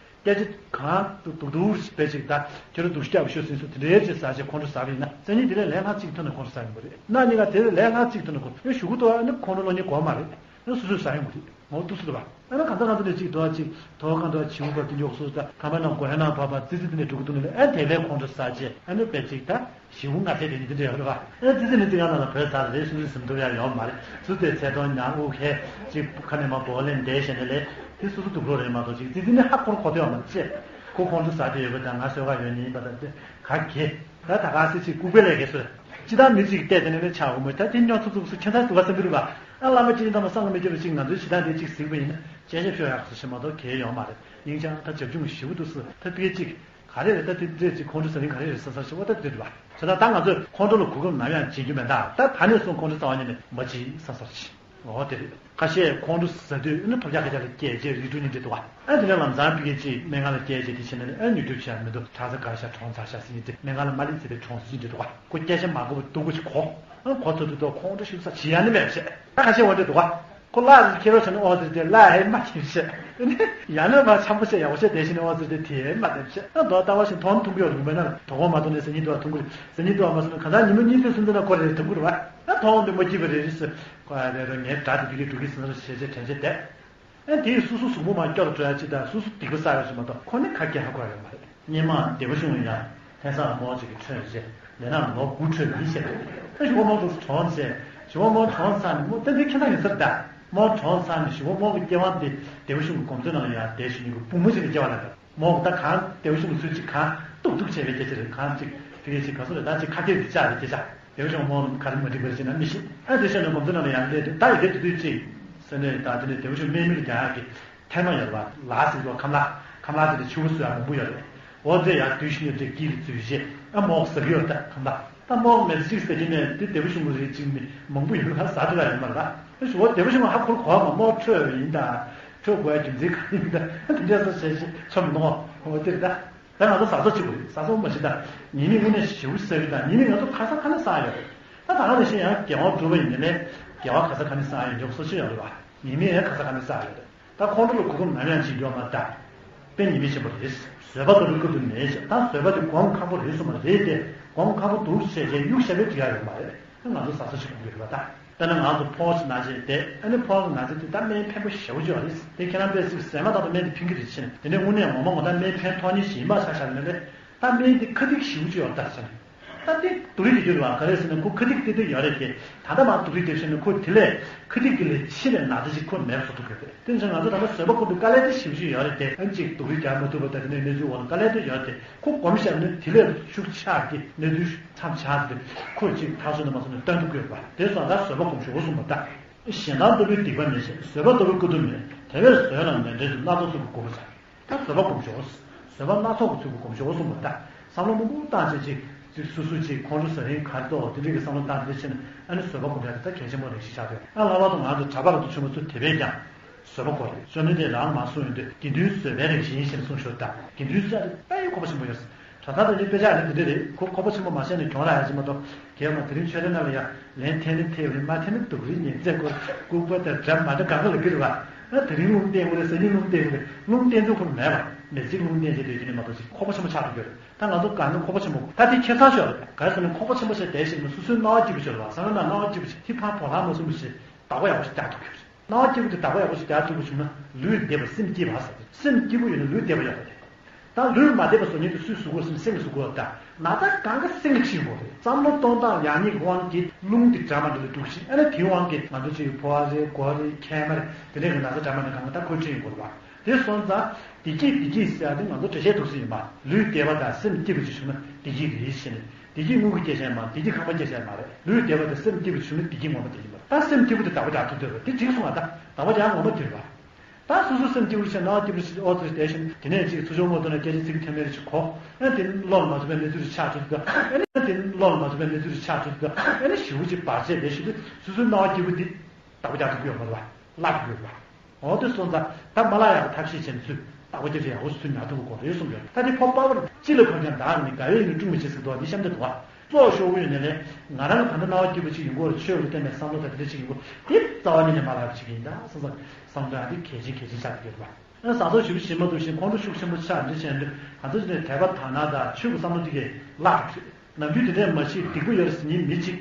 སྐད་ཆ་གང་དུ་དུག་དུག་རེ་བྱས་ཅིག་ད་ཁྱོད་རང་དུག་སྐྱ་བ་ཤོད་ཟིན་སོ་དེ་འདྲའི་ཅིག་ཟ་བྱས་ཁོང་ཁྲོ་ཟ་བ་ཡིན་ན་སང་ཉིན་དེ་ལས་ལན་ལྷག་གཅིག་ཐོན་ནས་ཁོང་ཁྲོ་ཟ་ཡོང་གི་རེད། གནངས་ཉིན་ཀ་དེ་ལས་ལན་ལྷག་གཅིག་ཐོན་ནས་ཁོང་ཁྲོ་ཞུ་གི་འདུག་ཨ་ནི་ཁོང་ཁྲོ་ལོ་གཉིས་འགོར་མ་རེད། ཨ་ནི་སོ་སོས་ཟ་ཡོང་གི་རེད། ངོ་ཏུ་སུ་རེད་པ། ཨ་ནི་གང་ལྟར་གང་ལྟར་ནས་ཅིག་དོ་ཅིག་དོ་གང་དོ་བྱིའུ་བ་དེ་འཇོག་སོ་ད་ཁ་མ་ནང་སྒོ་ཧེ་ནང་བབས་པ་ཙི་ཙི་དེ་འདྲ་འགྲོ་གི་འདུག་ནི་ལས་ཨ་དེ་ལས་ཁོང་ཁྲོ་ཟ་བྱས་ཨ་ནི་དཔེ་ཅིག་ད། ཞི་བོ་ལྔ་ཚེ་དེ་ནི་འདི་འདྲ་ཡོད་རེད་པ། ཨེ་ཙི་ཙི་ནི་ཙི་ག་ནང་ལ་བོད་ཟ་རེད་སུ་ཙི་སིམ་ཐུབ་ཡ་ཡོད་མ་རེད། སུ་དེ་ཚེ་གདོང་ཉག་དབུགས་ཧལ་ཅིག་ཁ་ནས་མ་བོ་ལེན་བསྡད་བྱས་ནས་ལས་དེ་སུ་སུ་སྡུག་རོགས་རེད་མ་གཏོགས་ཅིག་ཙི་ཙི་ནི་ཧ་ཁོར་གོ་ཐོས་ཡོད་མ་རེད་ཅེས། ཁོ་ཁོང་ཚོ་ཟ་དེ་ཡོད་པ་དང་ང་གསོད་ག་ཡོད་ནི་ཡིན་པ་དང་དེ་ག་གེ་ད་ད་ག་སེ་ཅིག་ལྐུགས་པའི་ལས་ཀའི་སུ་ཅི་ད་མི་ཅིག་བལྟས་དེ་ནས་ནི་ཆགས་འོང་མོད་ད་དེ་སྨྱོ་ཚུགས་ཚུགས་སུ་ཁྱད་མཚར་སྡུག་ག་སེམས་པ་རེད་པ། ཨ་བླ་མ་ཅིག་ཡིན་དང་མ་བསམ་གི་མི་སྐྱོ་བ་ཅིག་ང་ཚོའི་ཞི་བདག་དེ་ཅིག་གཟིགས་པ་ཡིན་ན་ཅན་ཅན་ཤོད་ཡག་སུ་ཞིག་མ་གཏོགས་གེ་ཡོད་མ་རེད། སྙིང་རྗེ་ད་བྱབ་ཆུང་ཞི་བོ་འདུག་སུ་ད་དཔེ་ཅིག་ག་རེ་རེད་ད་དེ་འདྲས་ཅིག་ཁོང་ཁྲོ་ཟ་ནི་ག་རེ་རེད་ས་ས་ཞེས་པ་ད་དེ་རེད་པ། བྱས་ཙང་ད་ང་ཚོས་ཁོང་ཁྲོ་ལ་གོ་སྐབས་ནམ་ཡང་བྱེད་རྒྱུ་མེད་ད། ད་ད་ནས་བཟུང་ཁོང་ཁྲོ་རྩ་བ་ཉིད་ནས་མ་བྱེད་ས་ས་ཞེས། འོ་དེ་རེད། ཁ་ཤས་ཁོང་ཁྲོ་ཟ་དུས་ནི་ཐོབ་རྒྱག་ཁ་རྒྱག་ལ་སྐྱེས་རྗེས་རིགས་དྲུག་གཉིས་འདྲེ་འདུག་བ། ཨ་དེ་ནས་ལམ་སང་ཕི་གེ་ཅིག་སྨན་ཁང་ལ་སྐྱེས་རྗེས་དེ་ཕྱིན་ནས་ཨ་ནུས་སྟོབས་ཆེ་མི་འདུག་གྲྭ་ས་གར་ཤ་གྲོངས་ཚར་ཤ་ཟིན་ནས་དེ་སྨན་ཁང་ལ་མ་སླེབས་ཚེ་དེ་གྲོངས་ཟིན་འདྲེ་འདུག་བ། ཁོ་སྐད་ཆ་མ་གོ་བ་སྡུག་པོ་ཅིག་གོ། ཨ་གོ་ཚོད་དུ་ཐོག་ཁོང་ཁྲོ་ཞིག་ས་ཇི་ཡང་ནི་མེད་བྱས། ད་ཁ་ཤས་འོ་འདྲེ་འདུག་བ། ཁོ་ལ་ཁྱེད་རོགས་བྱས་ན་ཨོ་ཙི་དེ་ལ་ཧེ་མ་ཁྱེར་བྱས། ཡང་ན་མ་འཆམ་པོ་བྱས་ཡག་པོ་བྱས་དེ་བཞིན་ཨོ་ཙི་དེ་དེ་མ་དེ་བྱས། ཨ་མདོ་ལྟ་བ་བཞིན་མཐོང་ཐུང་གི་ཡོད་རུང་མེད་ན་དོ་དགོང་མ་ཐོང་ནས་སང་ཉིན་དུ་བ་ཐུང་གི་རེད། སང་ཉིན་དུ་བ་མ་སོང་ན་གང་ཟག་ཉི་མ་གཉིས་ཚེ་སུན་ཙི་ན་ཁོ་རེ་རེ་ཐུང་གི་རེད་བ། ཨ་མཐོང་འདི་མ་སྐྱིད་པ་རེ་རེ་སུ་ཁོ་ཨ་རེ་རོ་ངའི་དགྲ་དེ་དེ་གི་འགྲོ་གི་སོང་རེ་བྱས་བྱས་དྲན་བྱས་བསྡད། ཨ་དེས་སུ་སུ་གཟུགས་པོ་མ་སྐྱོ་རུ་འགྲོ་ཡ་ཅི་དང་སུ་སུ་སྡིག་པ་བསགས་ཡ་ཅི་མ་གཏོགས་ཁོ་ནི་ཁ་སྐད་ཧ་གོ་ཡ་ཡོད་མ་རེད། སྙེ་མ་བདེ་པོ་བྱུང་ཡ། ཁ་སང་རྨོ་ཅིག་གིས་འཕྲོད་བྱས། ལས་ནང་ལོ་དགུ་འཕྲོད་ཡིན་ཞེས། ད་ཞི་བ་རྨོ་འགྲོ་གྲོངས་བྱས། ཞི་བ་རྨོ་གྲོངས་ཚར་ནས་རྨོ་ཏན་ཏན་ཁྱེད་ན་ཡོད་ས་རེད་ད། རྨོ་གྲོངས་ཚར་ནས་ཞི་བ་རྨོ་གི་སྐྱེ་དབང་དེ་སྡེ་པ་གཞུང་གི་གོམས་ཚོད་ནང་ལ་ཡང་བསྡད་བཞིན་ཡོད་པའི་བུ་མོ་ཅིག་ལ་སྐྱེ་བ་ལ་ད། རྨོ་གི་ད་གང་སྡེ་པ་གཞུང་གི་ཚུལ་ཅིག་གང་ཏུག་ཏུག་བྱས་པའི་སྐད་ཆ་རེད། གང་ཅིག་དེ་གས་ཅིག་ག་ཚོད་རེད། ད་ཅིག་ཁ་གཏད་དེ་བཅག་རེད་སྐད་ཆ། སྡེ་པ་གཞུང་རྨོ་ག་རེ་མ་འགྲིག་པ་རེད་ཅེ་ན་མི་ཤེས། ཨ་དེ་བྱས་ནས་གོམས་ཚོད་ནང་ལ་ཡང་སླེབས་ཏེ་ད་ཡི་གེ་དེ་དུས་ཅིག་ཟེར་ནས་ད་དེ་ནས་སྡེ་པ་གཞུང་སྨན་མི་ལ་རྒྱག་ཡག་གི་ཐེངས་མ་ཡོད་པ་ལ་ཟེར་གྱི་ཁམས་ལ་ཁམས་ལ་དེ་ལ་ཆུ་བོ་བཟོ་ཡག་མང་པོ་ཡོད་རེད། འོ་དེ་ཡག་དུས་ཤིང་ཡོད་དེ་དཀྱིལ་ལ་འཛུལ་བྱས་ཨ་མོག་ཟ་གི་ཡོད་ད་ཁམས་ལ། ད་མོག་མེད་ཅིག་ཟ་གི་མེད་དེ་སྡེ་པ་གཞུང་གི་རེད་ཅིག་མི་མང་པོ་ཡོད་ལ་ཟ་ཐུབ་ཡག་ཡོད་མ་རེད་ད། འོ་སྡེ་པ་གཞུང་ཧ་གོ་གོ་མ་མོག་འཕྲོད་ཡིན་ད། འཕྲོད་དགོས་ཡག་རྒྱུ་མཚན་ག་ཡིན་ད། དེ་འདྲ་ས་བྱས་ཤིག་ཆོ་མི་འདུག་འོ་དེ་རེད་ད། ད་ང་ཚོ་བཟའ་ཚོ་གཅིག་པུ་རེད། བཟའ་ཚོ་མ་གཞི་ད་ཉི་མའི་དངོས་གནས་ཞེ་པོ་ཟ་གི་ད། ཉི་མའི་ང་ཚོ་ག་ས་ག་ནས་ཟ་ཡོད་རེད། ད་ད་ག་ནང་བཞིན་ཡང་རྒྱལ་དབང་གྲུབ་པ་ཡིན་ནའི་རྒྱལ་བ་ག་ས་ག་ནས་ཟ་ཡོད་འཇོག་སོ་ཆེ་ཡོད་རེད་བ། ཉི་མའི་ཡང་ག་ས་ག་ནས་ཟ་ཡོད་རེད། ད་ཁོང་ཁྲོ་ལ་གོ་སྐབས་ནམ་ཡང་བྱེད་རྒྱུ་མ་ད། དཔེ་ཉི་མའི་ཆེན་པོ་རེད། བཟོད་པ་ལྟ་བུའི་སྐུ་གདུང་མེད་ཅེས། ད་བཟོད་པ་དེ་གོང་ཁ་པོ་རེད་གསུངས་པ་རེད་དེ། གོང་ཁ་པོ་འདུག་བྱས་རྗེས་གཡུག་ཞབས་པད་འགྲིག་ཡག་ཡོད་མ་རེད། ང་ཚོ་བཟའ་ཚོ་ཞིག་གོང་གི་རེད་པ་ད། དཔེར་ན་ང་ཚོ་ཕོ་ཞིག་ན་བྱས་བསྡད། ཨ་ནི་ཕོ་གི་ན་ཚ་དེ་ད་སྨན་ཕན་པོ་ཞེ་པོ་ཅིག་ཡོད་རེད། དེ་ཁྱེད་རང་དཔེ་སྲིད་ཟས་མ་ཐག་ཏུ་སྨན་དེ་ཕན་གི་རེད་ཕྱིན། དེ་ནས་དངོས་གནས་ངོ་མ་ངོ་ད་སྨན་ཕན་ཐོགས་ཉེན་ཞིག་ཡིན་པ་ཆ་བཞག་ནས་ད་སྨན་དེ་ཁ་ཐིག་ཞེ་པོ་ཅིག་ཡོད་ད་ཟེར་ནས། ད་དེ་སྡུག་རུས་དེ་རྒྱུ་རེད་བ། ག་རེ་ཟེར་ན་ཁོ་ཁ་ཐིག་དེ་དེ་ཡོད་རེད་དེ། ད་ལྟ་མར་སྡུག་རུས་དེ་བྱས་ནས་ཁོ་དེ་ལས་ཁ་ཐིག་དེ་ལས་ཕྱི་ནས་ན་ཚ་ཅིག་ཁོ་མེད་པ་བཟོ་ཐུབ་ཀྱི་རེད། དེ་ཚོ་ང་ཚོ་ད་ལྟ་བཟོད་པ་ཁོ་དེ་དཀའ་ལས་དེ་ཞེ་པོ་ཅིག་ཡོད་རེད་དེ། ཨ་ནི་ཅིག་སྡུག་རུས་རྒྱག་མ་ཐུབ་པ་ད་དེ་ནས་གནས་ཚུལ་འོག་ལ་དཀའ་ལས་དེ་ཡོད་དེ། ཁོ་སྒོམ་བཞག་ན་དེ་ལས་ཤུགས་ཆག་གི་གནས་ཚུལ་མཚམས་ཆག་དེ་ཁོ་ཅིག་ཐག་ཆོད་ནས་མ་སོང་ནས་སྟོན་ཐུབ་ཀྱི་ཡོད་པ་དེ་སོང་ད་བཟོད་པ་སྒོམ་ཤོག་གསུངས་པ་ད། གཞན་དང་ལྟ་བུའི་སྡིག་པ་མེད་ཅེས། བཟོད་པ་ལྟ་བུའི་སྐུ་གདུང་མེད། དེ་བས་བཟོད་ལ་ནན་ཏན་དུ་སྣ་ཚོགས་ཚུལ་གྱིས་མགུ་པོ་ཚ། ད་བཟོད་པ་སྒོམ་ཤོག་བཟོད་པ་སྣ་ཚོགས་ཀྱི་ཚུལ་གྱིས་སྒོམ་ཤོག་གསུངས་པ་ད། བསམ་བློ་མང་པོ་བཏང་བྱས་ཅིག་ཅིག་སོ་སོ་ཅིག་ཁོང་ཁྲོ་ཟ་རིན་ག་རེ་འདུག་དེ་འདྲ་གི་བསམ་བློ་བཏང་དེ་འདྲ་བྱས་ནས་ཨ་ནི་བཟོད་པ་སྒོམ་ཡག་དེ་ད་གལ་ཆེན་པོ་རེད་ཤག་ཆགས་འདུག་ཨ་ལྷག་པར་དུ་ང་ཚོ་གྲྭ་པ་རབ་ཏུ་བྱུང་བ་ཚོ་དེ་བས་ཀྱང་བཟོད་པ་དགོས་རེད། བསོད་ནམས་དེ་རང་མ་གསུངས་ཡོང་དུས་དགེ་འདུན་བཟོད་པའི་རིགས་ཡིན་ཞེས་གསུངས་ཤོག་ད། དགེ་འདུན་བཟོད་པ་དཔེ་ཡི་གོ་བ་ཆེན་པོ་ཡོད། གྲྭ་ཚང་དེ་ནི་དཔེ་ཆ་ནི་དེ་འདྲ་རེད། ཁོ་ཁོ་པ་ཆེན་པོ་མ་བཤད་ནས་གྱོང་རག་ཡག་ཅིག་མ་གཏོགས། རྒན་མ་དེ་རིང་ཆོས་ར་ནང་ལ་ཡ་ལན་འཐེན་ནི་འཐེན་རེད། མ་འཐེན་ནི་སྡུག་རེད། ཉན་ཚད་ཁོ་ལྐུགས་པ་དང་འདྲ་མ་འདྲ་ག་ག་ལ་གི་རེད་བ། ཨ་དེ་རིང་རླུང་བསྟན་དགོས་རེད། སང་ཉིན་རླུང་བསྟན་དགོས་རེད། རླུང་བསྟན་ཚུལ་ཁོ་མེད་པ་མེད་ཅིག་རླུང་བསྟན་བྱེད་དུས་དེ་ནི་མ་གཏོགས་ཅིག་ཁོ་པ་ཆེན་པོ་ཆགས་འགྲོ་གི་རེད། ད་ང་ཚོ་གང་གི་ཁོ་པ་ཆེན་པོ་ད་དེ་ཁྱད་མཚར་ཤོས་རེད། ག་རེ་ཟེར་ན་ཁོ་པ་ཆེན་པོ་ཞིག་བསྡད་ཤིག་ན་སོ་སོའི་སྣང་བ་སྐྱིད་པོ་ཞིག་རེད་བ། བསམ་བློ་ན་སྣང་བ་སྐྱིད་པོ་ཞིག་ཐིག་ཕ་བོ་ལྷ་མ་སོན་པོ་ཞིག་བདག་པོ་ཡག་པོ་ཞིག་རྒྱག་ཐུབ་ཀྱི་རེད། སྣང་བ་སྐྱིད་པོ་དེ་བདག་པོ་ཡག་པོ་ཞིག་རྒྱག་ཐུབ་པ་བྱུང་ན་ལུས་བདེ་བ་སེམས་སྐྱིད་པ་ཟེར་ཏེ། སེམས་སྐྱིད་པོ་ཡོད་ན་ལུས་བདེ་བ་ཡོད་པ་རེད། ད་ལུས་མ་བདེ་བ་བཟོ་མཁན་དེ་སུས་བཟོ་དགོས་ཟེར་ན་སེམས་ཀྱིས་བཟོ་དགོས་པ། ད་ན་ཚ་གང་ག་སེམས་ཀྱིས་ཁྲིད་དགོས་རེད། བསམ་བློ་གཏོང་སྟངས་ཡག་ཉེས་ཀྱི་དབང་གིས་རླུང་དེ་འདྲ་མ་འདྲ་ལ་འདུག་ཤིང་ཨ་ནི་དེའི་དབང་གིས་ང་ཚོ་ཅིག་ཕོ་བ་རེད་མགོ་རེད་མཁལ་མ་རེད་དེ་འདྲ་གི་ན་ཚ་འདྲ་མ་འདྲ་གང་ག་ད་ཁོས་ཁྲིད་ཡོང་དགོས་རེད་བ། དེ་སོང་ཙང་བདེ་སྐྱིད་བདེ་སྐྱིད་ཟེར་ཡག་དེ་ང་ཚོ་འགྲེལ་བཤད་འདུག་སེ་ཡིན་པ། ལུས་བདེ་བ་དང་སེམས་སྐྱིད་པ་ཅིག་བྱུང་ན་བདེ་སྐྱིད་རེད་ཟེར་ནས། བདེ་སྐྱིད་དངུལ་གྱི་སྐྱེ་བྱ་མ། བདེ་སྐྱིད་ཁང་པ་སྐྱེ་བྱ་མ་རེད། ལུས་བདེ་བ་དང་སེམས་སྐྱིད་པ་བྱུང་ན་བདེ་སྐྱིད་ངོ་མ་དེ་ཡིན་པ། ད་སེམས་སྐྱིད་པོ་དེ་བདག་པོ་རྒྱག་ཐུབ་འདོད་པ་དེ་འགྲིག་སོང་ང་ད། བདག་པོ་རྒྱག་ངོ་མ་དེ་རེད་པ། ད་སོ་སོ་སེམས་སྐྱིད་པོ་ཞིག་སྣང་བ་སྐྱིད་པོ་ཞིག་ཨོ་ཙི་བསྡད་ཤིང་དེ་ནས་ཅིག་ཚུར་ཕྱོགས་མ་ཐུབ་པའི་སྐད་ཆ་ཚིག་ཐོན་མེད་ཅིག་གོ། ཨ་དེ་བློ་ལ་མ་ཐུབ་པའི་གནས་ཚུལ་ཞིག་ཆགས་ཐུབ་འདུག་ཨ་ནི་དེ་བློ་ལ་མ་ཐུབ་པའི་གནས་ཚུལ་ཞིག་ཆགས་ཐུབ་འདུག་ཨ་ནི་ཞེ་པོ་ཅིག་བར་ཆད་དེ་ཞིག་ཏུ་སོ་སོའི་སྣང་བ་སྐྱིད་པོ་འདི་བདག་པོ་རྒྱག་ཐུབ་ཀྱི་ཡོད་མ་རེད་པ། བརླག་ཐུབ་ཀྱི་ཡོད་རེད་པ། འོ་དེ་སོང་ཙང་ད་མ་བརླག་ཡག་གི་ཐབས་ཤེས་བྱས་ནས་ཚུར་བདག་པོ་རྒྱག་ཡག་གི་ཚུར་ཉར་ཐུབ་ཀྱི་དགོས་རེད་གསུངས་ཡོད། ད་དེ་ཕོ་པ་བར་ཅི་ལ་ཕན་ཀྱང་བདག་ནི་དགའ་བས་ནི་སྐྲུང་མི་བྱེད་ཟེར་འདུག་བ། འདི་གཤམ་དུ་འདུག་བ། གཙོ་ཤོག་བུ་ཡོད་ནས་ལས་ང་རང་གི་ད་ལྟ་སྣང་བ་སྐྱིད་པོ་ཅིག་ཡོང་གི་ཡོད་རེད། ཆོས་ལ་བརྟེན་པའི་བསམ་བློ་དང་དེ་འདྲ་ཅིག་ཡོང་གི་ཡོད་རེད། དེ་རྩ་བ་ཉིད་ནས་མ་བརླག་པ་ཅིག་ཡིན་ད་བསམ་ཙང་བསམ་བློ་འདི་གལ་ཆེན་གལ་ཆེན་ཆགས་ཀྱི་ཡོད་རེད་པ། ཨ་ཟ་ཟོ་ཞིབ་ཞིབ་མ་ཐུབ་ཤིང་ཁོང་ཁྲོ་ཤུགས་ཆེན་པོ་ཆགས་འདི་བྱས་འདི་ང་ཚོ་ཅིག་ནས་དད་པ་དག་སྣང་དང་ཆོས་ཀྱི་བསམ་བློ་འདི་གས་བརླག་འགྲོ་གི་རེད། ནམ་རྒྱུན་དེ་འདྲས་མ་བྱེད། སྡིག་པ་ཡོད་རེད་ཟེར་མཁན་མི་གཅིག་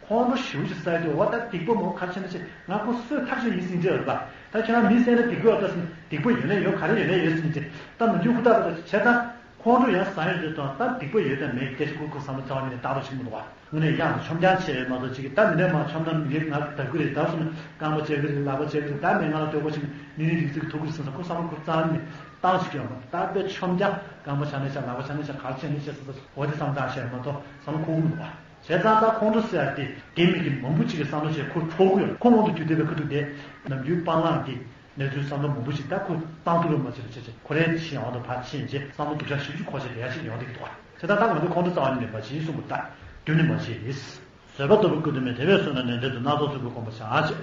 ཁོང་ཁྲོ་ཞེ་པོ་ཅིག་ཟ་ཡི་འདུག་འོ་ད་སྡིག་པ་མོ་ག་རེ་བྱས་ན་ཅིག་ང་ཁོ་གསོད་ཐག་ཆོད་ཡིན་ཟེར་གྱི་ཡོད་རེད་པ། ད་ཁྱེད་རང་མི་བསད་ན་སྡིག་པ་ཡོད་ད་ཟེར་ན་སྡིག་པ་ཡོད་ན་ཡོད་ག་རེ་ཡོད་ན་ཡོད་ཟེར་ནས་ཅིག་ད་ནམ་རྒྱུན་ཧུར་ཐག་པ་ད་བྱས་ཙང་ཁོང་ཁྲོ་ཡང་ཟ་ཡི་འདུག་དང་ད་སྡིག་པ་ཡོད་དང་མེད་སྐད་ཆ་ཁུར་ཁུར་བསམ་བློ་རྩ་བ་ཉིད་ནས་བཏང་རོགས་བྱེད་མི་འདུག་བ། དངོས་གནས་ཡང་ལ་ཆོམ་རྐྱང་བྱས་མ་གཏོགས་ཅིག་ད་མི་འདྲ་མ་ཆོམ་ན་མི་ང་བདག་གི་རེད་ད་ཟེར་ན་རྐང་པ་བཅད་གི་རེད་ལག་པ་བཅད་གི་རེད་ད་མི་ང་ལ་ལྟོས་གོ་ཅིག་ནི་ནི་རིག་རྩལ་གྱི་ཐུག་གི་རེད་ཟེར་ས་ཁོ་བསམ་བློ་ཁུར་རྩ་བ་ཉིད་ནས་བཏང་ཞིག་ཡོད་མ་རེད། ད་དཔེ་ཆོམ་རྐྱང་རྐང་པ་ཆག་ནས་ཆག་ལག་པ་ཆག་ནས་ཆག་ག་རེ་བྱས་ནས་བྱས་ཟེར་ས་འོ་དེ་བསམ་བཏང་བྱས་མ་གཏོགས་བསམ་བློ་འཁོར་གི་མི་འདུག་བ། བྱས་ཙང་ད་ཁོང་ཁྲོ་ཟེར་ཡ་དེ་དགེ་མི་དགེ་མང་པོ་ཅིག་གི་བསམ་བློ་བྱས་ཁོ་འཕྲོག་གི་ཡོད། ཁོ་སྔོན་དུ་རྒྱུ་བསྟན་པའི་ཁ་ཐུག་དེ་ནམ་རྒྱུན་སྤང་བླང་གི་གནས་ཚུལ་བསམ་བློ་མང་པོ་ཅིག་ད་ཁོ་བཏང་ཐུབ་པ་མ་བྱས་པ་བྱས་བྱས་ཁོ་རའི་ཕྱི་ཡང་དུ་ཕར་ཕྱིན་བྱས་བསམ་བློ་སྡུག་ཅག་ཞིབ་ཞིབ་འཁོར་བྱས་བསྡད་ཡ་ཞིག་ཡོང་བསྡད་ཀྱི་འདུག་བ། བྱས་ཙང་ད་ང་ཚོ་ཁོང་ཁྲོ་རྩ་བ་ཉིད་ནས་མ་བྱེད་གསུངས་པ་ད་རྒྱུན་ནས་མ་བྱེད་ཡིན། བཟོད་པ་ལྟ་བུ་ཀུན་ཏུ་མེད། དེ་བས་བཟོད་ལ་ནན་ཏན་དུ་སྣ་ཚོགས་ཚུལ་གྱིས་བསྒོམ་པར་བྱ་ཞེས།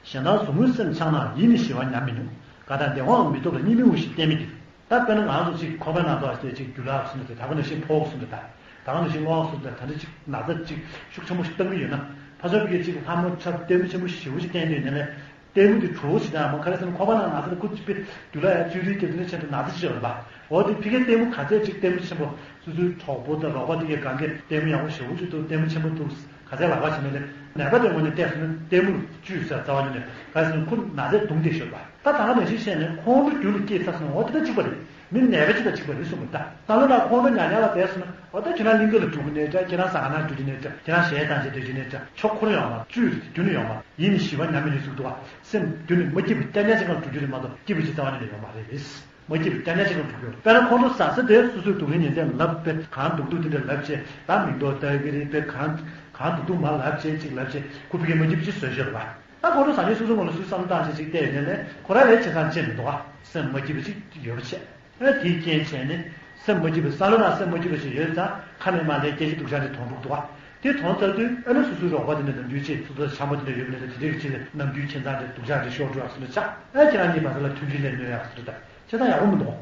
གཞན་དག་ཟུག་རྔུའི་སེམས་འཆང་ན་ཡིད་ནི་ཞི་བ་ཉམས་མི་ནུས། དགའ་དང་བདེ་བའང་མི་ཐོབ་ལ་གཉིད་མི་འོང་ཞེས་བསྟན་མི་འདི། ད་དཔེར་ན་ང་ཚོ་ཅིག་ཁོག་པའི་ནང་དུ་ཨ་ཅེ་ཅིག་རྒྱུ་ལག་གསུམ་དུ་ད་ག་ནང་བཞིན་ཕོག་གསུམ་དུ་ད་ད་ག་ནང་བཞིན་གློག་གསུམ་དུ་ད་འདྲ་ཅིག་ན་ཚ་ཅིག་ཤུགས་ཆེན་པོ་ཞིག་བཏང་གི་ཡོད་ན་ཕ་ཆོས་པའི་ཅིག་ལྷ་མོ་ཁྲབ་ལྟད་མོ་ཆེན་པོ་ཞེ་པོ་ཅིག་བསྟན་དུས་ནས་ལས་ལྟད་མོ་དེ་བྲོ་བོ་ཞིག་དང་མ་ག་རེ་ཟེར་ན་ཁོག་པ་ནང་ན་ཚ་དེ་ཁུ་ཅིག་པའི་རྒྱུ་ལག་ཡ་བཅུད་རིལ་སྐྱེ་དུས་ནས་ཆེན་དུ་ན་ཚ་ཅིག་ཡོད་རེད་པ། འོ་དེ་ཕི་ཀའི་ལྟད་མོ་ག་ཚད་ཅིག་ལྟད་མོ་ཆེན་པོ་སོ་སོའི་གྲོགས་པོ་དང་རོགས་པ་དེ་གའི་གང་གའི་ལྟད་མོ་ཡག་པོ་ཞེ་པོ་ཅིག་འདུག་ལྟད་མོ་ཆེན་པོ་འདུག་ག་ཚད་ལག་པ་བྱས་ནས་ལས་ནད་པ་དེ་ངོས་ནས་བལྟས་སོང་ན་ལྟད་མོ་ལ་བཅུད་ཟ་རྩ་བ་ཉིད་ནས་ག་རེ་ཟེར་ན་ཁོ་ན་ཚས་གདུང་བསྡད་ཤོད་པ། ད་ད་ག་ནང་བཞིན་བཤད་ནས་ཁོང་ཁྲོ་རྒྱུད་ལ་སྐྱེས་ཚར་སོང་ན་འོ་དེ་ད་གཅིག་པ་རེད། མི་ནད་པ་ཅིག་དང་གཅིག་པ་རེད་གསུངས་པ་ད། ད་ལོ་ན་ཁོང་ཁྲོ་ཉག་ཉག་ལ་བསྡད་སོང་ན། འོ་ད་ཁྱེད་རང་གླིང་ག་ལ་འགྲོ་གི་ནས་འདྲ། ཁྱེད་རང་ཟ་ཁང་ནང་འགྲོ་གི་ནས་འདྲ། ཁྱེད་རང་གཞས་བཏང་བྱས་སྡོད་ཀྱི་ནས་འདྲ། ཆོ་འཁོར་ཡོང་མ། བཅུད་རྒྱུན་ནས་ཡོང་མ། ཡིད་ནི་ཞི་བ་ཉམས་མེད་ནས་ཟུག་འདུག་བ། སེམས་རྒྱུན་ནས་མ་སྐྱིད་པའི་སྐྱ་ཉག་ཅིག་གང་འགྲོ་རྒྱུ་རེད་མ་གཏོགས་སྐྱིད་པའི་ཅིག་རྩ་བ་ཉིད་ནས་ཡོང་མ་རེད། མ་སྐྱིད་པའི་སྐྱ་ཉག་ཅིག་གང་འགྲོ་གི་ཡོད། དཔེར་ན་ཁོང་ཁྲོ་ཟ་ས་དེ་སོ་སོའི་སྡུག་རུས་ཉེན་ཚན་ལབ་པས། གང་སྡུག་སྡུག་དེ་འདྲ་ལབ་བྱས། ད་མིང་འདོགས་ལྟ་གི་རེད་པས། གང་གང་སྡུག་སྡུག་མ་ལབ་བྱས་ཅིག་ལབ་བྱས། ཁོ་ཕ་གི་མ་སྐྱིད་པ་ཅིག་བཟོས་ཤོར་བ། ད་ཁོང་ཁྲོ་ཟ་མཁན་སོ་སོའི་ངོ་ལ་སུས་བསམ་བློ་བཏང་བྱས་ཅིག་བལྟས་ཡོད་ནས་ལས་ཁོ་རང་ལས་བྱེད་སྟངས་ཅིག་མི་འདུག་ག་སེམས་མ་སྐྱིད་པ་ཅིག་ཡོད་པ་བྱས། ཨ་ནི་དེའི་རྐྱེན་བྱས་ནས་སེམས་མ་སྐྱིད་པའི་བསམ་བློ་ནང་སེམས་མ་སྐྱིད་པ་ཞིག་ཡོད་ཙང་། ཁ་ནས་མར་ལས་སྐད་ཆ་སྡུག་ཅག་དེ་མཐོང་འགྲོ་གི་འདུག་ག་དེ་མཐོང་ཚར་དུས་ཨ་ནི་སོ་སོའི་རོགས་པ་དེ་འདྲ་ནམ་རྒྱུན་ཆེད་སོ་སོ་འཆམ་པོ་དེ་འདྲ་ཡོད་པ་ནས་དེ་འདྲའི་ཆེད་ནམ་རྒྱུན་ཁྱིམ་ཚང་དེ་སྡུག་ཅག་དེ་ཤོར་འགྲོ་ཡག་སོ་སོ་ཆགས། ཨ་ཁྱེད་རང་གཉིས་བར་ལ་མཐུན་སྒྲིལ་ལས་གནོད་ཡག་སོ་སོ་ད་བྱེད་སྟངས་ཡག་པོ་མི་འདུག་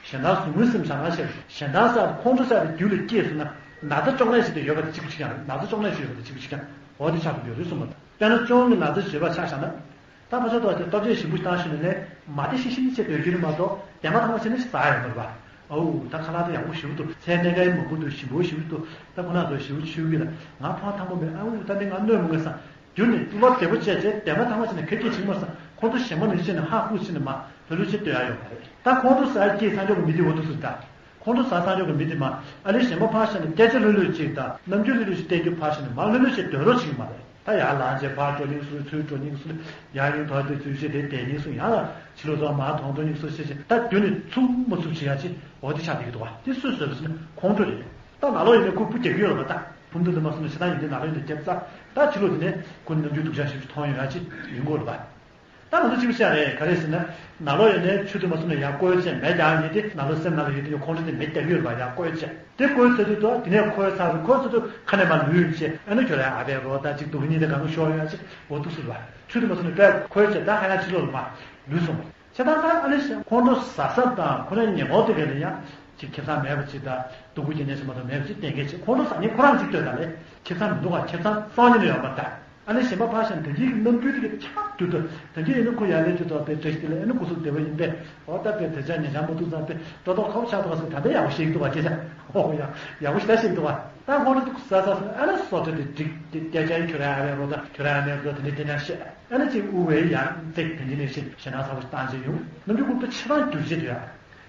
གཞན་དག་ཟུག་རྔུའི་སེམས་བྱ་ངན་ཤེས། གཞན་དག་སར་ཁོང་ཁྲོ་ཟ་བའི་རྒྱུ་ལ་སྐྱེས་སོང་ན་ན་ཚ་གཅོང་ནད་ཞིག་དེ་ཡོད་པ་དེ་གཅིག་པུ་ཞིག་ཀྱང་རེད། ན་ཚ་གཅོང་ནད་ཞིག་ཡོད་པ་དེ་གཅིག་པུ་ཞིག་ཀྱང་འོ་དེ་ཆགས་ཐུབ་ཡོད་རེད་གསུངས་པ་དང་། དཔེར་ན་གཅོང་གི་ན་ཚ་བཟོད་པ་ཆགས་བཞག་ན། ད་ཕར་ཕྱོགས་ཐོག་དེ་ལྟོ་ཆས་ཞིམ་པོ་བཏང་ཞིག་ནས་ནས་མ་བདེ་ཤི་ཤི་ནས་བྱས་སྡོད་རྒྱུ་རེད་མ་གཏོགས། བདེ་མ་ཐང་མ་བྱས་ནས་ཟ་ཡོང་གི་རེད་པ། ཨོའུ་ད་ཁ་ལག་དེ་ཡག་པོ་ཞེ་པོ་འདུག་ཚལ་སྨན་ཁང་མང་པོ་འདུག་ཞིམ་པོ་ཞེ་པོ་འདུག་ད་ཁོ་ན་ཚོ་ཞེ་པོ་མཆོད་ཀྱི་ལ། ང་ཕོ་བ་ཐང་པོ་མེད། ཨོའུ་ད་འདི་ང་གནོད་མི་དགོས་ས། རྒྱུ་ནི་བློ་བདེ་པོ་བྱས་བྱས་བདེ་མ་ཐང་མ་བྱས་ནས་ཁེར་སྐྱེས་བྱེད་མ་ས། ཁོང་ཚོ་གཞན་པ་མི་བྱས་ནས་ཧ་ཧུ་བྱས་ནས་མ་ལྷོད་ལྷོད་བྱས་སྡོད་ཡ་ཡོད་མ་རེད། ད་ཁོང་ཚོ་ཟ་སྐྱེས་ཚང་ཆོག་གི་མི་དེ་འོ་འདུག་སུ་ད། ཁོང་ཁྲོ་ཟ་སང་ཆོག་གི་མི་དེ་མ་ཨ་ནི་གཞན་པ་ཕར་བཞག་ནས་སྐད་ཆ་ལྷོད་ལྷོད་ཅིག་དང་རྣམ་འགྱུར་ལྷོད་ལྷོད་ཅིག་བསྟན་རྒྱུ་ཕར་བཞག་ནས་མ་ལྷོད་ལྷོད་ཅིག་སྡོད་རོགས་བྱེད་ཀྱི་མ་རེད། ད་ཡར་ལངས་བྱས་ཕར་འགྲོ་སྙིང་སུ་ཚུར་འགྲོ་སྙིང་སུ་ཡར་སྙིང་དོར་ཏེ་ཚུར་བྱས་ཏེ་བསྡད་སྙིང་སུ་ཡང་ལ་ཕྱི་ལོགས་ཚོ་མར་དོང་འགྲོ་སྙིང་སུ་བྱས་བྱས་ད་རྒྱུ་ནི་ཚུགས་མ་ཚུགས་བྱེད་ཡ་ཅིག་འོ་དེ་ཆགས་བསྡད་ཀྱི་འདུག་བ། དེ་སུས་བཟོས་པ་ཟེར་ན་ཁོང་ཁྲོ་རེད། ད་ནང་ལོགས་ཡིན་ནའི་ཁོ་སྤུ་རྒྱག་གི་ཡོད་རེད་པ། ད་ཕུང་དུ་དུ་མ་སོང་ན་ཞེ་སྡང་ཡིན་དུས་ནང་ལོགས་ཡིན་དུས་རྒྱབ་ཚར། ད་ཕྱི་ལོགས་དེ་ནས་ཁོ་ནི་རྣམ་འགྱུར་སྡུག་ཅག་ཞིག་མཐོང་ཡོང་ཡ་ཅིག་ཡིན་དགོས་རེད་པ། ད་ང་ཚོ་གཅིག་པུ་བཤད་རེད། ག་རེ་ཟེར་ན། ནང་ལོགས་ཡོད་ནའི་ཆུ་དུ་མ་སོང་ན་ཡར་བསྐོལ་བྱས་མེ་རྒྱག་ཡིན་ཏེ་ནང་ལོགས་སེམས་ནང་ལ་ཡོད་དུས་ཁོང་ཁྲོ་དེ་མེ་རྒྱག་ཡོད་རེད་པ། ཡར་བསྐོལ་བྱས་དེ་བསྐོལ་ཚར་དུས་དོ་དེ་ནས་ཁོའི་ཚ་རུ་ཁོ་ཚོ་དུ་ཁ་ནས་མར་ལུས་བྱས་ཨ་ནི་ཁྱོད་རང་ཨ་ཕའི་རོ་ད་ཅིག་སྡུག་གི་གཉིད་དེ་གང་ཤོར་ཡོད་ཅིག་འོ་འདུག་སུ་རེད་པ། ཆུ་དུ་མ་སོང་ན་དཔེ་བསྐོལ་བྱས་ད་ཧ་ཡང་ཕྱི་ལོགས་ལ་མར་ལུས་སོང་བ། བྱས་ཙང་ད་ཨ་ནི་ཁོང་ཁྲོ་ཟ་ས་དང་ཁོ་རང་ཉལ་ངོགས་དེ་ག་ལ་ཡང་ཅིག་ཁེ་བཟང་མེད་པ་ཅིག་དང་སྡུག་པོ་སྐྱེ་ནས་ཟེར་མ་གཏོགས་མེད་པ་ཅིག་གཏན་འཁེལ་བྱས། ཁོང་ཁྲོ་ཟ་མཁན་ཁོ་རང་ཅིག་ལྟོས་དང་ལས་ཁེ་བཟང་མི་འདུག་ག་ཁེ་བཟང་སང་ཉིན་ལ་ཡོང་པ་ད། ཨ་ནི་གཞན་པ་ཕར་བཞག་ན་དོན་གྱི་རྣམ་འགྱུར་དེ་ག་ཆགས་དུས་དུ་དོན་གྱི་ཡིན་ན་ཁོ་ཡར་ལས་དུས་ཐོག་པའི་བཀྲ་ཤིས་བདེ་ལེགས་ཨ་ནི་སྐུ་གཟུགས་བདེ་བ་ཡིན་པས་འོ་ད་པའི་དེ་ཆ་ཉེ་ཆར་མ་ཐུག་ཙང་པའི་སྤྲོ་ཐོག་ཁ་བོ་ཆགས་འདུག་ག་ཟེར་ད་ལྟ་ཡག་པོ་ཤེས་ཀྱི་འདུག་ག་སྐད་ཆ་ཨོ་ཡ་ཡག་པོ་ཞེ་དྲག་ཤེས་ཀྱི་འདུག་ག་ད་ཁོང་ཁྲོ་འདུག་ཟ་ཟ་སོང་ཨ་ནི་སོ་ཁྲ་དེ་འགྲིག་དེ་སྐད་ཆ་ཡིན་ཁྱོད་ར་ཨ་རེ་རོ་ད་ཁྱོད་ར་ཨ་ནེ་རོ་དེ་འདྲ་སྐད་ཆ་བཤད་ཨ་ནི་གཅིག་དབུ་བའི་ཡང་ཚིག་དེ་འདི་ནས་ཤེས་ཞེ་ན་ཚ་བོ་བཏང་བྱས་ཡོང་རྣམ་འགྱུར་ཁུག་པ་ཆེ་ཐང་འགྱུར་བྱེད་དུ་ཡ།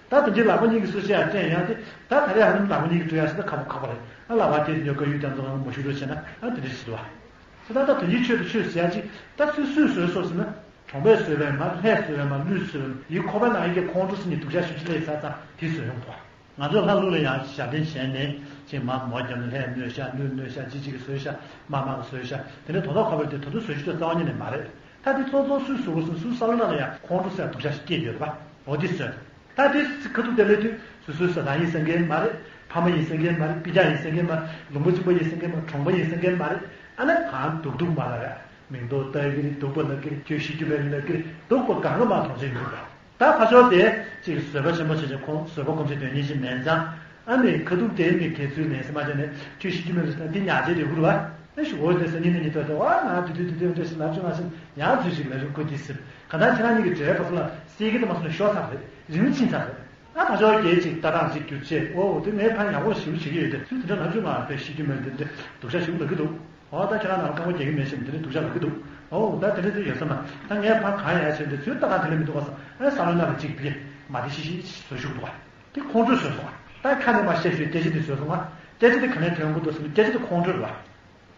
ད་དོན་གྱི་ལག་པ་གཉིས་ཀྱི་སོ་ཤ་ཡང་སྤྲད་ཡང་དེ་ད་ད་རེས་ཧ་ལམ་ལག་པ་གཉིས་ཀྱི་སྤྲོད་ཡ་ཞིག་ད་ཁག་པོ་ཁག་པོ་རེད། ཨ་ལག་པ་དེ་ཉོ་དགའ་ཡུལ་དང་ཚོ་ང་མ་ཞུ་རོགས་བྱས་ན་ཨ་དེ་འདྲ་ཞིག་འདུག་བ། ད་ད་དོན་གྱི་ཆོས་དང་ཆོས་ཟེར་ཡ་ཅིག་ད་སུས་སུས་བཟོས་སོ་ཟེར་ན། གྲོང་པས་བཟོས་པས་མ་ལྷས་བཟོས་པས་མ་ལུས་བཟོས་པས་མ་ཡི་ཁོ་པ་ནང་ཡི་གེ་ཁོང་ཁྲོ་ཟེར་ནས་སྡུག་ཅག་ཞིག་ཅིག་སླེབས་ཚར་ཙང་དེ་བཟོས་ཡོང་འདུག་བ། ང་ཚོ་ལྷ་ཀླུ་ལ་ཡང་ཞབས་བརྟན་བྱས་ནས་ཅིག་མ་མོ་བརྒྱབ་ནས་ལྷས་གནོད་ཤག་ཀླུས་གནོད་ཤག་ཅི་ཅིག་གིས་བཟོས་ཤག་མ་མ་གིས་བཟོས་ཤག་དེ་ནས་དོ་ཐོག་ཁ་པར་དེ་དོ་དོ་བཟོས་ཤག་ཅོ་རྩ་བ་ཉིད་ནས་མ་རེད། ད་དེ་ཚོ་ཚོ་སུས་བཟོ་དགོས་སུ་སུའི་བསམ་བློ་ནང་ལ་ཡང་ཁོང་ཁྲོ་ཟེར་སྡུག་ཅག་ཞིག་སྐྱེས་ཡོད་རེད་པ། འོ་དེ་བཟོས། ད་དེ་ཁ་ཐུག་དེ་སླེབས་དུས་སོ་སོའི་བཟའ་ཚང་ཡིན་ཟེར་མཁན་མ་རེད། ཕ་མ་ཡིན་ཟེར་མཁན་མ་རེད། སྤུན་ཀྱག་ཡིན་ཟེར་མཁན་མ་རེད། ལུང་པ་གཅིག་པ་ཡིན་ཟེར་མཁན་མ་རེད། གྲོང་པ་ཡིན་ཟེར་མཁན་མ་རེད། ཨ་ནི་གང་སྡུག་སྡུག་མ་ལབ་ཀྱི་མིང་འདོགས་ལྟ་གི་རེད། སྡུག་པ་ལབ་ཀྱི་རེད། ཁྱོད་ཤི་རྒྱུ་མེད་རེད་ལབ་ཀྱི་རེད། སྡུག་པ་གང་ག་མ་མཐོང་ཆེན་ཡོད་རེད། ད་ཕ་ཤོག་དེ་ཅིག་བཟོད་པ་ཆེན་པོ་བྱས་ཀྱང་ཁོང་བཟོད་པ་སྒོམ་ཆེན་དོན་གཉེར་ཞིག་མེད་ཙང་། ཨ་ནི་ཁ་ཐུག་དེ་ནི་གལ་ཚུལ་ལན་སེ་མ་བྱས་ནས་ཁྱོད་ཤི་རྒྱུ་མེད་རེད་ཟེར་ན་འདི་ཉག་ཆེ་དེ་ཧུར་བ། ཨེ་ཞུ་འོ་དེ་སང་ཉིན་ནས་ཉིན་ཐོག་དེ་བ་ང་དུས་དུས་དུས་དུས་འདྲ་ཞིག་ལབ་བྱུང་ང་ཞིག་ཡང་ཚུལ་ཞིག་ལབ་རིགས་ཁོ་དེ་ཟེར་ག་ད་ཁྱེད་རང་གཉིས་ཀྱི་འབྲེལ་བ་སོ་ལ་སེ་གི་དེ་མ་སོང་ན་ཤོར་ཚར་རེད། རིང་ཕྱིན་ཚར་རེད། ཨ་ཕ་ཤོག་གེ་ཅིག་ལྟ་སྟངས་ཅིག་བསྒྱུར་བྱས་ཨོ་དེ་ངས་ཕ་ཡག་པོ་ཞིག་བྱེད་ཀྱི་ཡོད་དེ་ཚུལ་དེ་འདྲ་ལབ་བྱུང་ང་དཔེ་ཤི་རྒྱུ་མེད་དེ་འདྲ་སྡུག་ཤ་ཞིག་ལབ་ཀྱི་འདུག་ཨོ་ད་ཁྱེད་རང་ནང་རྐང་པ་རྒྱག་གི་མེད་ཞིག་འདི་འདྲ་སྡུག་ཤ་ལབ་ཀྱི་འདུག་ཨོ་ད་དེ་འདྲ་དེ་ཡོད་ས་མ་ད་ངས་ཕ་གང་ཡག་བྱས་འདི་ཚུལ་ལྟ་སྟངས་དེ་ལས་མི་འདུག་ག་ས་ཨ་བསམ་བློ་ནང་ལ་ཅིག་བི་མ་དེ་ཤི་ཤི་བཟོ་ཤུགས་འདུག་ག་དེ་ཁོང་ཁྲོས་བཟོས་སོང་ང་། ད་ཁ་ནས་མ་བཤད་ཞུས་སྐད་ཆ་དེ་བཟོས་སོང་ང་། སྐད་ཆ་དེ་ག་ནས་ཐོན་གི་འདུག་ཟེར་ན་སྐད་ཆ་དེ་ཁོང་ཁྲོ་རེད་བ།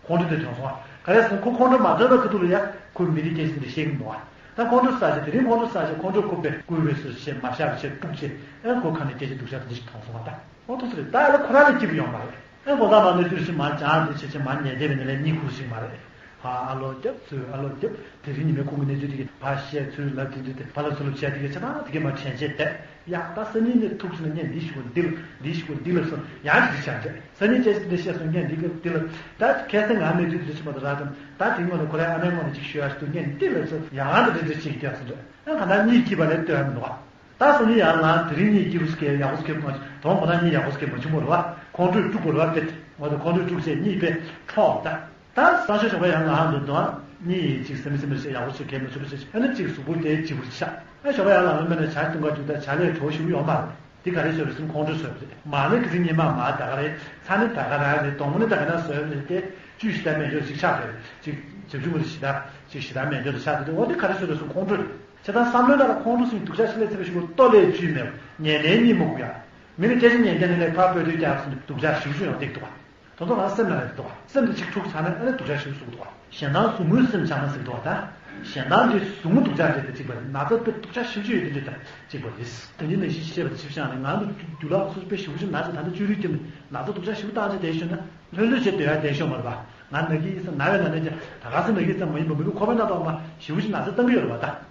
ཁོང་ཁྲོ་དེ་ཐོན་སོང་ང་། ག་རེ་ཟེར་ན་ཁོ་ཁོང་ཁྲོ་མ་ཐོན་པའི་ཁ་ཐུག་ལ་ཡ་ཁོས་མི་དེ་སྐད་ཆ་དེ་འདྲ་བཤད་གི་འདུག་ག་ད་ཁོང་ཁྲོ་ཟ་བྱས་དེ་རིང་ཁོང་ཁྲོ་ཟ་བྱས་ཁོང་ཁྲོས་ཁོ་པས་བསྐུལ་བས་སོ་བྱས་མ་བཤད་པ་བྱས་དཀྲུགས་བྱས་ཨེ་ཁོ་ཁ་ནས་སྐད་ཆ་སྡུག་ཤ་དེ་འདྲ་ཞིག་ཐོན་སོང་ང་། ད་ཨོ་ཐུག་ས་རེད། ད་ཨ་ལ་ཁོ་རང་ལ་སྐྱིད་པོ་ཡོང་མ་རེད། ཨེ་གོ་ད་མ་གནས་ཚུལ་ཞིག་མ་སྦྱངས་དེ་བྱས་བྱས་མ་ཉལ་བསྡད་པའི་ནི་ལས་གཉིད་ཁུག་ཞིག་མ་རེད། ཧ་ཨ་ལོ་རྒྱབ་ཚུལ་ཨ་ལོ་རྒྱབ་དེ་རིང་ཉི་མའི་ཁོང་གི་གནས་ཚུལ་དེ་གི་ཕར་བཤད་ཚུལ་ལབ་དེ་འདྲ་དེ་ཕར་ལ་ཚུར་ལབ་བྱས་དེ་གི་ཆ་ཚང་དེ་གི་མ་དྲན་བྱས་བསྡད། ཡ་ད་སང་ཉིན་ནས་ཐུག་སོང་ན་ངས་འདི་ཞུ་གོ་འདི་ལ་འདི་ཞུ་གོ་འདི་ལ་སོང་ཡང་འདི་བྱ་འདྲ། སང་ཉིན་ཅེས་འདི་བཤད་སོང་ངས་འདི་གི་འདི་ལ། ད་ཁ་སང་ང་གནས་ཚུལ་འདི་ཆེ་མ་ད་ར་དང་ད་དེ་སྔོན་ལ་ཁོ་རའི་ཨ་མའི་ངོ་ནས་ཅིག་ཞུ་ཡ་ཞུ་ངས་འདི་ལ་སོང་ཡང་འདི་འདྲ་འདྲ་ཅིག་བསྡད་སོང་འདྲ། ཨ་ག་ད་གཉིད་སྐྱིད་པ་ལས་ལྟོས་ཡ་མི་འདུག་བ། ད་སང་ཉིན་ཡང་ལངས་དེ་རིང་གཉིད་སྐྱིད་པོ་ཞིག་ཡག་པོ་ཞིག་མ་བྱུང་། དོན་ཁོ་ན་གཉིད་ཡག་པོ་ཞིག་མ་བྱུང་བ་རེད་བ། ཁོང་ཁྲོས་དཀྲུགས་པ་རེད་བ། དཔེ་ངོ་དེ་ཁོང་ཁྲོས་དཀྲུགས་བྱས་གཉིད་དཔེ་འཕྲོག་ད། ད་སང་ཞོགས་ཞོགས་པ་ཡང་ང་ཧང་དུ་འདུག་ཨ། གཉིད་ཅིག་སེམས་སེམས་ཞིག་ཡག་པོ་ཞིག་གས་མ་བྱུང་བ་ཞིག་ཨ་ནི་ཅིག་གཟུགས་པོ་དེ་ལྗིད་པོ་ཆགས། ཨ་ཞོགས་པ་ཡང་ལ་ལོ་མེད་ན་ཇ་བཏུང་ག་འཇུག་ད་ཇ་ལས་དྲོ་ཞིག་ཡོང་མ་རེད། དེ་ག་རེ་བཟོས་རེད་ཟེར་ན་ཁོང་ཁྲོས་བཟོས་པ་རེད། མ་ནི་ཁི་ཚི་ཉི་མ་མ་ད་ག་རེད། ཚ་ནི་ད་ག་རང་རེད། གདོང་མོ་ནི་ད་ག་ན་བཟོས་རེད་དེ། བཅུད་ཞེ་དྲག་མེད་འཇོག་ཅིག་ཆགས་རེད། ཅིག་བྱབ་ཆུང་གི་ཞེ་དྲག་ཅིག་ཞེ་དྲག་མེད་འཇོག་ཏུ་ཆགས་དེ་འོ་དེ་ག་རེ་བཟོས་རེད་ཟེར་ན་ཁོང་ཁྲོས་རེད། བྱས་ཙང་བསམ་བློའི་ནང་ལ་ཁོང་ཁྲོ་ཟེར་སྡུག་ཅག་ཞིག་སླེབས་ཚར་བའི་གཞུག་གུ་ལྟོ་ལས་བཅུད་མེད་པ། ཉལ་ནས་གཉིད་མ་ཁུག་ཡ། མི་ལ་སྐད་ཆ་ཉན་མཁན་ནི་ལས་ཕར་སྤོས་དུས་རྒྱག་སོང་སྡུག་ཅག་ཞེ་པོ་ཅིག་ཡང་སྟེར་འདུག་བ། དེ་ཚོ་ང་སེམས་ནང་ལ་འདུག་བ། སེམས་དེ་གཅིག་འཁྲུག་ཚར་ན་ཨ་ནི་སྡུག་ཅག་ཞེ་པོ་ཟུག་འདུག་བ། གཞན་དབང་ཟུག་རྔུའི་སེམས་བྱང་ན་ཟེར་འདུག་བ། ད་གཞན་དབང་དེ་ཟུག་རྔུ་སྡུག་ཅག་འདྲེས་ཏེ་གཅིག་པ་རེད། ན་ཚ་དཔེ་སྡུག་ཅག་ཞེ་པོ་ཅིག་ཡོད་དེ་འདྲེས་ད་གཅིག་པ་རེད། དེ་འདི་ནང་བཞིན་ཤེས་པ་ཆིབས་ཤང་ནས་ང་ཚོ་རྒྱུ་ལག་སོ་སོ་དཔེ་ཞེ་པོ་ཅིག་ན་ཚ་ད་ལྟ་བཅུ་རེ་བསྐྱབས་ནས་ན་ཚ་སྡུག་ཅག་ཞེ་པོ་བཏང་བྱས་བསྡད་ཤོག་ན་ལྷོད་ལྷོད་བྱས་སྡོད་ཡ་བསྡད་ཤོག་མ་རེད་པ། ང་ན་གི་ཡིན་ཙང་ན་བས་ན་ནས་ཀྱང་ད་ག་ས་ན་གི་ཙམ་མ་ཡིན་པ་མི་ལུས་ཁོག་པའི་ནང་དུ་མ་ཞེ་པོ་ཅིག་ན་ཚ་བཏང་གི་ཡོད་རེད་པ་ད།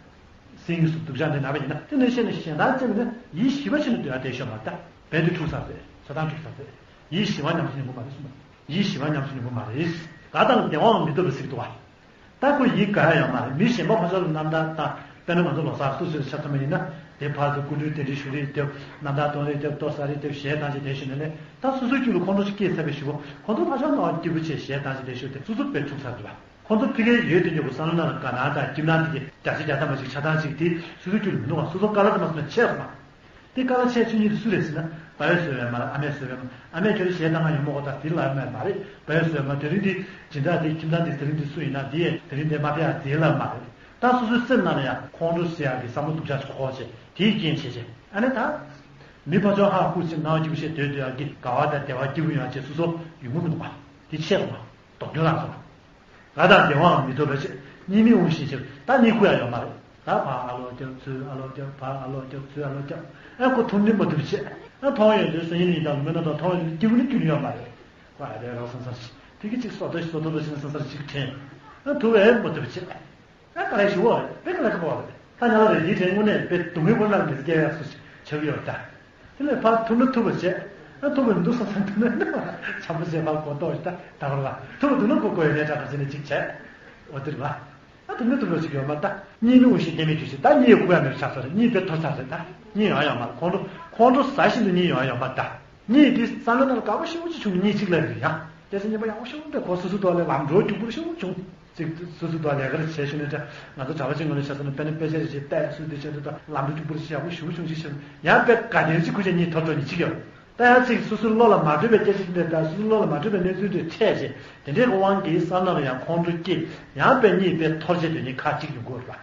སེམས་སུ་སྡུག་ཅག་འདི་ན་བ་ཡིན་ན་དེ་ནས་ཤེས་ནས་གཞན་དག་ཅེས་ནི་ཡིད་ཞི་བ་ཕྱིན་ནས་སྡོད་ཡ་བསྡད་ཤོག་མ་ད། བས་འདི་འཁྲུག་ཚར་ཟེར། ཆ་ཚང་འཁྲུག་ཚར་ཟེར། ཡིད་ཞི་བ་ཉམས་སུ་མྱོང་གི་མ་རེད་གསུངས། ཡིད་ཞི་བ་ཉམས་སུ་མྱོང་གི་མ་རེད། དགའ་དང་བདེ་བའང་མི་ཐོབ་པ་ཟེར་གྱི་འདུག་བ། ད་ཁོ་ཡིད་དགའ་ཡ་ཡོད་མ་རེད། མི་གཞན་པ་ཕར་ཕྱོགས་ལ་རྣམ་ཐར་བཏང་། དཔེར་ན་ང་ཚོ་ལོ་གསར་སུ་ཞིག་ལ་ཆ་མཚོན་པ་ཡིན་ན། དེ་ཕར་ཚུར་སྐུ་མདུན་གདན་འདྲེན་ཞུ་རེས་བརྒྱབ། རྣམ་ཐར་གཏོང་རེས་བརྒྱབ། ལྟོ་ཟ་རེས་བརྒྱབ། གཞས་བཏང་བྱས་བསྡད་བཞིན་ནས་ལས་ད་སོ་སོའི་རྒྱུད་ལ་ཁོང་ཁྲོ་ཞིག་སྐྱེས་ཚར་བའི་གཞུག་གུ་ཁོང་ཚོ་ཕར་ཕྱོགས་ནང་སྐྱིད་པོ་བྱས་གཞས་བཏང་བྱས་བསྡད་ཞོར་དེ་སོ་སོ་དཔེ་འཁྲུག་ཚར་འདུག་བ། ཁོང་ཚོ་ཕ་གིར་ཡོད་དུས་ཀྱང་བསམ་བློ་ནང་ལ་དགའ་སྣང་དང་སྐྱིད་སྣང་དེ་གི་བརྒྱ་ཆ་བརྒྱ་ཐམ་པ་ཞིག་ཆ་ཚང་ཅིག་དེ་སོ་སོའི་རྒྱུད་ལ་མི་འདུག་བ། སོ་སོ་དཀའ་ལས་དེ་མ་སོང་ན་ཆད་སོང་བ། དེ་དཀའ་ལས་ཆད་ཆོད་མཁན་དེ་སུ་རེད་ཟེར་ན་བ་ཡོད་བཟོས་པའི་མ་རེད། ཨ་མས་བཟོས་པའི་མ་རེད། ཨ་མས་ཁྱོད་རང་གཞས་བཏང་ག་ཡོང་མ་གོ་ད་དེ་ལབ་ཡོད་མ་རེད། བ་ཡོད་བཟོས་པའི་མ་དེ་རིང་དེ་སྦྱིན་བདག་དེ་ཁྱིམ་ཚང་དེ་དེ་རིང་དེ་སུ་ཡིན་ན་དེ་དེ་རིང་དེ་མ་ཕེབས་ཡ་དེ་ལབ་མ་རེད། ད་སོ་སོའི་སེམས་ནང་ལ་ཡང་ཁོང་ཁྲོ་ཟེར་ཡག་གི་བསམ་བློ་སྡུག་ཅག་ཅིག་འཁོར་བྱས་དེའི་རྐྱེན་བྱས་བྱས་ཨ་ནི་ད། མི་ཕར་ཕྱོགས་ཧ་ཧུ་ཅིག་སྣང་བ་སྐྱིད་པོ་བྱས་སྡོད་སྡོད་ཡག་གི་དགའ་བ་དང་བདེ་བ་སྐྱིད་པོ་ཡོང་ཡག་ཅིག་སོ་སོ་ཡོང་གི་མི་འདུག་བ། དེ་ཆད་སོང་བ། སྡུག་གྱོང་ལངས་སོང་བ། དགའ་དང་བདེ་བའང་མི་ཐོབ་པ་ཞིག་གཉིད་མི་འོང་ཞིང་ཞིག་ད་གཉིད་ཁུག་ཡ་ཡོད་མ་རེད། ད་ཕར་ཨ་ལོ་རྒྱབ་ཚུར་ཨ་ལོ་རྒྱབ་ཕར་ཨ་ལོ་རྒྱབ་ཚུར་ཨ་ལོ་རྒྱབ། ཨ་ཁོ་མཐོང་ནི་མ་ཐུབ་བྱས། ཨ་མཐོང་ཡོང་དུས་སང་ཉིན་ཡིན་ཀྱང་མི་ན་དང་མཐོང་ཡོང་དུས་སྐྱིད་པོ་ནི་སྐྱིད་ནི་ཡོད་མ་རེད། ཁོ་ཨ་རེ་རོགས་སོང་སོང་ཞིག་དེ་གི་ཅིག་སོ་ཏོ་ཞིག་སོ་ཏོ་ཏོ་ཞིག་སང་སར་ཅིག་དྲན། ཨ་ཐུབ་ཨེ་མ་ཐུབ་བྱས། ཨ་དཀའ་ལས་ཞེ་པོ་རེད། དཔེ་དཀའ་ལས་ཁག་པོ་རེད། ད་ཉལ་ལ་རེད་འདིའི་དྲན་དངོས་གནས་དཔེ་སྡུག་བསྔལ་པོ་ནང་མི་སྐྱེ་ཡག་སུ་ཆགས་ཡོད་ད། དེ་ལས་ཕར་ཐུབ་ན་ཐུབ་པ་བྱས། ཨ་ཐུབ་པ་མི་འདུག་བསམ་བསམ་ཐུབ་ན་འཆམ་པོ་བྱས་ཕར་གོ་རྟོགས་ད་ད་བར་བ་ཐུབ་པ་འདུག་ན་གོ་གོ་ཡོད་ནས་ད་ག་ཟེར་ནས་ཅིག་བྱས། འོ་དེ་རེད་བ། ཨ་ཐུབ་ན་ཐུབ་པ་ཞིག་ཡོད་མ་ད། གཉིད་མི་འོང་ཞིག་བསྟན་མི་དུས་ཤིག་ད་གཉིད་ཡོད་ཁུག་ཡ་མེད་ཆགས་ཚར་རེད། གཉིད་དཔེ་ཐོར་ཚར་རེད་ད། གཉིད་ཡོང་ཡ་ཡོད་མ་རེད། ཁོང་ཁྲོ་ཁོང་ཁྲོ་ཟ་བཞིན་དུ་གཉིད་ཡོང་ཡ་ཡོད་མ་རེད་ད། གཉིད་དེ་བསམ་བློ་ནང་ལ་དགའ་པོ་ཞེ་པོ་ཅིག་བྱུང་གཉིད་ཅིག་ལ་རེད་ཡང་། སྐད་ཆ་སྙན་པོ་ཡག་པོ་ཞེ་པོ་དེ་གོ་སོ་སོ་ཐོག་ལ་ལམ་འགྲོ་རྒྱུག་པོ་ཞེ་པོ་བྱུང་། ཅིག་སོ་སོ་ཐོག་ལས་ཀ་རེ་བྱས་ཤེས་ནས་ད་ང་ཚོ་གྲྭ་པ་ཅིག་ངོས་ནས་བྱས་སོང་ན་དཔེར་ན་དཔེ་ཆ་རེ་བྱས་བལྟས་སུ་དེ་བྱས་འདུག་ད་ལམ་འགྲོ་རྒྱུག་པོ་རེ་བྱས་ཡག་པོ་ཞེ་པོ་བྱུང་ཅིག་བྱས་ཡང་དཔེ་དགའ་ལྡན་ཅིག་ཁུར་ཅིག་གཉིད་ཐོར་ཐོར་གཉིད་ཅིག་ཡོད། ད་ཡང་ཅིག་སོ་སོའི་བློ་ལ་མ་འགྲོ་བའི་སྐད་ཆ་ཅིག་འདྲ་ད་སོ་སོའི་བློ་ལ་མ་འགྲོ་བའི་གནས་ཚུལ་འདྲ་འཕྲད་བྱས་དེ་འདྲའི་དབང་གིས་བསམ་བློ་ལ་ཡང་ཁོང་ཁྲོ་སྐྱེས་ཡང་དཔེ་གཉིད་དཔེ་ཐོར་བྱས་དོན་གཉིས་ཁ་གཅིག་ཡོང་གི་ཡོད་རེད་པ།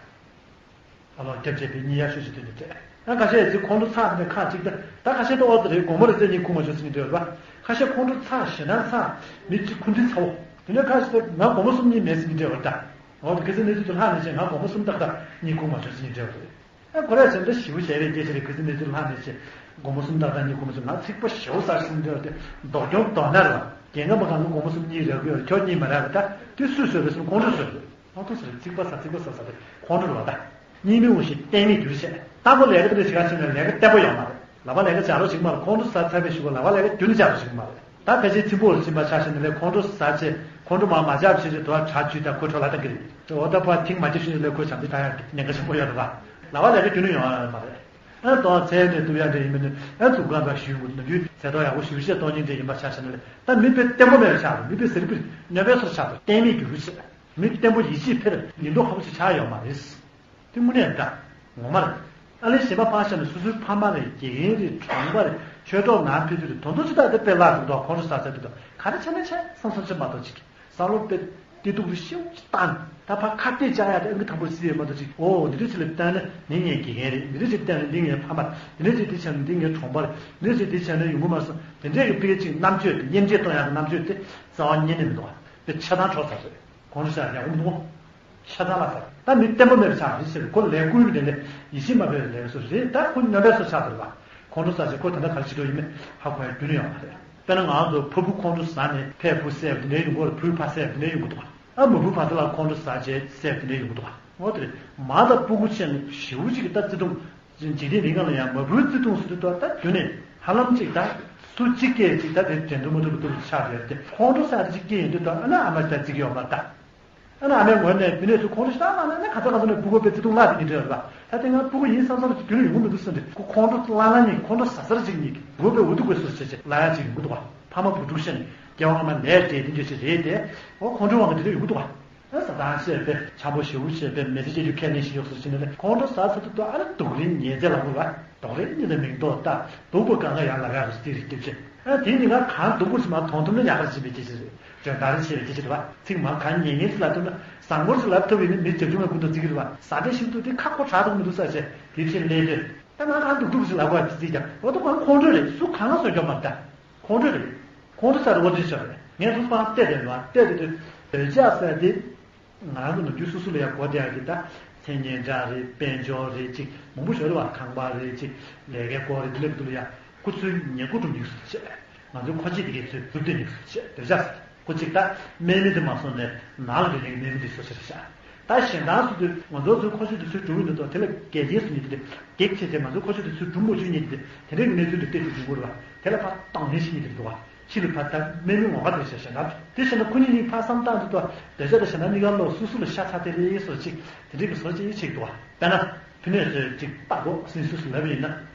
ཨ་ལོ་རྒྱབ་བྱས་པའི་གཉིད་ཡར་ཤོད་ཅིག་དོན་དུ་བྱས། ད་ཁ་ཤས་ཚོས་ཁོང་ཁྲོ་ཚ་ནས་ཁ་གཅིག་ད་ད་ཁ་ཤས་ཏོག་ཙམ་རེད། དགོང་མོ་རེ་ཚེ་གཉིད་ཁུག་མ་བྱུང་ཟེར་མཁན་འདྲ་ཡོད་རེད་པ། ཁ་ཤས་ཁོང་ཁྲོ་ཚ་ཞེ་སྡང་ཚ་མི་གཅིག་ཁུ་འདྲི་ཚ་བོ། དེ་ནས་ཁ་ཤས་ད་ང་དགོང་མོ་གསུམ་གཉིད་མེད་ཟེར་མཁན་འདྲ་ཡོད་རེད་ད། འོ་དེ་ཁ་སང་གནས་ཚུལ་དེ་ལྷག་ནས་བྱས་ང་དགོང་མོ་གསུམ་ཏག་ཏག་གཉིད་ཁུག་མ་བྱུང་ཟེར་མཁན་འདྲ་ཡོད་རེད། ཨ་ཁོ་རས་བྱས་ན་ད་ཞེ་པོ་བྱས་པའི་སྐད་ཆ་རེད། ཁ་སང་གནས་ཚུལ་ལྷག་ནས་བྱས་དགོང་མོ་གསུམ་ཏག་ཏག་གཉིད་ཁུག་མ་བྱུང་ང་ཚིག་པ་ཞེ་པོ་ཟ་ཟེར་མཁན་འདྲ་ཡོད་རེད་དེ། ལྡོག་གྱོང་ལྡོག་ན་རེད་པ། རྒན་ཁ་མ་གང་གི་དགོང་མོ་གསུམ་གཉིད་རག་གི་ཡོད་རེད། ཁྱོད་གཉིད་མ་རག་གི་ད་དེ་སུས་བཟོས་པའི་སུམ་ཁོང་ཁྲོས་བཟོས་རེད། ཨོ་ཏོ་ཟེར་ཚིག་པ་ཟ་ཚིག་པ་ཟ་ཟ་དེ་ཁོང་ཁྲོ་རེད་བ་ད། གཉིད་མི་འོང་ཞིང་བསྟན་མི་འགྱུར་བྱས། ད་ཁོ་ལས་ཀ་དེ་འདྲ་བྱེད་ག་ཕྱིན་ན་ལས་ཀ་བརྟན་པོ་ཡོང་མ་རེད། ལག་པ་ལས་ཀ་བྱ་རོགས་བྱེད་ཀྱི་མ་རེད། ཁོང་ཁྲོ་ཟ་ཚར་བའི་གཞུག་གུ་ལག་པ་ལས་ཀ་རྒྱུན་ནས་བྱ་རོགས་བྱེད་ཀྱི་མ་རེད། ད་ཕལ་ཆེར་ཚིམ་པོ་ལ་ཕྱིན་པ་ཆ་བཞག་ན་ལས་ཁོང་ཁྲོ་ཟ་བྱས་ཁོང་ཁྲོ་མར་མ་བརྒྱབ་བྱས་ཅིག་དོ་བ་གྲ་བཅུས་དང་ཁོ་འཕྲོ་བརླག་བཏང་གི་རེད། དེ་འོ་ད་ཕར་ཐིག་མ་བརྒྱབ་ཤིང་ལས་ཁོ་བྱམས་བརྩེ་བཏང་ཡག་གི་ཉེན་ཁ་ཆེན་པོ་ཡོད་རེད་བ། ལག་པ་ལས་ཀ་རྒྱུན་ནས་ཡོང་ཡ་ཡོད་མ་རེད། ཨ་ཏོ་ཚེ་འདི་གཏུབ་ཡ་འདྲ་ཡིན་མིན་ནི་ཨ་འཛུགས་ཁང་དང་ཞུས་དགོས་ནམ་རྒྱུན་ཚེ་ཐོག་ཡག་པོ་ཞུ་བཤད་གཏོང་མཁན་འདྲ་ཡིན་པ་ཆ་བཞག་ན་ལས་ད་མི་དཔེ་བརྟན་པོ་མེད་པ་ཆགས་འདུག་མི་དཔེ་ཟེར་པིར་གནོད་པའི་སོར་ཆགས་འདུག་བསྟན་མི་རྒྱུ་རུ་ཆེ། མི་བརྟན་པོ་ཡིད་ཆེས་འཕེར་ཉིན་ཐོ་ཁ་པོ་ཞིག་ཆགས་ཡོད་མ་རེད། དེ་དངོས་གནས་ད་ངོ་མ་རེད། ཨ་ལས་གཞན་པ་ཕར་བཞག་ནས་སོ་སོའི་ཕ་མ་རེད། དགེ་རྒན་རེད། གྲོང་པ་རེད། ཆོས་གྲོགས་ནང་ཕེབས་དུས་རེད། དོན་དུ་ཅི་ལྟར་དེ་དཔེ་བརླག་འདུག་དོ་ཁོང་ཁྲོ་ཟ་ཟ་འདུག་དོ་ག་རེ་བྱས་ན་བྱས་བསམ་བསམ་བྱས་མ་གཏོགས་ཅིག་བསམ་བློ་དཔེ་བདེ་སྡུག་རུ་ཤེའུ་ཅིག་བཏང་། ད་ཕར་ཁ་གཏད་བཅག་ཡ་དེ་ཨང་ཀི་དང་པོར་བརྩི་ཡོད་མ་གཏོགས་ཅིག་འོ་འདི་འདྲ་ཅིག་ལ་བལྟས་ན་འདི་ངའི་དགེ་རྒན་རེད། འདི་འདྲ་ཅིག་བལྟས་ན་འདི་ངའི་ཕ་མ་རེད། འདི་འདྲ་ཅིག་འདི་བྱས་ན་འདི་ངའི་གྲོང་པ་རེད། འདི་འདྲ་ཅིག་འདི་བྱས་ན་ཡོང་གི་མ་སོང་། དེ་འདྲས་ཀྱི་དཔེ་ཅིག་རྣམ་དཔྱོད་དེ་དབྱེ་འབྱེད་གཏོང་ཡག་གི་རྣམ་དཔྱོད་དེ་རྩ་བ་ཉིད་ནས་མི་འདུག་བ། དཔེ་ཆ་ཚང་འཕྲོག་ཚར་རེད། ཁོང་ཁྲོ་ཟ་ཡག་ཡོང་གི་མི་འདུག་བ། ཆ་ཚང་ལ་ཟེར། ད་མི་བརྟན་པོ་མེད་པ་ཆགས་རེད་ཟེར། ཁོ་ལས་ཁུར་ལས་ལས་ཡིད་ཆེས་མ་དཔེ་ལས་སོ་རེད། ད་ཁོ་གནོད་པའི་སོ་ཆགས་འདུག་བ། ཁོང་ཁྲོ་ཟ་ཟེར་ཁོ་ད་ལྟ་ག་རེ་བྱེད་འགྲོ་ཡིན་མེད་ཧ་གོ་ཡ་རྒྱུ་ནི་ཡོད་མ་རེད། དཔེར་ན་ང་ཚོ་ཕ་བུ་ཁོང་ཁྲོ་ཟ་ནས་ཕས་ཕུ་བསད་པ་དེ་འདྲའི་ཡོང་གི་རེད། བུས་ཕ་བསད་པ་དེ་འདྲའི་ཡོང་གི་འདུག་བ། ཨ་མ་བུ་ཕ་ཚ་ལ་ཁོང་ཁྲོ་ཟ་བྱས་བསད་པ་དེ་འདྲའི་ཡོང་གི་འདུག་བ། འོ་དེ་རེད། མ་དང་སྤུ་གུ་བྱས་ནས་ཞེ་པོ་ཅིག་གི་ད་བརྩེ་དུང་འཇིག་རྟེན་མི་སྒང་ལ་ཡང་མ་བུའི་བརྩེ་དུང་ཟེར་དུས་ད་ད་རྒྱུན་ནས་ཧ་ལམ་ཅིག་ད་སུ་གཅིག་སྐད་ཅིག་ད་དེ་དྲན་འདུག་མ་འདུག་གི་འདུག་ཆགས་ཡོད་དེ། ཁོང་ཁྲོ་ཟ་ཅིག་སྐྱེས་ཡོང་དུས་ད་ཨ་ན་ཨ་མ་ད་བརྩི་གི་ཡོད་མ་རེད་ད། ཨ་ན་ཨ་མའི་ངོས་ནས་མི་ནས་ཚུར་ཁོང་ཁྲོ་ཞེ་དྲག་ལངས་ན་ཨ་ན་ག་ཚོད་ག་ཚོད་ནས་སྤུ་གུ་དཔེ་བརྩེ་དུང་བརླག་དེ་ཉིད་རེད་བ། ད་དེ་སྔ་སྤུ་གུ་ཡིན་བསམ་བསམ་གྱི་རྒྱུན་ལ་ཡོང་གི་མི་འདུག་བསམ་སྟེ་ཁོ་ཁོང་ཁྲོ་ལངས་ལངས་ཉིན་ཁོང་ཁྲོ་ཟ་ཟ་ར་ཅིག་ཉིད་ཀྱི་སྤུ་གུ་དཔེ་འུ་ཐུག་དགོས་སོ་ཟེར་བྱས་ལ་ཡ་ཅིག་ཡོང་གི་འདུག་བ། ཕ་མ་བུ་ཕྲུག་བཤད་ནས་རྒྱལ་བ་ང་མ་ལས་བྲེལ་དེ་འདྲ་ཞིག་རེད་དེ། འོ་ཁོང་ཁྲོའི་དབང་གིས་དེ་འདྲ་ཡོང་གི་འདུག་བ། ཨ་ཟ་ཐང་བཤད་པས་འཆམ་པོ་ཞེ་པོ་བཤད་པས་མི་ཚེ་སྐྱེལ་རྒྱུ་ཁས་ལེན་ཞིག་ཡོད་སོ་ཟེར་ནས་ཁོང་ཁྲོ་ཟ་ཚར་དུས་ད་ཨ་ནི་སྡུག་རིང་ཉལ་རྩེ་ལ་བུར་བ། སྡུག་རིང་ཉིན་དེ་མིང་འདོགས་ལྟ་སྡུག་པོ་གང་ག་ཡར་ལ་ག་རུ་སྟེར་རེ་སྐྱེ་བྱེད། ཨ་དེ་ནི་ང་གང་སྡུག་པོ་ཞིག་མ་མཐོང་ཐུབ་ན་ཡག་པར་བྱེད་པའི་སྐད་ཆ་རེད། འཇོན་ཐང་རེ་བྱེད་པའི་སྐད་ཆ་རེད་བ། ཚིག་མང་གང་ཉན་ཉན་ཞིག་ལབ་ཐུབ་ན། བཟང་པོ་ཞིག་ལབ་ཐུབ་ཡིན་ན་མི་བྱང་ཆུབ་མའི་སྐུ་མདོག་བརྩི་གི་རེད་བ། ཟ་འདྲེ་ཞིག་འདུག་དེ་ཁ་ཁོ་དྲག་ཐུབ་མི་འདུག་ས་བྱས་དེ་ཕྱིར་གནས་དོན། ད་ང་གང་སྡུག་སྡུག་ཞིག་ལབ་དགོས་བརྩིས་ཀྱང་འོ་ད་ཁོང་ཁོང་ཁྲོ་རེད། སུ་གང་ལ་བཟོད་རྒྱུ་མ་རེད་ད། ཁོང་ཁྲོ་རེད། ཁོང་ཁྲོ་ས་རེད། འོ་དེ་ཆགས་རེད། ངས་སུ་ཕར་བལྟས་དེ་ལ་བལྟས་དེ་དུས་འདོད་ཆགས་ཟེར་དེ། ང་རང་གི་ནམ་རྒྱུན་སོ་སོ་ལ་ཡང་གོ་བདེ་ཡག་གི་ད། མཚན་སྙན་གྲགས་རེད། དཔལ་འབྱོར་རེད། ཅིག་མང་པོ་ཞིག་རེད་བ། ཁང་པ་རེད། ཅིག་ལས་ཀའི་སྐོར་རེད། དེ་འདྲ་གི་འདུག་ལ་ཡ། ཁོ་ཚོའི་ཉེར་མཁོ་སྒྲུབ་ཉེར་སུ་བྱེད། ང་ཚོའི་མཁོ་ཆས་དེ་གའི་ཚོས་སྒྲུབ་བདེ་ཉེར་སུ་བྱེད། འདོད་ཆགས་ཟེར། ཁོ་ཅིག་ད་དམན་མི་དེ་མ་སོང་ནས་ནང་ལ་འདྲེན་མཁན་དམན་མི་དེ་སོ་སོ་རེད་ཤག་ད་གཞན་དག་སུ་དུས་ང་ཚོ་ཚོའི་མཁོ་ཆས་དེ་ཚོས་སྒྲུབ་ཀྱི་འདུག་ད། དེ་ལ་འགལ་རྐྱེན་སུ་ཉེ་དེ་འདྲ་གེགས་བྱས་ཏེ་ང་ཚོའི་མཁོ་ཆས་དེ་ཚོས་སྒྲུབ་མ་བཅུག་ཉེ་དེ་དེ་འདྲའི་གནས་ཚུལ་དེ་བལྟས་ཚུལ་འབྱུང་གི་རེད་བ། དེ་ལ་ཕར་སྟངས་ནས་ཤི་ཉེ་དེ་འདུག་བ། ཕྱི་ལ་ཕར་ལྟ་དམན་མི་ངོ་མ་དེ་བྱས་ཤག་ན། དེ་བྱས་ན་ཁོ་གཉིས་གཉིས་ཕར་བསམ་སྟངས་དེ་དང་འདོད་ཆགས་དེ་བྱས་ན་གཉིས་ཀ་ལོག་སོ་སོ་ལ་ཤ་ཚ་དེ་རེད་སོགས་ཅིག་དེ་འདྲའི་གི་བཟོ་ཅིག་བྱེད་འདུག་བ། དཔེར་ན་ཕི་ནས་ཚོས་ཅིག་ལྟ་དགོས་ཟིན་སུ་སུ་ལབ་པ་ཡིན་ན།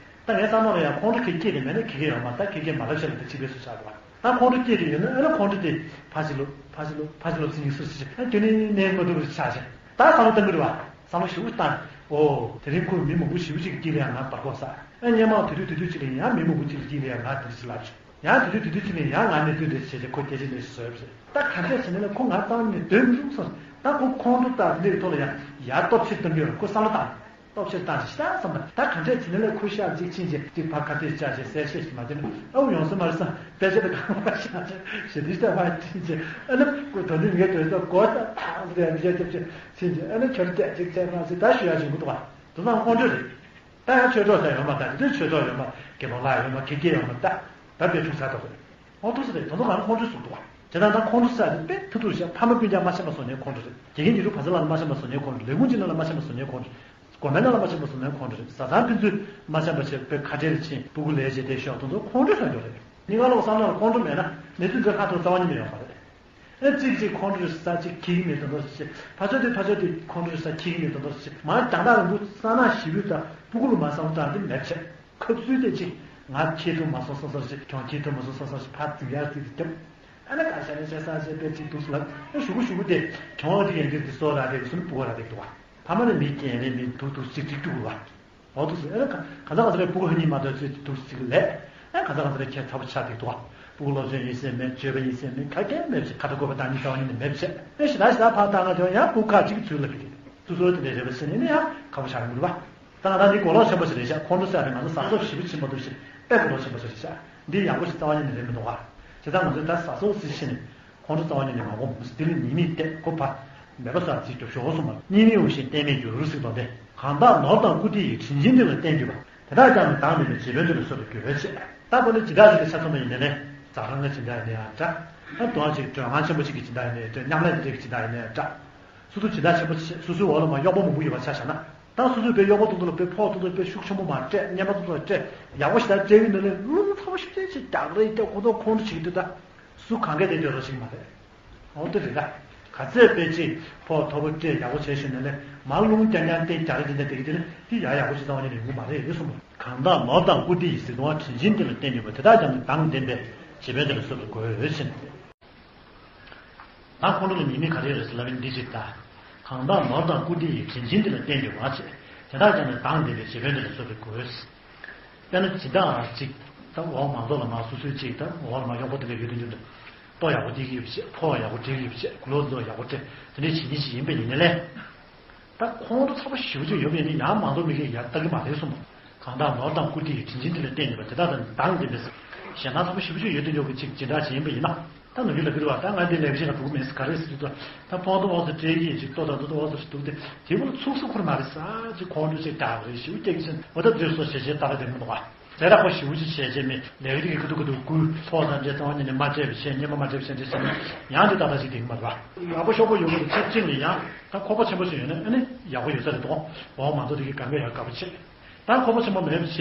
ད་ངའི་བསམ་བློ་ལ་ཡང་ཁོང་ཁྲོ་ཁེ་སྐྱེས་ཏེ་མེད་ན་ཁེ་སྐྱེས་ཡོད་མ། ད་ཁེ་སྐྱེས་མ་ལབ་བྱས་ལ་ད་ཅི་བས་སུ་ཆགས་འདུག་བ། ད་ཁོང་ཁྲོ་སྐྱེས་ཏེ་ཡོད་ན་ཨ་ན་ཁོང་ཁྲོ་དེ་ཕ་ཞིག་ལོ་ཕ་ཞིག་ལོ་ཕ་ཞིག་ལོ་ཟིན་སུ་སུ་ཅིག་ཨ་དེ་ནི་གནས་མ་ཐུབ་པ་ཆགས་ཤག་ད་བསམ་བློ་བཏང་གི་རེད་བ། བསམ་བློ་ཞིབ་པོ་བཏང་། ཨོ་དེ་རིང་ཁོས་མི་མང་པོ་ཞེ་པོ་ཅིག་གི་དཀྱིལ་ལ་ཡང་ང་བར་ཁོག་ཟ། ཨ་སྔོན་མ་དུས་དུས་དུས་དུས་ཅིག་ལ་ཡང་མི་མང་པོ་ཅིག་གི་དཀྱིལ་ལ་ཡང་ང་དེ་འདྲ་ཞིག་ལབ་བྱུང་། ཡང་དུས་དུས་དུས་དུས་ཅིག་ལ་ཡང་ང་གནས་ཚུལ་འདྲ་ཞིག་བྱས་ཏེ་ཁོ་སྐད་ཆ་འདྲ་ཞིག་བཟོས་པ་རེད། ད་ག་འདྲས་བྱས་ན་ལས་ཁོ་ང་རྩ་བ་ནས་སྡོད་མི་རུང་སོང་། ད་ཁོ་ཁོང་ཁྲོ་ལྟར་འདིའི་ཐོག་ལ་ཡང་ཡར་སྟོབས་ཆེར་གཏོང་གི་ཡོད་རེད། ཁོ་བསམ་བློ་བཏང་། སྟོབས་ཆེར་བཏང་ཞིག་ཤ་བསམ་པ། ད་ག་འདྲས་བྱས་ན་ལས་ཁོ་ཤ་གཅིག་ཕྱིན་ཅིག་གཅིག་ཕར་ཁ་གཏད་བཅག་ཅིག་གསལ་བཤད་ཞིག་མ་བྱས་ན་ཨ་བོ་ཡོང་ས་མ་རེད་བསམ། དཔེ་ཆ་དང་གང་བ་ཤ་ཞེ་དུས་ལྟ་བ་ཕྱིན་ཅིག་ཨ་ནི་ཁོ་ད་དུང་ངས་དོན་དག་གོ་ད་ཐག་རེད་མི་བྱ་ཁྱབ་ཆེ་ཕྱིན་ཅིག་ཨ་ནི་ཁྱོད་སྐད་ཅིག་བྱས་མ་ཟིག་ད་ཞུ་ཡ་བྱུང་གི་འདུག་བ། དེ་ཚང་ཁོང་ཁྲོ་རེད། ད་ཡང་ཆོས་གྲོགས་ཟེར་ཡོད་མ། ད་དེ་དུས་ཆོས་གྲོགས་ཡོད་མ། དགེ་སློང་ལགས་ཡོད་མ། ཁེ་ཁེ་ཡོད་མ། ད་ད་དཔེ་འཁྲུག་ཚར་ཐོག་རེད། ཨོ་ཐུགས་སུ་རེད། ད་དུང་ང་ཁོང་ཁྲོ་ཟུག་འདུག་བ། དེ་དང་ད་ཁོང་ཁྲོ་ཟ་རེད། དཔེ་ཐུ་ཐུ་བཞག་ཕ་མ་སྤུན་ཀྱག་མ་ཤེས་པ་བཟོ་ནས་ཁོང་ཁྲོ་རེད། དགེ་རྒན་ཡིག་དྲུག་བར་ཚ་ལ་མ་ཤེས་པ་བཟོ་ནས་ཁོང་ཁྲོ་རེད། ལས་ཁུངས་ཅིག་ནང་ལ་མ་ཤེས་པ་བཟོ་ནས་ཁོང་ཁྲོ་རེད། དགོན་པའི་ནང་ལ་མ་ཤེས་པ་བཟོ་ནས་ཁོང་ཁྲོ་རེད། བཟའ་ཚང་ཕན་ཚུན་མ་ཤེས་པ་བྱས་དཔེ་ཁ་བྲལ་ཕྱིན་སྤུ་གུ་ལས་བྱེད་དེ་ཤོག་དེ་ཚོ་ཁོང་ཁྲོ་ཟ་འགྱོ་རེད། ཉིན་གང་ལོག་བསམ་ན་ལ་ཁོང་ཁྲོ་མེད་ན་གནས་ཚུལ་འདི་ལྷག་ཏུ་རྩ་བ་ཉིད་ནས་ཡོང་བ་རེད། ཨེ་གཅིག་གཅིག་ཁོང་ཁྲོ་ཟ་གཅིག་ཁྱི་གི་མེད་དོན་དོར་ཟེར། ཕ་ཚོད་དེ་ཕ་ཚོད་དེ་ཁོང་ཁྲོ་ཟ་ཁྱི་གི་མེད་དོན་དོར་ཟེར། མ་རྒྱང་ཐག་རིང་པོ་ས་ན་ཞི་བོའི་ད་སྤུ་གུ་ལ་མ་བསམ་བློ་བཏང་དེ་མེད་བྱས། ཁབ་སུལ་དེ་གཅིག་ང་ཁྱེད་ཐུག་མ་སོང་སོང་སོང་ཟེར། ཁྱོད་ཁྱེད་ཐུག་མ་སོང་སོང་སོང་ཟེར། ཕར་འཛིང་ཡར་འཛིང་དེ་རྒྱབ། ཨ་ན་ག་ཤ་ནས་བྱས་ས་བྱས་པས་གཅིག་འདུག་ལབ། ཨ་ཞུ་གུ་ཞུ་གུ་དེ་གྱོང་དེ་ཡན་དེ་དེ་སོ་ར་རེ་གསུམ་སྤུ་གུ་ར་རེ་འདུག་བ། ཕ་མ་ནི་མི་སྐྱེ་ནས་མི་འདུག་འདུག་ཅིག་ཅིག་སྤུ་གུ་བ། འོ་འདུག་ཟེར། ཨ་ནི་ག་ག་ཚ་ག་ཚ་རེ་སྤུ་གུ་ཧ་ཉིན་མ་གཏོགས་ཚོད་འདུག་ཅིག་ལས། ཨ་ག་ཚ་ག་ཚ་རེ་ཁྱད་མཚར་པོ་ཆགས་འདུག་འདུག་བ། སྤུ་གུ་སློབ་སྦྱོང་ཡིན་ཟེར་མེད། སྤྱོད་པ་ཡིན་ཟེར་མེད། ག་གེ་མེད་བྱས། ཁ་ཏ་བཀོད་པ་དང་ནི་རྩ་བ་ཉིད་ནས་མེད་བྱས། ཨེ་ཞེ་དྲག་ཞེ་དྲག་ཕར་བཏང་ང་དེ་ཡང་སྤུ་གུ་ཁག་ཅིག་གིས་ཚུར་ལབ་ཀྱི་རེད། སོ་སོ་དེ་འདྲའི་རེ་བ་ཟེར་ནས་ནི་ཡང་ཁག་པོ་ཆགས་ཡོང་གི་རེད་བ། ད་ང་རང་འདི་གོ་ལོག་ཆེན་པོ་ཞིག་རེད་ཤག་ཁོང་ཁྲོ་ཟ་རེད། ང་ཚོ་ཟ་སོགས་ཞིབ་པོ་ཕྱིན་པ་འདུག་ཞེས་དཔེ་གོ་ལོག་ཆེན་པོ་ཞིག་རེད་ཤག་འདི་ཡག་པོ་ཞིག་རྩ་བ་ཉིད་ནས་རེད་མི་འདུག་བ། བྱས་ཙང་ང་ཚོས་ད་ཟ་སོགས་ཟིག་ཕྱིན་ནས། ཁོང་ཁྲོ་རྩ་བ་ཉིད་ནས་མ་སྤོང་། འདི་ལ་ཉེས་དམིགས་ཏེ་ཁོ་ཕ་མེད་པ་སར་རྩིས་རྒྱོབ་ཤོག་གསུངས་པ། གཉིས་མེད་འོད་བཞིན་གཏན་མེད་འགྱུར་ཟེར་དོན་ཏེ། གང་དག་ནོར་དང་བཀུར་སྟི་ཡི། དྲིན་ཆེན་དེ་ལ་བརྟེན་གྱུར་པ། དེ་དག་ཀྱང་ནི་དྭངས་ལྡན་པའི་རྗེ་དཔོན་དེ་ལ་གསོལ་བའི་གོས་ཆེ། ད་པོ་ནི་ཇི་ལྟར་ཞིག་ལ་ཆ་མཚོན་པ་ཡིན་ན་ནི། ཛ་དྲག་ན་སྦྱིན་བདག་ཡིན་ན་ཡང་འདྲ། ད་དུང་ཅིག་མགྲོན་ཁང་ཆེན་པོ་ཅིག་གི་སྦྱིན་བདག་ཡིན་ན་ཡང་འདྲ། མཉམ་ལས་དེ་འདྲ་གི་སྦྱིན་བདག་ཡིན་ན་ཡང་འདྲ། སོ་སོ་སྦྱིན་བདག་ཆེན་པོ་ཆེ། སོ་སོའི་འོག་ལ་མ་གཡོག་པོ་མང་པོ་ཡོད་པ་ཆ་བཞག་ན། ད་སོ་སོས་དཔེ་གཡོག་པོ་ཏོག་ཏོག་ལ་དཔེ་ཕོགས་ཏོག་ཏོག་དཔེ་ཤུགས་ཆེན་པོ་མ་སྤྲད། རྔན་པ་ཏོག་ཏོག་སྤྲད། ཡག་པོ་ཞེ་དྲག་སྤྲད་ཡོད་ན་ལས་རླུང་ཚ་པོ་ཞིག་སྤྲད་ཅིག་རྒྱག་རེས་རྒྱག་ཁོ་ཚོ་ཁོང་ཁྲོ་བྱེད་ཀྱི་འདུག་ད་སུ་གང་གས་དེ་འདོད་རོགས་ཤིག་མ་རེད། འོ་དེ་རེད་ད། ག་ཚད་དཔེ་ཅིག་ཕོགས་མཐོ་པོ་སྤྲད་ཡག་པོ་བྱས་ཞུས་ན་ལས་མར་རླུང་རྐྱང་རྐྱང་བསྟན་རྒྱག་རེས་དེ་འདྲ་དེ་གི་དེ་ནི་དེ་ཡག་ཡག་པོ་ཞིག་རྩ་བ་ཉིད་ནས་ཡོང་གི་མ་རེད་གསུངས་པ། གང་དག་ནོར་དང་བཀུར་སྟི་ཡི། གཟིགས་མཐོང་བ་དྲིན་ཆེན་དེ་ལ་བརྟེན་གྱུར་པ། དེ་དག་ཀྱང་ནི་དྭངས་ལྡན་པའི་རྗེ་དཔོན་དེ་ལ་གསོལ་བའི་གོས་ཆེ། ད་ཁོང་ཁྲོ་ལ་ཉེས་དམིགས་ག་རེ་རེད་ཟེར་ལབ་ན་འདི་ཅིག་ད། གང་དག་ནོར་དང་བཀུར་སྟི་ཡི། དྲིན་ཆེན་དེ་ལ་བརྟེན་གྱུར་པ་ཞེས། དེ་དག་ཀྱང་ནི་དྭངས་ལྡན་པའི་རྗེ་དཔོན་དེ་ལ་གསོལ་བའི་གོས། དཔེར་ན་སྦྱིན་བདག་ཅིག་ད་འོག་མང་ཚོགས་ལ་མར་སོ་སོའི་ཅིག་ད་འོག་ལ་མར་གཡོག་པོ་དེ་འདྲ་ཡོད་དུས་རྒྱུན་དུ་ལྟོ་ཡག་པོ་སྟེར་གྱི་ཡོད་པ་བྱས། ཕོགས་ཡག་པོ་སྤྲད་ཀྱི་ཡོད་པ་བྱས། གོས་ལོག་ཚོ་ཡག་པོ་སྤྲད། དེ་འདྲ་བྱེད་མཁན་ཞིག་ཡིན་པ་ཡིན་ན་ལས། ད་ཁོང་ཁྲོ་ཚ་པོ་ཞེ་པོ་ཅིག་ཡོད་པ་ཡིན་ན་ཡང་མང་ཚོགས་མི་གིས་ཡར་ལྟ་གི་མ་རེད་གསུངས་པ། གང་དག་ནོར་དང་བཀུར་སྟི་ཡི། དྲིན་ཆེན་དེ་ལ་བརྟེན་གྱུར་པ། དེ་དག་ཀྱང་ནི་དྭངས་ལྡན་པའི་ཞེད་སྣང་ཚ་པོ་ཞེ་པོ་ཅིག་ཡོད་དུས་འཇོག་གི་ཅིག་སྦྱིན་བདག་ཅིག་ཡིན་པ་ཡིན་ན། ད་ནམ་རྒྱུན་ལབ་ཀྱི་རེད་བ། ད་ང་འདི་ལས་ཀ་ཞིག་ལ་འགྲོ་གི་མེད་ཟེར་ག་རེ་ཟེར་དུས། ད་ཕོགས་ཏོག་ཙམ་སྤྲད་ཀྱི་ཅིག་ལྟོ་དང་ཏོག་ཏོག་ཙམ་ཞིག་འདུག་སྟེ། དེ་བོ་ལ་ཚུགས་སུ་ཁུར་མ་རེད་ཟེར། ཅིག་ཁོང་ཁྲོ་ཅིག་དྲག་རེད། ཞེ་པོ་སྐྱེ་གི་ཟེར། འོ་ད་དུས་སོ་ཞེ་ཞེ་ལྟ་ར་དེ་མི་འདུག་ག་ཟེར་ར་ཁོ་ཞེ་པོ་ཅིག་བྱས་བྱས་མི་ལས་ཀ་དེ་གི་ཁ་ཐུག་ཁ་ཐུག་སྐུལ། ཕོགས་དང་འདྲེ་གཙང་བ་ཉིད་ནས་མ་སྤྲད་པ་བྱས། རྔན་པ་མ་སྤྲད་པ་བྱས་འདྲེ་ཟེར་ན་ཡང་དེ་ཏག་ཏག་ཞིག་དེ་གི་མ་རེད་བ། ཡག་པོ་ཤོག་པོ་ཡོད་མཁན་དེ་ཚབས་ཆེན་ལ་ཡང་ད་ཁོག་པ་ཆེན་པོ་ཞིག་ཡོད་ན་ཨ་ནི་ཡག་པོ་ཡོད་ས་རེད་དོ། འོག་མང་ཚོགས་དེ་གི་གང་ག་ཡག་དགའ་པོ་བྱེད། ད་ཁོག་པ་ཆེན་པོ་མེད་པ་བྱས་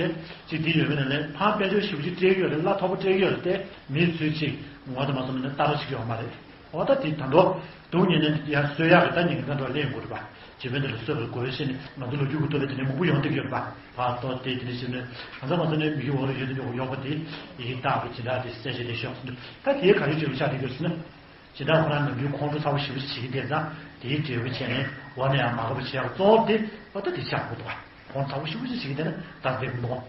ཅིག་དེ་ཡོད་མེད་ན་ལས་ཕར་དཔལ་འབྱོར་ཞེ་པོ་ཅིག་སྤྲད་ཀྱི་ཡོད་རེད། གླ་མཐོ་པོ་སྤྲད་ཀྱི་ཡོད་རེད་དེ། མི་ཚོས་ཅིག་ངོ་དེ་མ་སོང་ན་ལྟ་རོགས་བྱེད་ཀྱི་ཡོད་མ་རེད། འོ་ད་དེ་ད་འགྲོ་འདུག་ཉན་ནས་ཡར་གསོད་ཡག་གི་ད་ཉེན་ཁ་འགྲོ་ལེན་དགོས་རེད་པ། རྗེ་དཔོན་དེ་ལ་གསོད་པའི་གོ་བའི་ཤེས་ནས་ང་ཚོ་ལོ་རྒྱུས་ཀྱི་ཐོག་ལ་དེ་ནས་མང་པོ་ཡོང་བསྡད་ཀྱི་ཡོད་རེད་པ། ཕར་གཏོར་ཏེ་དེ་ནས་ཞིབ་ནས་ང་ཚོ་ང་ཚོ་ནས་མི་གི་འོག་ལ་ཡོད་དུ་ཡོད་ཡོད་པ་དེ་ཡི་གེ་བཏགས་པའི་ཇི་འདྲ་དེ་གསལ་བཤད་དེ་ཤོག་ཟེར་འདུག་ད་དེའི་ག་རེ་བརྗོད་པ་ཆགས་བསྡད་ཀྱི་ཡོད་ཟེར་ན། ཇི་འདྲ་ཁོ་རང་ནམ་རྒྱུན་ཁོང་ཁྲོ་ཚ་པོ་ཞེ་པོ་ཅིག་བྱེད་ཀྱི་བསྡད་ཙང་དེའི་འབྲས་བུ་བྱས་ནས་འོག་ནས་ཡང་མ་དགའ་པོ་བྱེད་ཡག་གཙོ་བོ་དེ་འོ་ད་དེ་ཆགས་དགོས་འདུག་བ། ཁོང་ཚ་པོ་ཞེ་པོ་ཅིག་བྱེད་ཀྱི་བསྡད་ན་ད་བསྡད་ཀྱི་མི་འདུག་བ།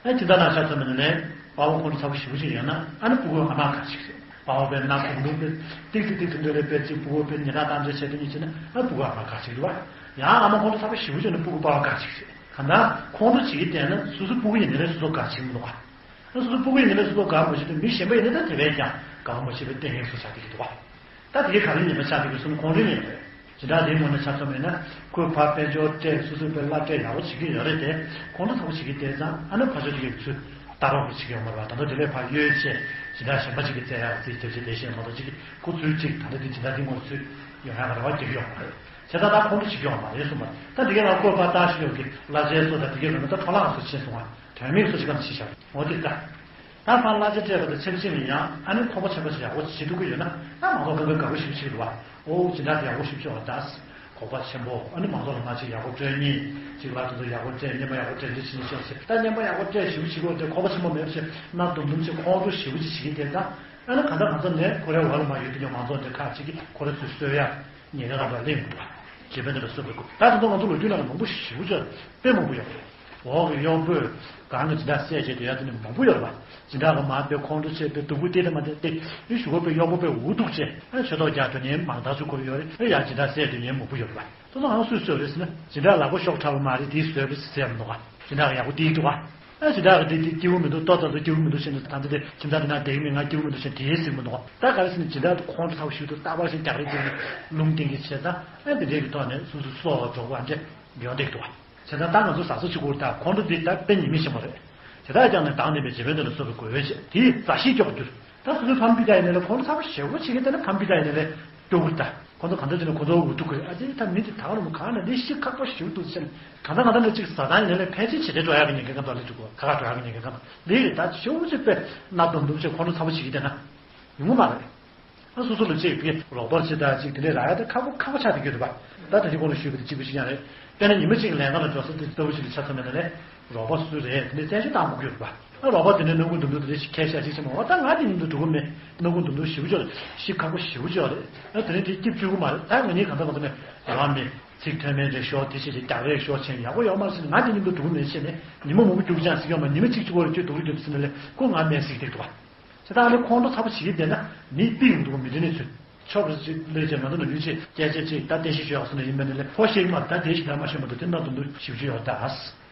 ཨ་ཇི་ལྟར་ན་ཤ་ཚ་མི་ནི་ལས། པ་ཕ་ཁོང་ཁྲོ་ཚ་པོ་ཞེ་པོ་ཅིག་ཡོད་ན་ཨ་ནི་སྤུ་གུ་ཨ་མ་ག་ཅིག་རེད། པ་ཕ་དཔེར་ན་གོང་དུ་དཔེར་ཏིག་ཏིག་ཏིག་ཏིག་འདོད་ལས་དཔེར་ཅིག་སྤུ་གུ་དཔེར་ཉེས་དག་བཏང་འདོད་བྱས་དེ་གཉིས་བྱས་ན་ཨ་སྤུ་གུ་ཨ་མ་ག་ཅིག་རེད་བ། ཡང་ཨ་མ་ཁོང་ཁྲོ་ཚ་པོ་ཞེ་པོ་ཅིག་ཡོད་ན་སྤུ་གུ་པ་ཕ་ག་ཅིག་རེད། གང་ལྟར་ཁོང་ཁྲོ་བྱེད་ཀྱི་བསྡད་ན་སོ་སོ་སྤུ་གུ་ཡིན་ནའི་རེད། སོ་སོ་ག་ཅིག་མི་འདུག་ག་ཨ་སོ་སོ་སྤུ་གུ་ཡིན་ནའི་རེད། སོ་སོ་ག་མ་བྱེད་དུས་མི་གཞན་པ་ཡིན་ནའི་ད་དེ་བས་ཀྱང་ག་བ་མ་བྱེད་པའི་ལྟས་ངན་སོ་ཆགས་བསྡད་ཀྱི་འདུག་ག་ད་དེ་ག་རེ་ཉེས་པ་ཆགས་འདུག་གི་སོང་ཁོང་ཁྲོའི་ཉེས་པ་རེད། ཇི་འདྲ་དེའི་ངོས་ནས་ཆ་མཚོན་པ་ཡིན་ན་ཁོས་ཕར་དཔལ་འབྱོར་སྤྲད། སོ་སོའི་དཔེ་བླ་སྤྲད་ཡག་པོ་བྱེད་ཀྱི་ཡོད་རེད་དེ། ཁོང་ཁྲོ་ཚ་པོ་བྱེད་ཀྱི་བསྡད་ཙང་ཨ་ནི་ཕར་ཕྱོགས་དེ་གའི་ཚུལ་ལྟ་རོགས་ཀྱི་བྱེད་ཀྱི་ཡོད་མ་རེད་པ། ད་དུང་དེ་ལས་ཕར་གཡོལ་བྱས་ཇི་འདྲ་གཞན་པ་ཅིག་གི་བཙལ་ཡག་རྩིས་རྒྱབ་བྱས་བསྡད་ཤེས་མ་གཏོགས་ཅིག་གིས་ཁོ་ཚུལ་གཅིག་ད་ལྟ་དེ་ཇི་འདྲ་དེ་ངོས་ཚུལ་ཡོང་ཡག་རེ་བ་རྒྱག་གི་ཡོད་མ་རེད། བྱས་ཙང་ད་ཁོང་ཁྲོ་བྱེད་ཀྱི་ཡོད་མ་རེད་གསུངས་པ། ད་དེ་གའི་ནང་ཁོས་ཕར་ལྟ་ཞིག་ཡོང་གི་གླ་ཆའི་སོ་ད་དེ་གའི་ནང་ད་འཕྲོ་བརླག་སོ་ཕྱིན་སོང་བ། དོན་མེད་སོ་ཅིག་གམ་ཕྱིན་བཞག་འོ་དེ་ལྟ། ད་ཕར་གླ་ཆ་སྤྲད་པ་དང་ཆབས་ཅིག་ནས་ཡང་ཨ་ནི་ཁོག་པ་ཆེན་པོ་ཞིག་ཡག་པོ་བྱེད་ཐུབ་ཀྱི་ཡོད་ན་ད་མང་ཚོགས་ཁང་པའི་དགའ་པོ་ཞེ་པོ་ཅིག་རེད་བ། ཨོ་ཇི་འདྲ་ཡག་པོ་ཞེ་པོ་ཅིག་ཡོད་ད། ཁོག་པ་ཆེན་པོ་ཨ་ནི་མང་ཚོགས་ལ་ང་ཅིག་ཡག་པོ་སྤྲོད་མཁན་ཅིག་ལ་དེ་ཚོ་ཡག་པོ་སྤྲད། རྔན་པ་ཡག་པོ་སྤྲད། འདི་བྱེད་ནི་ཤོག་ཟེར། ད་རྔན་པ་ཡག་པོ་སྤྲད་ཞེ་པོ་ཅིག་གོ་དེ་ཁོག་པ་ཆེན་པོ་མེད་པ་ཞིག་གནའ་དུམ་དུམ་ཅིག་ཁོང་ཁྲོ་ཞེ་པོ་ཅིག་བྱེད་ཀྱི་དེ་ད། ཨ་ནི་གང་ལྟར་ང་ཚོ་ནས་ཁོ་རའི་འོག་ལ་མ་ཡོད་དུས་ཀྱང་མང་ཚོགས་འདི་ཁག་ཅིག་གིས་ཁོ་ར་ཚོས་གསོད་ཡག་ཉེན་ཁ་གང་འདྲ་སླེབས་འདུག་བ། ཇེ་བན་དེ་ལ་སོགས་པའི་སྐོར་ད་དེ་ཚོ་ང་ཚོ་ལོ་རྒྱུས་ནང་ལ་མང་པོ་ཞེ་པོ་ཅིག་དཔེ་མང་པོ་ཡོད་རེད། འོག་གི་གཡོག་པོས་གང་གི་ཇི་འདྲ་བསད་བྱས་དེ་ཡ་དེ་ནི་མང་པོ་ཡོད་རེད་པ། ཇི་འདྲ་གི་མ་དཔེ་ཁོང་ཁྲོ་བྱས་པའི་སྡུག་པོ་དེ་དེ་མ་དེ་དེ་ཡུལ་ཞུ་བ་པའི་གཡོག་པོ་པའི་འུ་ཐུག་བྱས་ཨ་ཆོས་ཐོག་རྒྱག་དོན་ཉན་མང་ཐག་ཆོད་ཁོ་ར་ཡོད་རེད། ཨ་ཡ་ཇི་འདྲ་བསད་དོན་ཉན་མང་པོ་ཡོད་རེད་པ། དེ་ཚོ་ཨང་སུས་གསོད་རེད་ཟེར་ན་ཇི་འདྲ་ལག་པ་ཤོག་ཁྲ་བ་མ་རེད་དེས་གསོད་པས་ཟེར་མི་འདུག་ག་ཇི་འདྲ་གི་ཡག་པོ་དེའི་འདུག་ག་ཨ་ཇི་འདྲ་གི་དེ་དེ་སྐྱིད་པོ་མི་འདུག་ལྟོ་ད་ཚོ་སྐྱིད་པོ་མི་འདུག་ཟེར་ནས་ད་ལྟ་དེ་ཁྱིམ་ཚང་དེ་ན་བསྡད་ཀྱི་མེད་ང་སྐྱིད་པོ་མི་འདུག་ཟེར་དེས་ཟེར་མི་འདུག་ག་ད་ག་རེ་ཟེར་ན་ཇི་འདྲ་དུ་ཁོང་ཁྲོ་ཚ་པོ་ཞིག་འདུག་རྟག་པར་ཞིག་རྒྱག་རེས་རྒྱག་ནས་རླུང་བསྟན་གྱི་བྱས་ཙང་ཨ་དེ་འདྲའི་གི་ཐོག་ནས་སོ་སོ་སྲོག་འགྲོ་དགོས་ཨ་འདྲ་ཡོང་བསྡད་འདུག་ག་བྱས་ཙང་ད་ང་ཚོ་ཟ་ས་ཆུ་བསྐོར་དང་ཁོང་ཁྲོ་འདི་ད་དཔེ་ཉིན་མི་ཤེས་པ་རེད། དེ་དག་ཀྱང་ནས་དང་ལྡན་པའི་རྗེ་དཔོན་དེ་ལ་སོགས་པའི་དགོས་པའི་ཆེད་དེའི་མཛའ་བཤེས་སྐྱོ་བ་འགྱུར། ད་སོ་སོའི་ཕམ་པི་ཏ་ཡིན་ནའི་ལས་ཁོང་ཁྲོ་ཚ་པོ་ཞེ་པོ་བྱེད་ཀྱི་དེ་ནི་ཕམ་པི་ཏ་ཡིན་ནའི་ལས་སྐྱོ་གུར་ད། ཁོང་ཚོ་གང་འདྲ་བྱས་ནས་ཁོང་ཚོ་འུ་ཐུག་གི་རེད། ཨ་ཙི་ད་མི་དེ་ད་ག་རུ་མོ་གང་ན་ལས་ཤི་ཁག་པོ་ཞེ་པོ་འདུག་ཟེར་ནས་གང་ལྟར་གང་ལྟར་ལས་གཅིག་ཟ་ཐང་ཡིན་ནའི་ལས་ཕལ་ཆེར་བྱེད་བྲལ་འགྲོ་ཡག་གི་ཉེན་ཁ་འགའ་ལས་འགྲོ་གོ་ཁ་ཁ་འགྲོ་ཡག་གི་ཉེན་ཁ་འགའ་ལས་རེད། ད་ཞེ་པོ་ཅིག་དཔེ་གནའ་དུམ་དུམ་བྱས་ཁོང་ཁྲོ་ཚ་པོ་བྱེད་ཀྱི་དེ་ན་ཡོང་གི་མ་རེད། ཨ་སོ་སོ་ལ་གཅིག་གིས་རོགས་པ་བྱེད་དང་གཅིག་དེ་འདྲས་རག་ཡ་དེ་ཁག་པོ་ཁག་པོ་ཆགས་བསྡད་ཀྱི་ཡོད་རེད་པ། ད་ད་ཅི་གོང་ལ་ཞུས་པ་དེ་གཅིག་པ་ཞིག་ཀྱང་རེད། དཔེར་ན་ཉི་མ་གཅིག་ལས་ཀ་ལ་འགྲོ་ས་དེ་ལྟ་བུ་ཞིག་ལ་ཆ་མཚོན་པ་ཡིན་ན་ལས་རོགས་པ་སུ་རེད་དེ་འདྲས་བཙན་ཤེད་བཏང་དགོས་ཀྱི་ཡོད་རེད་པ། ཨ་རོགས་པ་དེ་འདྲས་སྣ་ཁུག་དུམ་དུམ་དེ་འདྲས་ཤི་ཁས་ཤ་ཤིག་ཆེ་མ་འོ་ད་ང་དེ་མཉམ་དུ་འགྲོ་གི་མེད། སྣ་ཁུག་དུམ་དུམ་ཞེ་པོ་ཅིག་ཡོད་རེད། ཤི་ཁག་པོ་ཞེ་པོ་ཅིག་ཡོད་རེད། ཨ་དེ་འདྲས་དེ་སྐྱིད་སྐྱོ་གི་མ་རེད། ད་ང་གཉིས་གང་ལྟར་གང་ལྟར་ནས་རང་མི་ཚིག་མཐོན་དམན་རེ་ཤོར་དེ་བྱས་ཏེ་རྒྱག་རེས་ཤོར་ཕྱིན་ཡག་པོ་ཡོད་མ་རེད་ཟེར་ནས་ང་དེ་མཉམ་དུ་འགྲོ་གི་མེད་ཟེར་ནས་ཉི་མ་མང་པོ་རྒྱུག་ཅང་ཟིག་ཡོད་མ་ཉི་མ་གཅིག་གཅིག་པོ་རེ་ཁྱོད་སྡུག་རུས་རྒྱབ་ཟེར་ནས་ལས་ཁོ་ང་མེད་ཟིག་བསྡད་འདུག་བ། བྱས་ཙང་ཨ་ནི་ཁོང་ཁྲོ་ཚ་པོ་བྱེད་ཀྱི་བསྡད་ན་མི་ཕིག་འདུག་མི་འདི་ནས་ཚུད། ཆོག་རེད་ཅིག་ལས་ཀྱང་ང་ཚོ་ནང་ཡུལ་ཆེ་སྐད་ཆ་ཅིག་ད་བསྟན་བཤིག་ཞུ་ཡག་སོང་ན་ཡིན་པ་ནི་ལས་ཁོ་ཤེས་ཀྱི་མ་རེད། ད་དེ་ཞིག་ད་མ་ཤེས་མ་འདུག་དེ་ན་དུམ་དུ་ཞིབ་ཞུ་ཡོད་ད།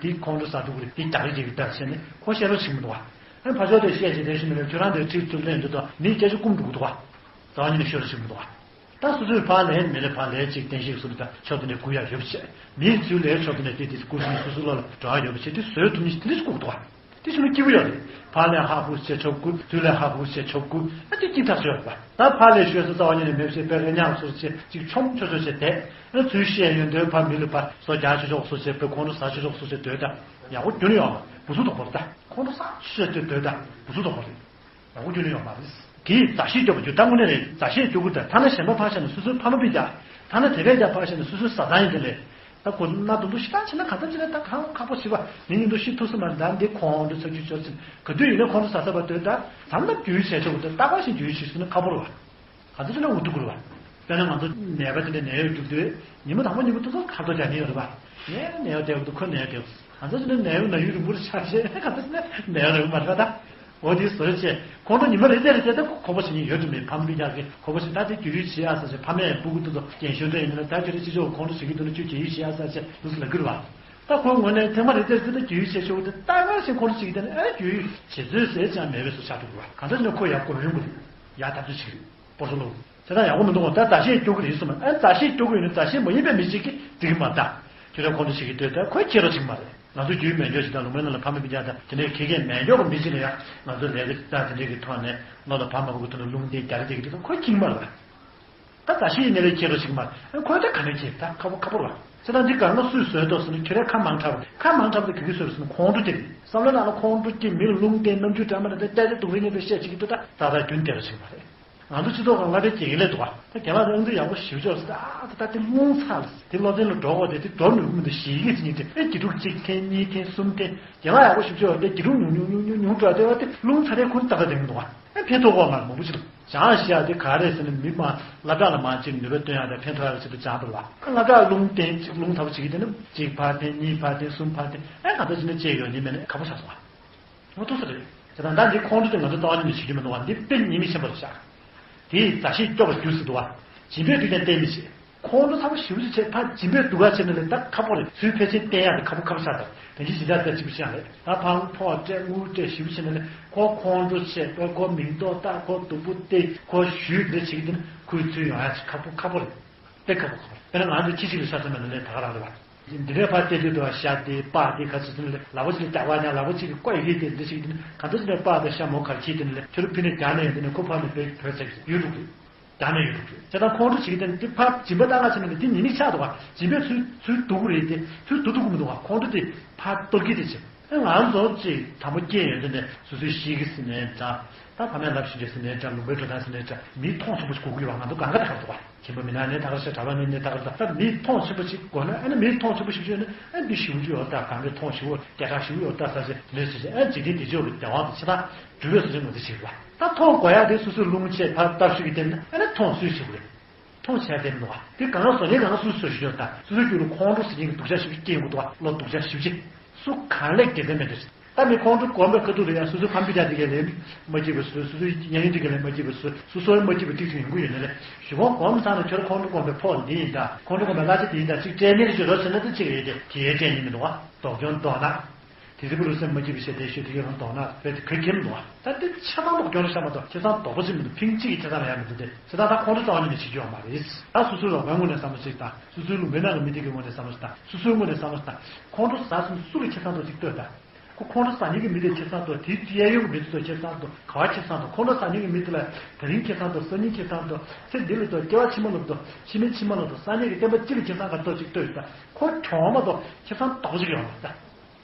དེ་ཁོང་ཁྲོ་ཟ་འདུག་རེད། དེ་རྒྱག་རེས་བྱེད་ཀྱི་ད་བྱས་ནས་ཁོ་བཤད་རོགས་བྱེད་མི་འདུག་བ། ཨ་ནི་ཕ་ཆོག་དེ་བཤད་ཅིག་དེ་ཞིག་ནི་ལས་ཁྱོད་རང་དེ་ཁྲིད་ཚུར་ལེན་འདུག་ད་ནི་སྐད་ཆ་སྐུམ་འགྲོ་གི་འདུག་བ། རྩ་བ་ཉིད་ནས་ཤོད་རོགས་བྱེད་མི་འདུག་བ། ད་སོ་སོའི་ཕར་ལས་མི་ལས་ཕར་ལས་ཅིག་བསྟན་བཤིག་སོང་ད་ཕྱོགས་དེ་ནས་སྐུར་ཡག་ཡོད་པ་བྱས། མིའི་ཚུལ་ལས་ཕྱོགས་དེ་ནས་དེ་དེ་སྐུར་ཚུལ་སོ་སོ་ལ་ལ་འགྲོ་ཡག་ཡོད་པ་བྱས་དེ་བཟོས་ཐུབ་ནི་ཞིག་དེ་འདྲ་ཞིག་དགོས་ཀྱི་འདུག་བ། དེ་ཞིག་ནི་སྐྱིད་པོ་ཡོད་རེད། ཕར་ལས་ཧ་ཧུ་བྱས་ཆོག་གི་ཚུལ་ལས་ཧ་ཧུ་བྱས་ཆོག་གི་ཨ་དེ་སྐྱིད་ཐག་ཆོད་རེད་པ། ད་ཕར་ལས་ཤོད་ས་རྩ་བ་ཉིད་ནས་མེད་པ་བྱས་པའི་རེ་ཉག་སོ་བྱས་ཅིག་ཆོམ་ཆོ་ཆོ་བྱས་དེ་ཨ་ཚུལ་བཤད་ཡོན་ཏན་ཕར་མི་ལ་ཕར་སོ་རྒྱག་ཆོག་ཆོག་སོ་བྱས་པའི་ཁོང་ཁྲོ་ཟ་ཆོག་ཆོག་སོ་བྱས་སྡོད་ད་ཡག་པོ་རྒྱུ་ནི་ཡོད་མ་རེད། བུ་ཚུགས་དོག་པོ་རེད། ད་ཁོང་ཁྲོ་ཟ་ཆོག་ཆོག་སྡོད་ད་བུ་ཚུགས་དོག་པོ་རེད། ཡག་པོ་རྒྱུ་ནི་ཡོད་མ་རེད། དེ་མཛའ་བཤེས་སྐྱོ་བོ་རྒྱུ་ད་དངོས་གནས་རེད། མཛའ་བཤེས་སྐྱོ་གུ་ད་ཐ་ན་གཞན་པ་ཕར་བཞག་ནས་སོ་སོའི་ཕ་མ་སྤུན་ཀྱག་ཐ་ན་དེ་བས་ཀྱང་ཕར་བཞག་ནས་སོ་སོའི་བཟའ་ཚང་ཡིན་དེ་ལས། ད་ཁོ་ན་དུང་དུ་ཤི་ཐང་ཆེ་ན་ག་ཐམ་ཆེ་ན་ད་གང་ཁག་པོ་ཞིག་བ་མི་ཉིན་དུ་ཤི་ཐུབ་ས་མ་རེད། ད་འདི་ཁོང་དུ་ཚབ་ཀྱི་ཆོར་ཟིན་ག་དུས་ཡིན་ན་ཁོང་དུ་ཟ་ས་བ་དོད་ད་ཟམ་ན་རྒྱུས་བྱས་ཆོག་གི་ད་ལྟ་བ་ཞིག་རྒྱུས་བྱས་ཟིན་ན་ཁག་པོ་རེད་བ། ག་ཚོད་ཆེ་ན་འུ་ཐུག་གི་རེད་བ། དཔེར་ན་ང་ཚོ་ནད་པ་དེ་འདྲ་ནད་གཡོག་རྒྱུག་དུས་ཉི་མ་དང་པོ་གཉིས་པོ་ཏོག་ཙམ་ཁ་ལྟོ་རྒྱག་ནི་ཡོད་རེད་བ། ངས་ནད་གཡོག་བསྡད་དགོས་འདུག་ཁོས་ནད་གཡོག་བསྡད་དགོས། གང་ཚོད་ནས་ནད་གཡོག་ན་ཡུན་རིང་པོར་ཆགས་རྗེས་གང་ཚོད་ནས་ནད་གཡོག་རིང་མ་རེད་ད། འོ་དེ་བཟོ་བྱས་ཁོང་ཁྲོ་ཉི་མ་རེ་རེ་རེ་རེ་ད་ཁོ་ཁོ་པ་ཞིག་ཡིན་ཡོད་དུ་མེད་ཕམ་པའི་རྒྱག་གི་ཁོ་པ་ཞིག་ད་དེ་རྒྱུ་ཡུས་བྱེད་ཡ་ས་ཆེ་ཕ་མས་སྤུ་གུ་དེ་ཚོ་རྒན་གཞོན་འདྲ་ཡིན་ན་ད་ཁྱོད་རེ་ཅི་ཆོག་ཁོང་ཁྲོ་བྱེད་ཀྱི་འདུག་ན་ཁྱོད་རྒྱུ་ཡུས་བྱེད་ཡ་ས་ཆེ་འདུག་ཟེར་ལབ་ཀྱི་རེད་བ། ད་ཁོའི་ངོས་ནས་ཐེངས་མ་རེ་རེ་རེ་ད་རྒྱུ་ཡུས་བྱེད་ཆོག་དེ་ད་ག་ཞིག་ཁོང་ཁྲོ་བྱེད་ཀྱི་དེ་ནི་ཨེ་རྒྱུ་ཡུས་བྱེད་ཚོད་ཟེར་ཅང་མེད་པའི་བཟོ་ཆགས་འདུག་གི་རེད་བ། གང་ལྟར་ནས་ཁོ་ཡ་གོ་རིམ་པོ་རེད་ཡ་ཐབས་ཚུལ་བྱེད་ཀྱི་རེད། སྤོ་སོ་ལོ། དེ་དག་ཡག་པོ་མི་འདུག་གོ་ད་མཛའ་བཤེས་སྐྱོ་གི་རེད་གསུངས་མ་ཨ་མཛའ་བཤེས་སྐྱོ་གི་ཡོད་ན་མཛའ་བཤེས་མ་ཡིན་པའི་མི་གཅིག་གིས་འགྲིག་གི་མ་རེད་ད། ཁྱོད་རང་ཁོང་ཚོ་ཞིག་གིས་ལྟོས་ད་ཁོས་ཁྱེད་རང་གཅིག་མ་རེད། ང་ཚོ་རྒྱུས་མེད་འཇོག་ཞིག་དང་ལུང་མའི་ནང་ལ་ཕ་མ་སྤུན་ཀྱག་དང་དེ་འདྲའི་ཁེ་ཁེ་མེད་འཇོག་གི་མི་གཅིག་ལ་ཡང་ང་ཚོ་ལས་ཀ་ད་དེ་འདྲའི་གི་ཐོག་ནས་ལོ་ལ་ཕ་མ་བུ་གུ་ཐོག་ནས་ལུང་བསྟན་རྒྱག་རེས་བྱེད་ཀྱི་འདུག་ཁོས་ཁྱིག་མ་རེད། ད་མཛའ་བཤེས་ཡིན་ནའི་ལས་ཁྱེད་རང་གཅིག་མ་རེད། ཁོས་ད་ག་ནས་ཁྱེད་ད་ཁ་པོ་ཁ་པོ་རེད། ཁྱེད་རང་འདི་གར་ན་སུས་བཟོས་འདུག་ཟེར་ན་ཁྱོད་རའི་ཁ་མང་དྲགས་པ་ཁ་མང་དྲགས་པ་དེ་ག་གིས་བཟོས་རེད་ཟེར་ན་ཁོང་ཁྲོ་སྐྱེ་བསམ་བློ་ནང་ལ་ཁོང་ཁྲོ་སྐྱེ་མི་ལ་ལུང་བསྟན་རྣམ་འགྱུར་འདྲ་མ་འདྲ་དེ་ལྟ་དེ་སྡུག་རུས་ཉེས་པའི་བཤད་བྱེད་ཀྱི་འདུག་ད་ད་ལྟ་རྒྱུན་དེ་རུ་ཕྱིན་པ་རེད། ང་ཚོ་སྤྱི་ཚོགས་ཁང་སློབ་གྲྭའི་དགེ་རྒན་ལས་འདུག་བ། ད་རྒན་ལགས་ཨང་རྩིས་ཡག་པོ་ཞེ་པོ་ཅིག་ཟེར་ད་ད་ད་དེ་རྨོངས་ཚར་ལ་དེ་སློབ་ཚན་ལ་འགྲོ་དགོས་དེ་དེ་འགྲོ་མི་དགོས་མི་འདུག་ཞེ་གི་ཅི་ཉིད་དེ་ཨེ་དགེ་ཕྲུག་གཅིག་ཐེངས་གཉིས་ཐེངས་གསུམ་ཐེངས་རྒན་ལགས་ཡག་པོ་ཞེ་པོ་ཅིག་ཡོད་དེ་དགེ་ཕྲུག་ཉུང་ཉུང་ཉུང་ཉུང་ཉུང་འགྲོ་དེ་བ་དེ་རླུང་ཚ་རེ་ཁུར་ཏག་ཏག་དེ་མི་འདུག་བ། ཨེ་ཕན་ཐོགས་གོ་ང་མང་པོ་ཅིག་ལ་སྦྱང་ཤེས་ཡ་དེ་ག་རེ་ཟེར་ན་མི་མ་སློབ་གྲྭ་ལ་མ་ཅིག་ནུས་པ་བཏོན་ཡ་དེ་ཕན་ཐོགས་ཡ་ཅིག་ཏུ་སྦྱང་དགོས་བ། སློབ་གྲྭ་རླུང་བསྟན་ཅིག་རླུང་ཚ་པོ་ཅིག་གི་དེ་ནི་གཅིག་ཕར་འཐེན་གཉིས་ཕར་འཐེན་གསུམ་ཕར་འཐེན་ཨེ་ག་ད་ཅི་ནས་བཅད་ཡོད་ནི་མེད་ནས་ཁ་པོ་ཆགས་སོང་བ། ངོ་ཐུག་ས་རེད། ད་ལྟ་འདི་ཁོང་ཁྲོ་དེ་ང་ཚོ་རྩ་བ་ཉིད་ནས་བྱེད་རྒྱུ་མི་འདུག་བ། འདི་དཔེ་ཉེས་དམིགས་ཆེན་པོ་རེད་ཤག་དེས་མཛའ་བཤེས་སྐྱོ་བར་འགྱུར་སྲིད་འདུག་བ། སྦྱིན་པའི་དུས་ཀྱང་བསྟན་མི་ཤེས། ཁོང་ཁྲོ་ཚ་པོ་ཞེ་པོ་ཅིག་བྱས། ཕར་སྦྱིན་པའི་སྡུག་ག་བྱས་ནས་ལས་ད་ཁག་པོ་རེད། ཚུར་ཕལ་ཆེར་བསྟན་ཡག་དེ་ཁག་པོ་ཁག་པོ་ཆགས་ཚར། དེ་འདྲའི་སྦྱིན་བདག་དེ་གཅིག་པུ་ཅང་རེད། ད་ཕར་ཕོགས་སྤྲད་དངུལ་སྤྲད་ཞེ་པོ་བྱས་ནས་ལས་ཁོ་ཁོང་ཁྲོ་བྱས། ཁོ་མིང་འདོགས་བཏགས། ཁོ་སྡུག་པོ་སྟེར། ཁོ་ཞུས་འདི་བྱེད་ཀྱི་དེ་ནི་ཁོའི་ཚུར་ཡོང་ཡག་ཅིག་ཁག་པོ་ཁག་པོ་རེད། དཔེ་ཁག་པོ་ཁག་པོ་རེད། དཔེར་ན་ང་ཚོ་ཁྱི་གཅིག་ལ་ཤ་ཚ་མེད་ན་ལས་ད་ག་རང་རེད་བ། འདི་འདྲའི་ཕར་བལྟས་དུས་དུ་བ་ཤ་དེ་པགས་དེ་ག་ཚོད་ཚོད་ནས་ལབ་པ་ཅིག་ལ་རྒྱག་པ་ཉག་ལབ་པ་ཅིག་གི་བཀོད་ཡི་གེ་དེ་འདི་ཞིག་དེ་ནི་ག་ཚོད་ཚོད་ནས་པགས་དང་ཤ་མོ་གར་ཁྱི་དེ་ནི་ལས་ཁྱོད་རུ་ཕི་ནས་རྒྱག་ནས་ཡོང་དེ་ནི་ཁོ་ཕར་ནས་བོད་བོད་ཚེགས་ཡོད་འགྲོ་གི་རྒྱག་ནས་ཡོད་འགྲོ་གི་ཅེ་དང་ཁོང་ཁྲོ་བྱེད་ཀྱི་དེ་ནི་དེ་ཕར་སྦྱིན་པ་བཏང་ག་བྱས་ན་ལས་དེ་ཉེས་དམིགས་ཆགས་འདུག་བ། སྦྱིན་པའི་ཚུལ་ཚུལ་སྡུག་རེད། དེ་ཚུལ་སྡུག་སྡུག་གི་མི་འདུག་བ། ཁོང་ཁྲོ་དེ་ཕར་གཏོར་གི་དེ་བྱེད། ང་ཚོ་ཅིག་དང་པོ་སྐྱེས་ཡོད་དུས་ནས་སོ་སོའི་གཤིས་ཀྱི་ཟིན་ནའི་འདྲ། ད་ཕ་མས་ལབ་བཞིན་གྱི་ཟིན་ནའི་འདྲ། ལུང་པའི་འགྲོ་སྟངས་ཟིན་ནའི་འདྲ། མིའི་མཐོང་ཆེན་པོ་ཞིག་དགོས་ཀྱི་ཡོད་པ་ང་ཚོ་གང་ག་ད་ག་རེ་འདུག་བ། ཁྱིམ་པ་མི་ནག་ནས་ད་ག་རེ་བྱས། གྲྭ་པ་མི་ནས་ད་ག་རེ་ད། ད་མིའི་མཐོང་ཆེན་པོ་ཞིག་དགོས་ན་ཨ་ནི་མིའི་མཐོང་ཆེན་པོ་ཞིག་བྱས་ན་ཨ་འདི་ཞེ་པོ་ཅིག་ཡོད་ད། གང་ག་མཐོང་ཞེ་པོ་སྐད་གྲགས་ཞེ་པོ་ཡོད་ད་ཟེར་བྱས་ལས་ཟེར་བྱས་ཨ་འཇིག་རྟེན་འདི་ཕྱོགས་ཀྱི་བདེ་བ་དང་ཆ་ཚང་འགྲུབ་པའི་བཟོ་ཅིག་ང་ཚོ་བྱེད་དགོས་པ། ད་མཐོང་དགོས་ཡག་དེ་སོ་སོའི་རླུང་ཆས་ཕར་བཏབ་ཤུགས་ཀྱིས་བསྟན་ན་ཨ་ནི་མཐོང་སུས་བྱེད་དགོས་རེད། མཐོང་བྱས་བསྡད་མི་འདུག་བ། དེ་གང་ལ་བཟོ་ཉེས་གང་ལ་སུས་བཟོ་ཞིག་ཡོད་ད། སོ་སོའི་རྒྱུད་ལ་ཁོང་ཁྲོ་ཟེར་མཁན་གྱི་སྡུག་ཅག་ཞིག་སྐྱེ་དགོས་འདུག་བ། བློ་སྡུག་ཅག་ཞིག་ཅིག་སུ་གང་ལས་དགེ་མཚན་མེད་དུ། ད་མི་ཁོང་ཁྲོ་སྒོམ་པའི་ཁ་ཐུག་ལ་ཡང་སོ་སོའི་ཕམ་པི་ཏ་དེ་གས་ལས་མ་སྐྱིད་པ་བཟོས། སོ་སོའི་ཉེ་ཉེ་དེ་གས་ལས་མ་སྐྱིད་པ་བཟོས། སོ་སོའི་མ་སྐྱིད་པ་ཏིག་ཙམ་ཡོང་གི་ཡོད་ན་ལས་གཞུག་གུ་སྒོམ་ཚར་ན་ཁྱོད་ཁོང་ཁྲོ་སྒོམ་པའི་ཕོགས་འདི་ཡིན་ད། ཁོང་ཁྲོ་སྒོམ་པའི་གླ་ཆ་འདི་ཡིན་ད། ཅིག་སྤྲད་མིན་ཞིག་རོ་ཟེར་ན་ད་ཅིག་རེད་དེ། དེའི་སྤྲད་ནི་མི་འདུག་བ། དོགས་སྐྱོན་མདོར་ན། དེ་ཚེ་བུ་རུ་སེམས་མ་སྐྱིད་པའི་ཞེ་དེ་ཞུ་དེ་གས་རང་དོགས་ན་དཔེ་དེ་གོས་ཁེལ་མི་འདུག་བ། ད་དེ་ཆ་ཚང་དོགས་སྐྱོན་ལ་བཤད་མ་གཏོགས་ཆ་ཚང་དོགས་པ་ཞིག་མི་འདུག་ཕིང་གཅིག་གི་ཆ་ཚང་ལ་ཡང་མི་འདུག་སྟེ། ཆ་ཚང་ད་ཁོང་ཁྲོ་རྩ་བ་ཉིད་ནས་བྱེད་རྒྱུ་ཡོད་མ་རེད། ད་སོ་སོའི་རོགས་པའི་ངོས་ནས་བསམ་བློ་ཞིག་དང་། སོ་སོའི་ལུང་པའི་ནང་གི་མི་དེ་གི་ངོས་ནས་བསམ་བློ་ཞིག་དང་། སོ་སོའི་ངོས་ནས་བསམ་བློ་ཞིག་དང་། ཁོང་ཁྲོ་ཟ་སོང་སུ་ལ་ཁེ་བཟང་འདུག་ཅིག་ལྟོས་དང་། ཁོ་ཁོང་ཁྲོ་ཟ་མཁན་གྱི་མི་དེ་ཁེ་བཟང་འདུག་དེའི་གཡས་གཡོན་གྱི་མི་དེ་ཚོ་ཁེ་བཟང་འདུག་ག་བ་ཁེ་བཟང་འདུག་ཁོང་ཁྲོ་ཟ་མཁན་གྱི་མི་དེ་ལ་དེ་རིང་ཁེ་བཟང་འདུག་སང་ཉིན་ཁེ་བཟང་འདུག་ཚེ་འདི་ལ་འདུག་སྐྱེ་བ་ཕྱི་མ་ལ་འདུག་ཕྱི་མའི་ཕྱི་མ་ལ་འདུག་སང་ཉིན་གྱི་བསྟན་པ་སྤྱི་ལ་ཁེ་བཟང་ག་འདུག་ཅིག་ལྟོས་དང་། ཁོ་གྱོང་མ་གཏོགས་ཁེ་བཟང་རྡོག་གཅིག་ཡོང་མ་རེད་ད།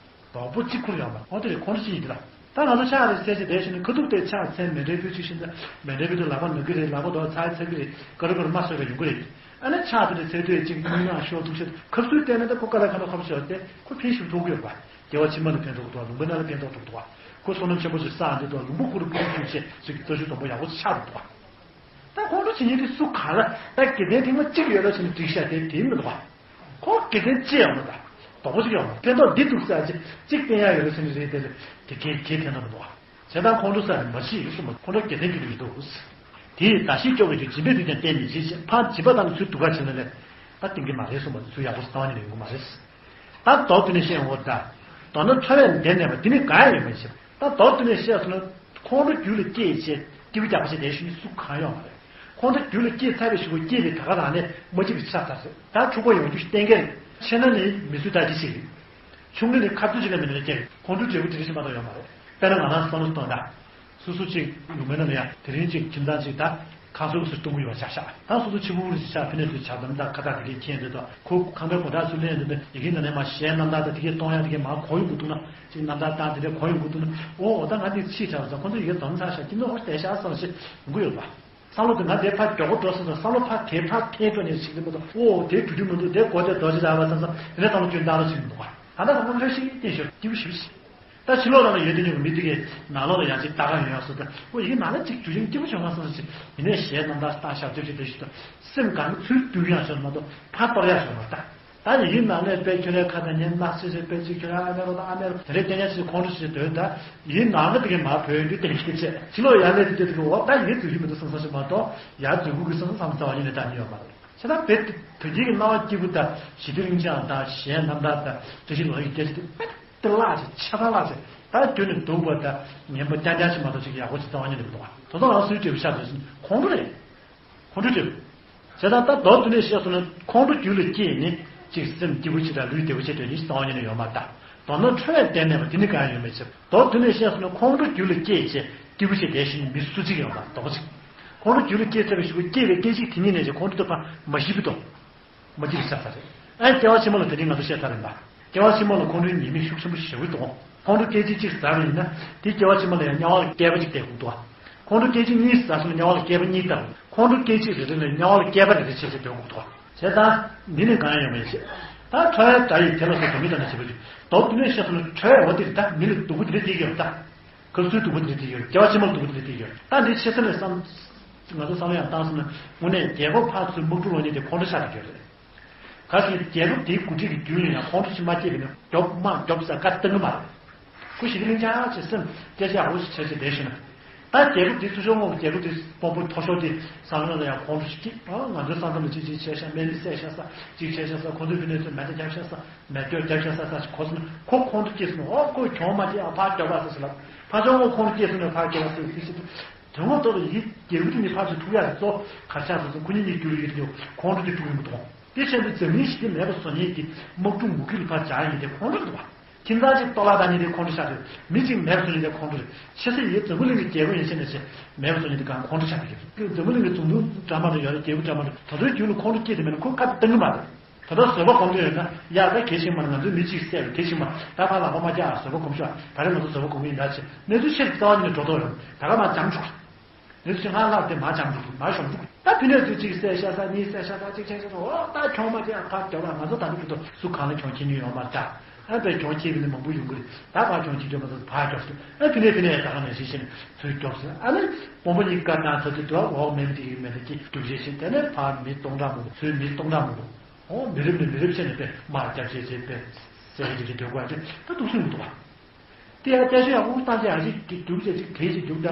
དོག་པོ་གཅིག་ཁུར་ཡོང་བ། འོ་དེ་རེད། ཁོང་ཁྲོ་ཅི་ཡིན་དེ་ལ། ད་ང་ཚོ་ཕྱག་རེ་ཟས་ཅིག་དེ་བཞིན་ཁ་ཐུག་དེ་ཕྱག་འཚལ་མཎྜལ་ཕུལ་ཅིག་བཞིན་དུ་མཎྜལ་ཕུལ་དུས་ལག་པ་ན་གི་རེད། ལག་པ་དོག་ཚ་ཚ་གི་རེད། དཀར་དཀར་མ་སོས་པ་ཡོང་གི་རེད། ཨ་ནི་ཕྱག་དེ་འདྲ་འཚལ་དུས་གཅིག་མིག་ནང་ཤོག་ཐུག་ཤོག་ཁ་སུས་བལྟས་ན་ད་ཁོ་དཀའ་ལས་ཁ་ན་ཁ་པོ་ཤོར་ཏེ་ཁོ་ཕན་ཞིག་ཐོགས་ཀྱི་ཡོད་པ། སྐྱེ་བ་ཕྱི་མ་ལ་ཕན་ཐོགས་འདུག་ལུང་པའི་ནང་ལ་ཕན་ཐོགས་འདུག་ཁོ་བསོད་ནམས་ཆེན་པོ་ཞིག་བསགས་འདི་འདུག་ལུང་པ་ཁོ་རུ་ཕུག་ཕུག་བྱས་ཅིག་རྩ་ཆུ་དུམ་བུ་ཡག་པོ་ཆགས་འདུག་ད་ཁོང་ཁྲོ་བྱེད་མཁན་དེ་སུ་གང་ལ་ད་དགེ་ལྡན་ཐེངས་མ་གཅིག་ཡོད་ལ་ཕྱིན་ནས་འགྲིག་ཤག་དེ་དེ་མི་འདུག་བ། ཁོ་དགེ་ལྡན་ཅི་ཡང་མ་ད། དོག་པོ་ཅིག་ཡོང་བ། ཕན་ཐོགས་འདི་འདུག་ཟེར་ཅིག་གཅིག་བསྟན་ཡག་ཡོད་ལ་ཕྱིན་ནས་རེད་དེ་ལ་དེ་གས་གས་ཐེན་ཐོག་མི་འདུག་བ། བྱས་ཙང་ཁོང་ཁྲོ་ཟ་ནས་མ་ཤི་ཡིན་གསུངས་པ་ཁོང་ཁྲོ་དགེ་ལྡན་གྱི་ལུགས་མི་འདུག་དེས་མཛའ་བཤེས་སྐྱོ་བའི་རྒྱུ་སྦྱིན་པའི་དུས་ཀྱང་བསྟན་མི་བྱེད་ཅེས་ཕར་སྦྱིན་པ་དང་ཚུར་སྡུག་ག་བྱེད་ན་ལས། ད་གཏིང་གི་མ་རེད་གསུངས་པ་ཚུར་ཡག་པོ་ཞིག་གཏོང་ཡ་ནི་ཡོང་གི་མ་རེད། ད་མདོར་བསྡུས་ནས་བཤད་འོ་ད། མདོར་ན་ཁྲོ་བས་བདེ་གནས་པ་འདི་ནི་གང་ཡང་ཡོད་མ་ཤེས། ད་མདོར་བསྡུས་ནས་བཤད་སོང་ན་ཁོང་ཁྲོ་རྒྱུད་ལ་སྐྱེས་བྱས་སྐྱིད་པོ་རྒྱག་པ་ཞིག་དེ་ཤུལ་ནི་སུ་གང་ཡོང་མ་རེད། ཁོང་ཁྲོ་རྒྱུད་ལ་སྐྱེས་ཚར་བའི་གཞུག་གུ་སྐྱེས་པའི་ད་ག་རང་ནས་མ་སྐྱིད་པ་ཆགས་ཚར་ཟེར། ད་འཁྲུག་པ་ཡོང་རྒྱུ་ཞིག་གཏན་འཁེལ་རེད། ཆེ་ན་ནི་མི་སུ་ད་ཅི་ཞིག་རེད། ཆུང་ངུ་ནི་ཁ་ཐུག་ཅིག་ལ་མི་ནུས་ཀྱང་ཁོང་ཁྲོ་འབྲས་བུ་དེ་རིགས་ཤིག་མ་གཏོགས་ཡོད་མ་རེད། དཔེར་ན་ང་རང་བསམ་བློ་གཏོང་ད། སོ་སོ་གཅིག་ལུང་པའི་ནང་ལ་ཡང་དེ་རིང་གཅིག་ཁྱིམ་ཚང་གཅིག་ད་ཁང་བཟོ་གི་སུ་གཏོང་གི་ཡོད་པ་ཆ་བཞག་ད་སོ་སོ་ཕྱི་པོ་རུ་ཞིག་ཆགས་ཕི་ནས་དུ་ཇ་དམ་དང་ཁ་བཏགས་དེ་གས་ཁྱེར་འདུག་ད་ཁོ་ཁང་པའི་སྒོ་ཁྲལ་ཚུར་ལེན་འདུག་ནི་ཡི་གེ་ནང་ནས་མ་གཞས་རྣམ་ཐར་དང་དེ་གས་གཏོང་ཡག་དེ་གས་མ་གོ་ཡོང་གི་འདུག་ན་ཅིག་རྣམ་ཐར་བཏང་དེ་འདྲས་གོ་ཡོང་གི་འདུག་ན་ཨོ་ཨོ་ད་ང་དེ་ཕྱིས་དྲགས་ཙང་ཁོ་ཚོ་ཡི་གེ་དམ་ཚར་ཤག་ཁྱིམ་ཚང་ཧོར་བསྡད་ཤག་བསམ་ཞིག་ཡོང་གི་ཡོད་པ། བསམ་བློ་དེ་ང་དེ་ཕར་མགྱོགས་པོ་འགྲོ་སོང་ཙང་བསམ་བློ་ཕར་དེ་ཕར་འཐེན་འགྲོ་ནས་ཞིག་རེད་མ་གཏོགས་ཨོ་དེ་འགྲོ་རྒྱུ་མི་འདུག་དེ་གོ་དེ་རྡོ་རྗེ་ལ་བ་བསམ་བསམ་དེ་འདྲ་བསམ་བློ་སྐྱོན་བཏང་རོགས་ཞིག་མི་འདུག་ག་ད་ལྟ་བསམ་བློ་ལྷོད་ཤིག་བསྟན་ཤོར་སྐྱིད་པོ་ཞིག་ཞིག་ད་ཕྱི་ལོགས་ལ་ཡོད་དུས་ཉོ་གི་མི་དེ་གས་ནང་ལོགས་ལ་ཡང་ཅིག་ལྟ་ག་ཡོང་ཡག་སོ་ད་ཨོ་ཡིན་ནང་ལ་ཅིག་འགྲོ་རྒྱུ་སྐྱིད་པོ་བྱུང་བ་བསམ་ཞིག་ཡིན་ནས་གཞས་རྣམ་ཐར་ལྟ་ཞབས་ཏོག་ཅིག་དེ་ཞིག་ད་སེམས་གང་ཚུལ་བསྡུ་ཡག་ཤོར་མ་གཏོགས་ཕར་གཏོར་ཡག་ཤོར་མ་ད། ད་ནི་ཡིན་ནང་ནས་དཔེ་ཁྱོད་རའི་ཁ་དང་ཉན་ནག་ཆེ་ཆེ་དཔེ་ཅིག་ཁྱོད་རའི་ཨ་མེ་རོ་དང་ཨ་མེ་རོ་དེ་འདྲའི་སྟེང་ཡ་ཆེ་ཁོང་ཁྲོ་ཆེ་ཆེ་འདོད་ད། ཡིན་ནང་ན་དེ་གའི་མར་བོད་ཡོད་དུས་སྟེང་ཁྱེད་ཆེ་ཕྱི་ལོགས་ཡར་སླེབས་དུས་དེ་གའི་འོ་ད་ཡིན་དུས་ཡིན་མི་འདུག་བསམ་བསམ་ཞིག་མ་གཏོགས་ཡར་འཛུལ་དགོས་ཀྱི་བསམ་བསམ་བསམ་བ་ཡིན་ནས་ད་ནི་ཡོད་མ་རེད། བྱས་ཙང་བོད་དུས་རྒྱུན་གྱི་སྣང་བ་སྐྱིད་པོ་ད་ཞི་བདེ་རིན་ཆེན་དང་གཞན་རྣམ་ཐར་ད་བཀྲ་ཤིས་ལོ་ཡི་སྐད་ཆ་དེ་དཔེ་དེ་བརླག་ཅིག་ཆ་ཚང་བརླག་ཅིག་ད་རྒྱུན་ནས་སྡུག་པ་ད་ངན་པ་རྐྱང་རྐྱང་ཞིག་མ་གཏོགས་ཅིག་ཡག་པོ་ཅིག་རྩ་བ་ཉིད་ནས་མི་འདུག་བ། དེ་ཚོ་ང་སུའི་འབྲས་བུ་ཤ་ཚ་ཞིག་ཁོང་ཁྲོ་རེད། ཁོང་ཁྲོ་སྐྱེ་བ། བྱས་ཙང་ད་མདོར་བསྡུས་ནས་བཤད་སོང་ན་ཁོང་ཁྲོ་རྒྱུད་ལ་སྐྱེས་ནས་ཅིག་སེམས་སྐྱིད་པོ་ཅིག་དང་ལུས་བདེ་པོ་ཅིག་དོན་ནི་རྩ་བ་ཉིད་ནས་ཡོད་མ་རེད། མདོར་ན་ཁྲོ་བས་བདེ་གནས་པ་འདི་ནི་གང་ཡང་ཡོད་མེད་ཕྱིར་མདོར་བསྡུས་ནས་བཤད་སོང་ན་ཁོང་ཁྲོ་རྒྱུད་ལ་སྐྱེས་བྱས་སྐྱིད་པོ་ཅིག་དེ་བཞིན་མི་སུ་གཅིག་ཡོད་མ་རེད་དོགས་གཅིག་ཁོང་ཁྲོ་རྒྱུད་ལ་སྐྱེས་ཚར་བའི་གཞུག་གུ་སྐྱེས་པའི་སྐད་ཅིག་དེ་ཉིད་ནས་ཀྱང་ཁོང་ཁྲོ་དེ་ཕར་མ་ཞི་བའི་དོགས། མ་སྐྱིད་པ་ཆགས་ཚར་རེད། ཨ་སྐྱེ་བ་ཕྱི་མ་ལ་དེ་རིང་ང་ཚོ་བཤད་ཚར་རེད་པ། སྐྱེ་བ་ཕྱི་མ་ལ་ཁོང་ཁྲོའི་ཉེས་དམིགས་ཤུགས་ཆེན་པོ་ཞེ་པོ་འདུག་ཁོང་ཁྲོ་སྐད་ཅིག་གཅིག་ཟ་བ་ཡིན་ན་དེ་སྐྱེ་བ་ཕྱི་མ་ལ་ཡང་དམྱལ་བ་ལ་བསྐལ་པ་གཅིག་བསྡད་དགོས་འདུག་ཁོང་ཁྲོ་སྐད་ཅིག་གཉིས་ཟ་སོང་ན་དམྱལ་བ་ལ་བསྐལ་པ་གཉིས་བསྡད། ཁོང་ཁྲོ་སྐད་ཅིག་རེ་རེ་ལ་དམྱལ་བ་ལ་བསྐལ་པ་རེ་རེ་བྱས་བྱས་སྡོད་དགོས་འདུག་བྱས་ཙང་འདི་ནི་གང་ཡང་མེད་ཅེས། ད་ཁྲོ་བའི་སྒྲ་ཡིས་དེ་ལ་སོགས་སྡུག་བསྔལ་དང་ནི་བྱེད་པ་ཡོད། མདོར་བསྡུས་ནས་བཤད་སོང་ན་ཁྲོ་བའི་འོ་དེ་རེད། ད་མི་ལ་སྡུག་པོ་དེ་འདྲ་སྐྱེ་གི་ཡོད་ད། སྐབས་སུའི་སྡུག་པོ་དེ་འདྲ་སྐྱེ་གི་ཡོད། སྐྱེ་བ་ཕྱི་མ་ལ་སྡུག་པོ་དེ་འདྲ་སྐྱེ་གི་ཡོད། ད་འདི་ཆེ་ས་ནས་བསམ། ང་ཚོ་བསམ་བློ་ཡང་བཏང་སོང་ན་དངོས་གནས་རྒྱལ་ཁབ་ཕར་ཚུར་དམག་འཁྲུག་ལོག་མཁན་དེ་ཁོང་ཁྲོ་ཆགས་ཀྱི་ཡོད་རེད། གལ་སྲིད་རྒྱལ་ཁབ་དེའི་འགོ་ཁྲིད་ཀྱི་མདུན་ལ་ཡང་ཁོང་ཁྲོ་ཞིག་མ་སྐྱེས་པ་ཡིན་ན་རྒྱོབ་དམག་རྒྱོབ་ཟེར་བཀའ་བཏང་གི་མ་རེད། ཁོ་ཞི་བདེ་གླིང་ཆ་ཅེས་སེམས་སྐད་ཆ་ཡག་པོ་ཞིག་བྱས་བྱས་བསྡད་ཤེས་ན། ད་རྒྱལ་པོ་དེ་ཚུར་ཤོག་སྔོན་གྱི་རྒྱལ་པོ་དེ་དཔོན་པོ་མཐོ་ཤོས་དེ་བསམ་བློ་ལ་ཡང་ཁོང་ཁྲོ་ཞིག་སྐྱེས། ཨ་ང་ཚོའི་བསམ་བསམ་ལ་གཅིག་གཅིག་བྱས་ཤག་སྨན་དེ་བསད་ཤག་ས་གཅིག་བྱས་ཤག་ས་ཁོ་ཚོའི་ཕི་ནས་ཚོས་མེ་མདའ་བརྒྱབ་ཤག་ས་མེ་སྒྱོགས་བརྒྱབ་ཤག་ས་ས་ཞིག་གོ་སོང་ན་ཁོ་ཁོང་ཁྲོ་སྐྱེས་སོང་། ཨོ་ཁོས་གྱོང་མ་སྐྱེས་ཨ་ཕར་རྒྱབ་པ་ས་ཞིག་ལབ། ཕར་ཕྱོགས་སྔོན་ཁོང་ཁྲོ་སྐྱེས་སོང་ན་ཕར་རྒྱབ་པ་ས་ཞིག་དེ་ཞིག་དུ་དོན་ངོ་ཐོག་ཏུ་ཡིད་རྒྱལ་པོ་དེ་གཉིས་ཕར་ཚུར་ཐུག་ཡག་གི་གཙོ་གར་ཆགས་སོང་སོང་ཁོ་གཉིས་གཉིས་རྒྱུ་རུ་ཡིད་རྒྱུ་ཁོང་ཁྲོ་དེ་དཀྲུག་ཡིན་པ་དང་། དེ་བཞིན་དུ་འཛམ་གླིང་ཞི་བདེ་མེད་པ་བཟོ་མཁན་གྱི་དམག་འཁྲུག་མུ་གེ་ལ་ཕར་སྦྱར་ཡིན་ཏེ་ཁོང་ཁྲོ་འདུག་བ། ཁྱིམ་ཚང་གཅིག་གཏོར་བརླག་བཏང་མཁན་དེ་ཁོང་ཁྲོ་ཆགས་ཏེ། མི་གཅིག་མེད་པ་བཟོ་མཁན་དེ་ཁོང་ཁྲོ་རེད། ཆེ་ས་ཡིན་འཛམ་བུ་གླིང་གི་རྒྱལ་པོ་ཡིན་ཕྱིན་ནས་ཆེ་མེད་པ་བཟོ་མཁན་དེ་གང་ཁོང་ཁྲོ་ཆགས་ཀྱི་རེད། འཛམ་བུ་གླིང་གི་རྫོང་དཔོན་འདྲ་མ་འདྲ་ཡོད་རེད། རྒྱལ་པོ་འདྲ་མ་འདྲ་ད་དུང་རྒྱུད་ལ་ཁོང་ཁྲོ་སྐྱེས་དེ་མེད་ན་ཁོ་ཁ་བཏང་གི་མ་རེད། ད་ལྟ་བཟོད་པ་སྒོམ་གྱི་ཡོད་ན་ཡ་ད་གལ་ཆེན་མ་རེད། ང་ཚོས་མི་གཅིག་བསད་རེད། གལ་ཆེན་མ་ད་ཕར་ལག་པ་མ་རྒྱག་ཨ་བཟོད་པ་སྒོམ་ཤོག་ད་རེས་ང་ཚོ་བཟོད་པ་སྒོམ་གྱི་ཡིན་ད་ཆེ་གནས་ཚུལ་ཆེར་རྩ་བ་ཉིད་ནས་འགྲོ་ཐུབ་རེད། ད་ག་མ་འཇམ་འགྲོ། ནས་ཚུར་ང་ལག་དེ་མ་འཇམ་འགྲོ་མ་ཤོང་འགྲོ། ད་ཕི་ནས་ཚུར་གཅིག་བསད་ཤག་ས་གཉིས་བསད་ཤག་ས་གཅིག་བྱས་ཤག་ས་འོ་ད་གྱོང་མ་རྒྱག་ཕར་རྒྱབ་ལ་ང་ཚོ་ད་ལྟ་བུ་དུ་སུ་གང་ལ་གྱོང་ཁྱེར་མྱོང་ཡོད་མ་རེད། ད་ཨ་པའི་གྱོང་ཁྱེར་བ་ནི་མང་པོ་ཡོང་གི་རེད། ད་ཕར་གྱོང་ཁྱེར་རྒྱབ་མ་ཐུབ་ཕར་རྒྱབ་སོང་། ཨ་ཕི་ནས་ཕི་ནས་ད་ག་ནས་ཤེས་ཤེས་ནས་ཚུར་རྒྱབ་སོང་། ཨ་ནི་དཔོན་པོ་གཉིས་ཀ་ད་ཚ་དུས་དུ་འོག་མེ་མི་དེ་ཡིན་མེད་དེ་གཅིག་རྒྱུག་བྱས་ཤིང་དེ་ནས་ཕར་མི་སྟོང་ཕྲག་མང་པོ་ཚུར་མི་སྟོང་ཕྲག་མང་པོ། ཨོ་མི་རབས་ནས་མི་རབས་ཕྱིན་ནས་པས་དམག་རྒྱབ་བྱས་བྱས་པས་སེ་རེ་རེ་རེ་སྡོད་དགོས་ཡ་དེ་ད་འདུག་སེ་མི་འདུག་བ། དེ་ཡང་བསྟན་བཅོས་ཡག་པོ་བཏང་ཆ་ཡག་ཅིག་གི་རྒྱུག་ཅེས་ཅིག་གལ་ཅིག་རྒྱུག་ད་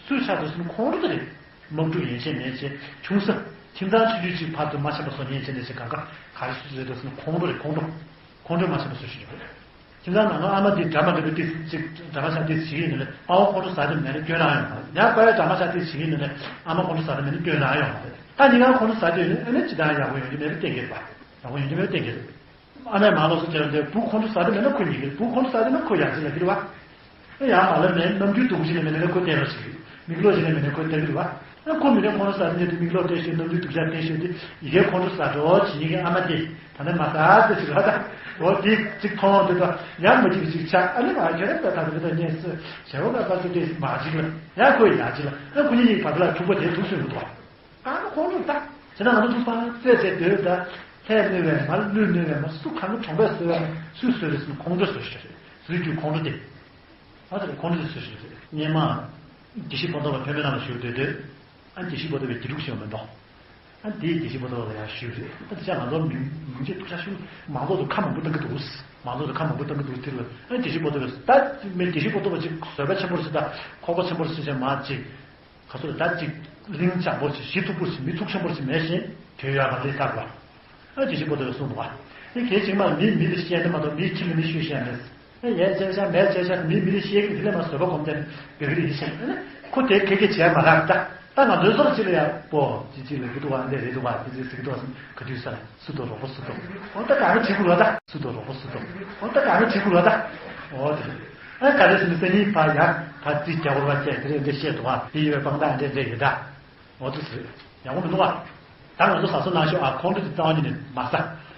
སུས་ཆགས་འདུག་སེ་ཁོང་ཁྲོ་དེ་རེད། དམག་འཁྲུག་ཡན་ཆད་མེད་ཅེས་ཆུང་ས་ཁྱིམ་ཚང་ཆུང་ཆུང་ཅིག་བར་དུ་མ་ཆད་པ་བཟོ་ཉན་བྱས་ནས་ཅིག་གང་ག་ག་རེ་སུ་རེད་འདུག་སེ་ཁོང་ཁྲོ་རེད། ཁོང་ཁྲོ་ཁོང་ཁྲོ་མ་ཆད་པ་བཟོ་ཞིག་རེད། ཁྱིམ་ཚང་ནང་ལ་ཨ་མ་དེ་འདྲ་མ་འདྲ་པོ་ཏིག་ཅིག་འདྲ་མ་ཆགས་ཏིག་བྱེད་ཀྱི་ཡིན་ནས་ཨ་མ་ཁོང་ཁྲོ་ཟ་དེ་མེད་ན་སྐྱོན་རང་ཡོང་བ་རེད། ཡང་པ་ཡ་འདྲ་མ་ཆགས་ཏིག་བྱེད་ཀྱི་ཡིན་ནས་ཨ་མ་ཁོང་ཁྲོ་ཟ་དེ་མེད་ན་སྐྱོན་རང་ཡོང་བ་རེད། ད་ཉིན་གང་ཁོང་ཁྲོ་ཟ་དུས་ནི་ཨ་ནི་ཇི་ལྟར་ཡག་པོ་ཡོང་རྒྱུ་མེད་པ་གཏན་འཁེལ་བ། ཡག་པོ་ཡོང་རྒྱུ་མེད་པ་གཏན་འཁེལ་རེད། ཨ་མས་མ་ལོག་སུ་བྱས་ཏེ་བུ་ཁོང་ཁྲོ་ཟ་དུས་མེད་ན་ཁོ་ཉིད་ཀྱི་བུ་ཁོང་ཁྲོ་ཟ་དུས་ན་ཁོ་ཡག་ཅིག་ལ་འགྱུར་བ། ཨ་ཡང་མ་ལབ་ནས་ནམ་རྒྱུན་སྡུག་ཅིག་ལ་མེད་ན་ཁོ་བསྟན་རོགས་ཞིག་མིག་ལོག་ཅིག་ལ་མེད་ན་ཁོ་བསྟན་གྱི་རེད་བ། ཨ་ཁོ་མི་རེ་ཁོང་ཁྲོ་ཟ་དུས་ནས་དུ་མིག་ལོག་བསྟན་ཤོད་ནམ་རྒྱུན་སྡུག་ཅག་བསྟན་ཤོད་དེ་ཡི་གེ་ཁོང་ཁྲོ་ཟ་འགྲོ་བྱེད་ཉིན་གྱི་ཨ་མ་དེ་ད་ནས་མ་ཟ་ཟེར་ཞིག་ལ་ད་འོ་དེ་ཅིག་མཐོང་དེ་དུ་ཡང་མ་ཅིག་ཅིག་ཆགས། ཨ་ནི་མ་ཁྱོད་རང་ད་ད་དེ་ད་ཉན་སོ་ཞེ་བོ་ད་ད་སུ་དེ་མ་ཅིག་ལ་ཡང་ཁོ་ཡག་ཅིག་ལ་ཨ་ཁོ་གཉིས་གཉིས་བར་དུ་ལ་འཁྲུག་པ་དེ་འདུག་སེ་མི་འདུག་བ། ཨ་ཁོང་ཁྲོ་ད། བྱས་ན་ང་ཚོ་ཚོ་ཕར་རྩེད་རྩེད་སྡོད་ད། ལྷས་གནོད་པའི་མ་གླུད་གནོད་པའི་མ་སུ་གང་གི་གྲོང་པས་གསོད་པའི་མ་སུས་གསོད་རེད་ཟེར་ན་ཁོང་ཁྲོ་གསོད་ཤེས་རེད། སུའི་རྒྱུད་ཁོང་ཁྲོ་དེ། ཨ་ཙི་ཁོང་ཁྲོ་དེ་གསོད་ཤེས་རེད། སྔོན་མ། དགེ་བཤེས་པོ་ཏོ་བ་བོད་མི་ནང་ལ་བཞུགས་སྡོད་དུས། ཨ་དགེ་བཤེས་པོ་ཏོ་བའི་དགེ་ཕྲུག་ཞིག་ཡོང་མི་འདུག་ཨ་དེའི་དགེ་བཤེས་པོ་ཏོ་བ་ལ་ཡང་ཞུས་རེད། ཨ་དེ་ཆ་ང་ཚོ་མི་མི་འདྲ་ཐུག་ཆ་ཞུ་མང་ཚོགས་ཚོ་ཁ་མང་པོ་བཏང་གི་འདུག་མང་ཚོགས་ཚོ་ཁ་མང་པོ་བཏང་གི་འདུག་དེ་རུ་ཨ་དགེ་བཤེས་པོ་ཏོ་བས་ད་མི་དགེ་བཤེས་པོ་ཏོ་བ་ཅིག་བཟོད་པ་ཆེན་པོ་ཞིག་དང་ཁོག་པ་ཆེན་པོ་ཞིག་བྱས་མ་ཅིག་ག་ཚོད་ད་ཅིག་གླིང་བྱང་པོ་ཞིག་གཞི་མཐུག་པོ་ཞིག་མི་མཐུག་ཆེན་པོ་ཞིག་མེད་བཞིན་དོན་ཡོད་པ་ལས་ལྟར་བ། ཨ་ཅེ་ཞིག་པོ་དེ་གསུངས་འདུག་བ། ཨེ་གལ་ཆེན་མ་མི་མི་ལ་བཤད་ན་མ་གཏོགས་མིའི་ཁྱིམ་ལ་མི་ཤོད་བཤད་མེད། ཨེ་ཡས་བྱས་བྱས་མེད་བྱས་བྱས་མི་མི་ལ་བཤད་ཀྱི་དེ་ལས་མ་བཟོད་པ་སྒོམ་བསྡད་ན་དགེ་གི་རེད་ཤེས་ཨ་ནི་ཁོ་དེ་གེ་གེ་བྱས་མ་རག་ད། ད་ང་ཚོའི་སོགས་ཅི་ལ་ཡ་པོ་ཅི་ཅི་ལ་གི་འདུག་བ་འདི་རེད་འདུག་བ་འདི་ཅི་ཟིག་འདུག་བ་ག་དུས་ས་ལ་སུ་དོ་རོགས་པོ་སུ་དོ། འོ་ད་ག་རེ་བྱེད་དགོས་ལ་ད་སུ་དོ་རོགས་པོ་སུ་དོ། འོ་ད་ག་རེ་བྱེད་དགོས་ལ་ད། འོ་དེ། ཨ་ག་རེ་ཟེར་ན་སེ་ནི་ཕ་ཡ་ཕ་ཙི་རྒྱ་བོར་བ་བཅས་དེ་རེ་འདྲ་བཤད་འདུག་བ་དེ་ཡི་བའི་དཔང་རྟགས་འདྲ་འདྲ་ཡོད་ད། འོ་དེ་ཟེར། ཡག་པོ་མི་འདུག་བ། ད་ང་ཚོ་ཟ་སོ་ནང་ཤོག་ཨ་ཁོང་ཁྲོ་དེ་རྩ་བ་ཉིད་ནས་མ་ཟ།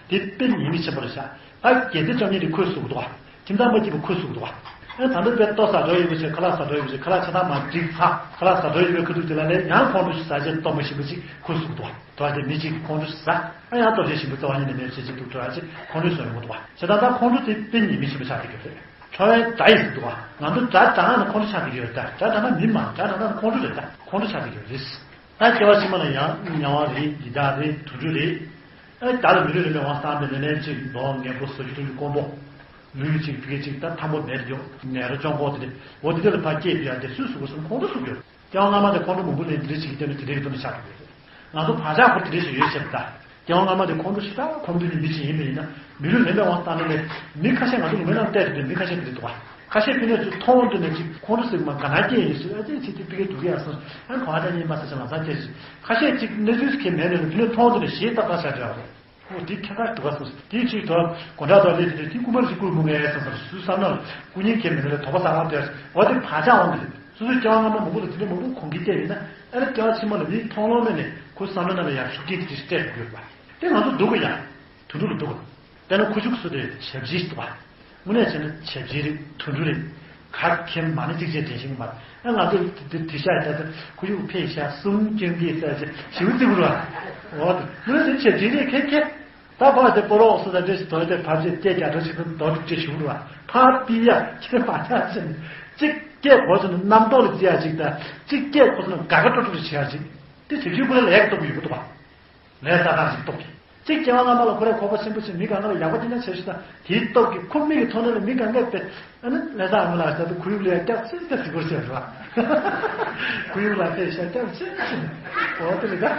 དེ་དཔེ་ཉེས་དམིགས་ཆེན་པོ་རེད་ཤག་ཨ་རྒྱལ་རྩེ་བཅོ་ལྔ་དེ་ཁོས་ཟུག་འདུག་བ། ཁྱིམ་ཚང་མ་སྐྱིད་པོ་ཁོས་ཟུག་འདུག་བ། ཨ་ད་འདི་དཔེ་ལྟོ་ཟ་འགྲོ་ཡོད་པ་ཆེ་ཁ་ལག་ཟ་འགྲོ་ཡོད་པ་ཆེ་ཁ་ལག་ཆ་ཚང་མ་འགྲིག་ཚར་ཁ་ལག་ཟ་འགྲོ་ཡོད་པའི་ཁ་ཐུག་དེ་ལ་ལས་ཡང་ཁོང་ཁྲོ་ཟ་བྱས་སྟོབས་མ་ཞིམ་པོ་ཅིག་ཁོས་ཟུག་འདུག་བ། དོ་བ་དེ་མི་གཅིག་གིས་ཁོང་ཁྲོ་ཟ། ཨ་ཡང་སྟོབས་ཆེ་ཞིམ་པོ་རྩ་བ་ཉིད་ནས་མེད་བྱེད་ཅིག་འདུག་འགྲོ་ཡ་ཅིག་ཁོང་ཁྲོས་བཟོ་ཡོང་གི་འདུག་བ། བྱས་ཙང་ད་ཁོང་ཁྲོ་དེ་དཔེ་ཉེས་དམིགས་ཆེན་པོ་ཆགས་ཀྱི་ཡོད་རེད། ཁྲོ་བའི་དགྲ་ཡིན་ཟེར་འདུག་བ། ང་ཚོ་དགྲ་དྲག་ན་ཁོང་ཁྲོ་ཆགས་ཀྱི་ཡོད་རེད་ད། དགྲ་དྲག་ན་མི་མང་དགྲ་དྲག་ན་ཁོང་ཁྲོ་རེད་ད། ཁོང་ཁྲོ་ཆགས་ཀྱི་ཡོད་རེད། ད་སྐྱེ་བ་ཕྱི་མ་ལ་ཡང་དམྱལ་བ་རེད། ཡི་དྭགས་རེད། དུད་འགྲོ་རེད། ཨ་བདག་ལ་མི་ལུས་རིན་པོའི་དབང་བསམ་པའི་ལས་ལན་གཅིག་མདོག་ངན་པོ་ཟ་རྒྱུ་འཐུང་རྒྱུ་དཀོན་པོ། ལུས་གཅིག་ཕི་གེ་གཅིག་ད་ཐང་པོ་མེད་རྒྱུ་ནད་རོ་གཅོང་ཁོག་དེ་རེད། འོ་དེ་དེ་ལ་ཕར་སྐྱེས་དུས་ཡང་དེ་སུས་ཟུག་གོ་སོང་ཁོང་ཚོ་ཟུག་ཡོད། སྐྱེ་བ་སྔ་མ་དེ་ཁོང་ཁྲོ་མང་པོ་ལེན་དེ་རེད་ཅིག་གི་སྟེང་དུ་དེ་འདྲའི་གི་དོན་ཆགས་འགྲོ་གི་རེད། ང་ཚོ་བག་ཆགས་ཁོ་དེ་འདྲ་ཞིག་ཡོད་ཤེས་པ་ད། སྐྱེ་བ་སྔ་མ་དེ་ཁོང་ཁྲོ་ཞེ་དྲག་ཁོང་ཁྲོ་ནི་མི་ཅིག་ཡིན་པ་ཡིན་ན་མི་ལུས་ལེན་པའི་དབང་བཏང་ནས་མི་ཁ་ཤས་ང་ཚོ་ལུང་པའི་ནང་བལྟས་དུས་མི་ཁ་ཤས་དེ་འདྲ་འདུག་བ། ཁ་ཤས་ཕི་ནས་ཚུར་མཐོང་དུས་ནས་ཅིག་ཁོང་ཁྲོ་ཟེར་གི་མ་ག་ན་སྐྱེས་ཡིན་ཟེར་ཨ་ཙི་ཚིག་དེ་ཕི་གེ་འདུག་གི་ཡ་སོང་ཨ་ག་བ་ད་ཉིན་མ་ས་ཆ་ལ་ས་སྐྱེས་ཟེར་ཁ་ཤས་ཅིག་གནས་ཚུལ་ཁྱེད་མེད་ནས་ཕི་ནས་མཐོང་དུས་ནས་ཞེས་ཏག་ཏག་བྱ་བྲལ་བ་རེད། འོ་དེ་ཁྱད་མཚར་འདུག་ག་སོང་ཟེར་དེའི་ཕྱིར་དུ་དགོན་གྲྭ་དུ་སླེབས་དུས་དེ་སྐུ་པར་ཞིག་བསྐུར་མི་ངས་སོང་ཟེར་སུ་བསམ་ན་སྐུ་ཉིད་ཁྱེད་མེད་ནས་དོགས་པ་ཟ་ཁང་དེར་འོ་དེ་བག་ཆགས་འོང་གི་རེད། སོ་སོའི་སྐྱེ་བ་སྔ་མ་མང་པོ་ལ་དེ་འདྲའི་མང་པོ་གོང་གི་བལྟས་ཡིན་ན་ཨ་ནི་སྐྱེ་བ་ཕྱི་མ་ལ་མིའི་མཐོང་ལོང་མེད་ནས་ཁོའི་བསམ་བློ་ནང་ལ་ཡང་ཤུགས་རྐྱེན་དེ་འདྲ་ཞིག་སྤྲད་དགོས་པ། དེ་ང་ཚོ་སྡུག་གི་ཡང་དུད་འགྲོ་ལ་སྡུག་གི། དཔེར་ན་ཁུ་བྱུག་སུ་དེ་ཞབས་ཕྱི་ཞིག་འདུག་བ། དངོས་གནས་བྱས་ན་ཞབས་ཕྱི་རེད་དུད་འགྲོ་རེད། ག་གེ་མ་ནི་གཅིག་བྱས་དྲན་ཤེས་ཀྱི་མ་རེད། ཨ་ང་ཚོ་དེ་དེ་ཤ་ཡ་ད་ཁུ་བྱུག་ཕེ་ཤ་གསུམ་སྐྱོན་གྱི་ས་ཆ་ཞིབ་རྩིག་རུ་བ། འོ་དེ་དངོས་གནས་བྱས་ན་ཞབས་ཕྱི་རེད་ཁེ་ཁེ། ད་བ་དེ་སྤོ་རོགས་སུ་དང་འདྲེས་སུ་དོར་ཏེ་ཕར་ཆེར་སྐད་རྒྱ་གྲོགས་ཤིག་ཏུ་དོར་ཏུ་སྐད་ཞུ་རུ་བ། ཕར་ཏི་ཡ་ཁྱེད་མ་ཆགས་ཟེར་ནས་གཅིག་སྐད་གོ་སོང་ན་རྣམ་རྟོག་ལ་བརྩི་ཡ་གཅིག་དང་གཅིག་སྐད་གོ་སོང་ན་དགའ་དགའ་སྤྲོ་སྤྲོ་བྱེད་ཡ་གཅིག་དེ་ཞབས་ཕྱི་ཁོ་ལ་ལས་ཀ་སྟོབས་ཡོད་པོ་འདུག་བ། ལས་ས་ཐག་ཞིག་སྟོབས་ཀྱིས། ཏིག་སྐྱེ་བ་སྔ་མ་ལ་ཁོ་རའི་ཁོག་པ་ཆེན་པོ་ཆེ། མི་གང་ག་ལ་ཡག་པོ་ཅི་འདྲ་བྱས་ཤིག་དང་། དེའི་སྟོབས་ཀྱིས་ཁོ་མིག་གི་ཐོག་ནས་ལ་མི་གང་གས་དཔེ། ཨ་ནི་ལྷ་བཟང་ཨ་མ་ལགས་ཟེར་དུས་ཁོར་ཡུག་ལ་ཡང་སྐྱག་ཚིག་ཚིག་གཟིགས་སྐོར་བྱས་རེད་བ། ཁོར་ཡུག་ལ་དཔེ་ཤ་སྐྱག་ཚིག་ཚིག་འོ་དེ་རེད་ད།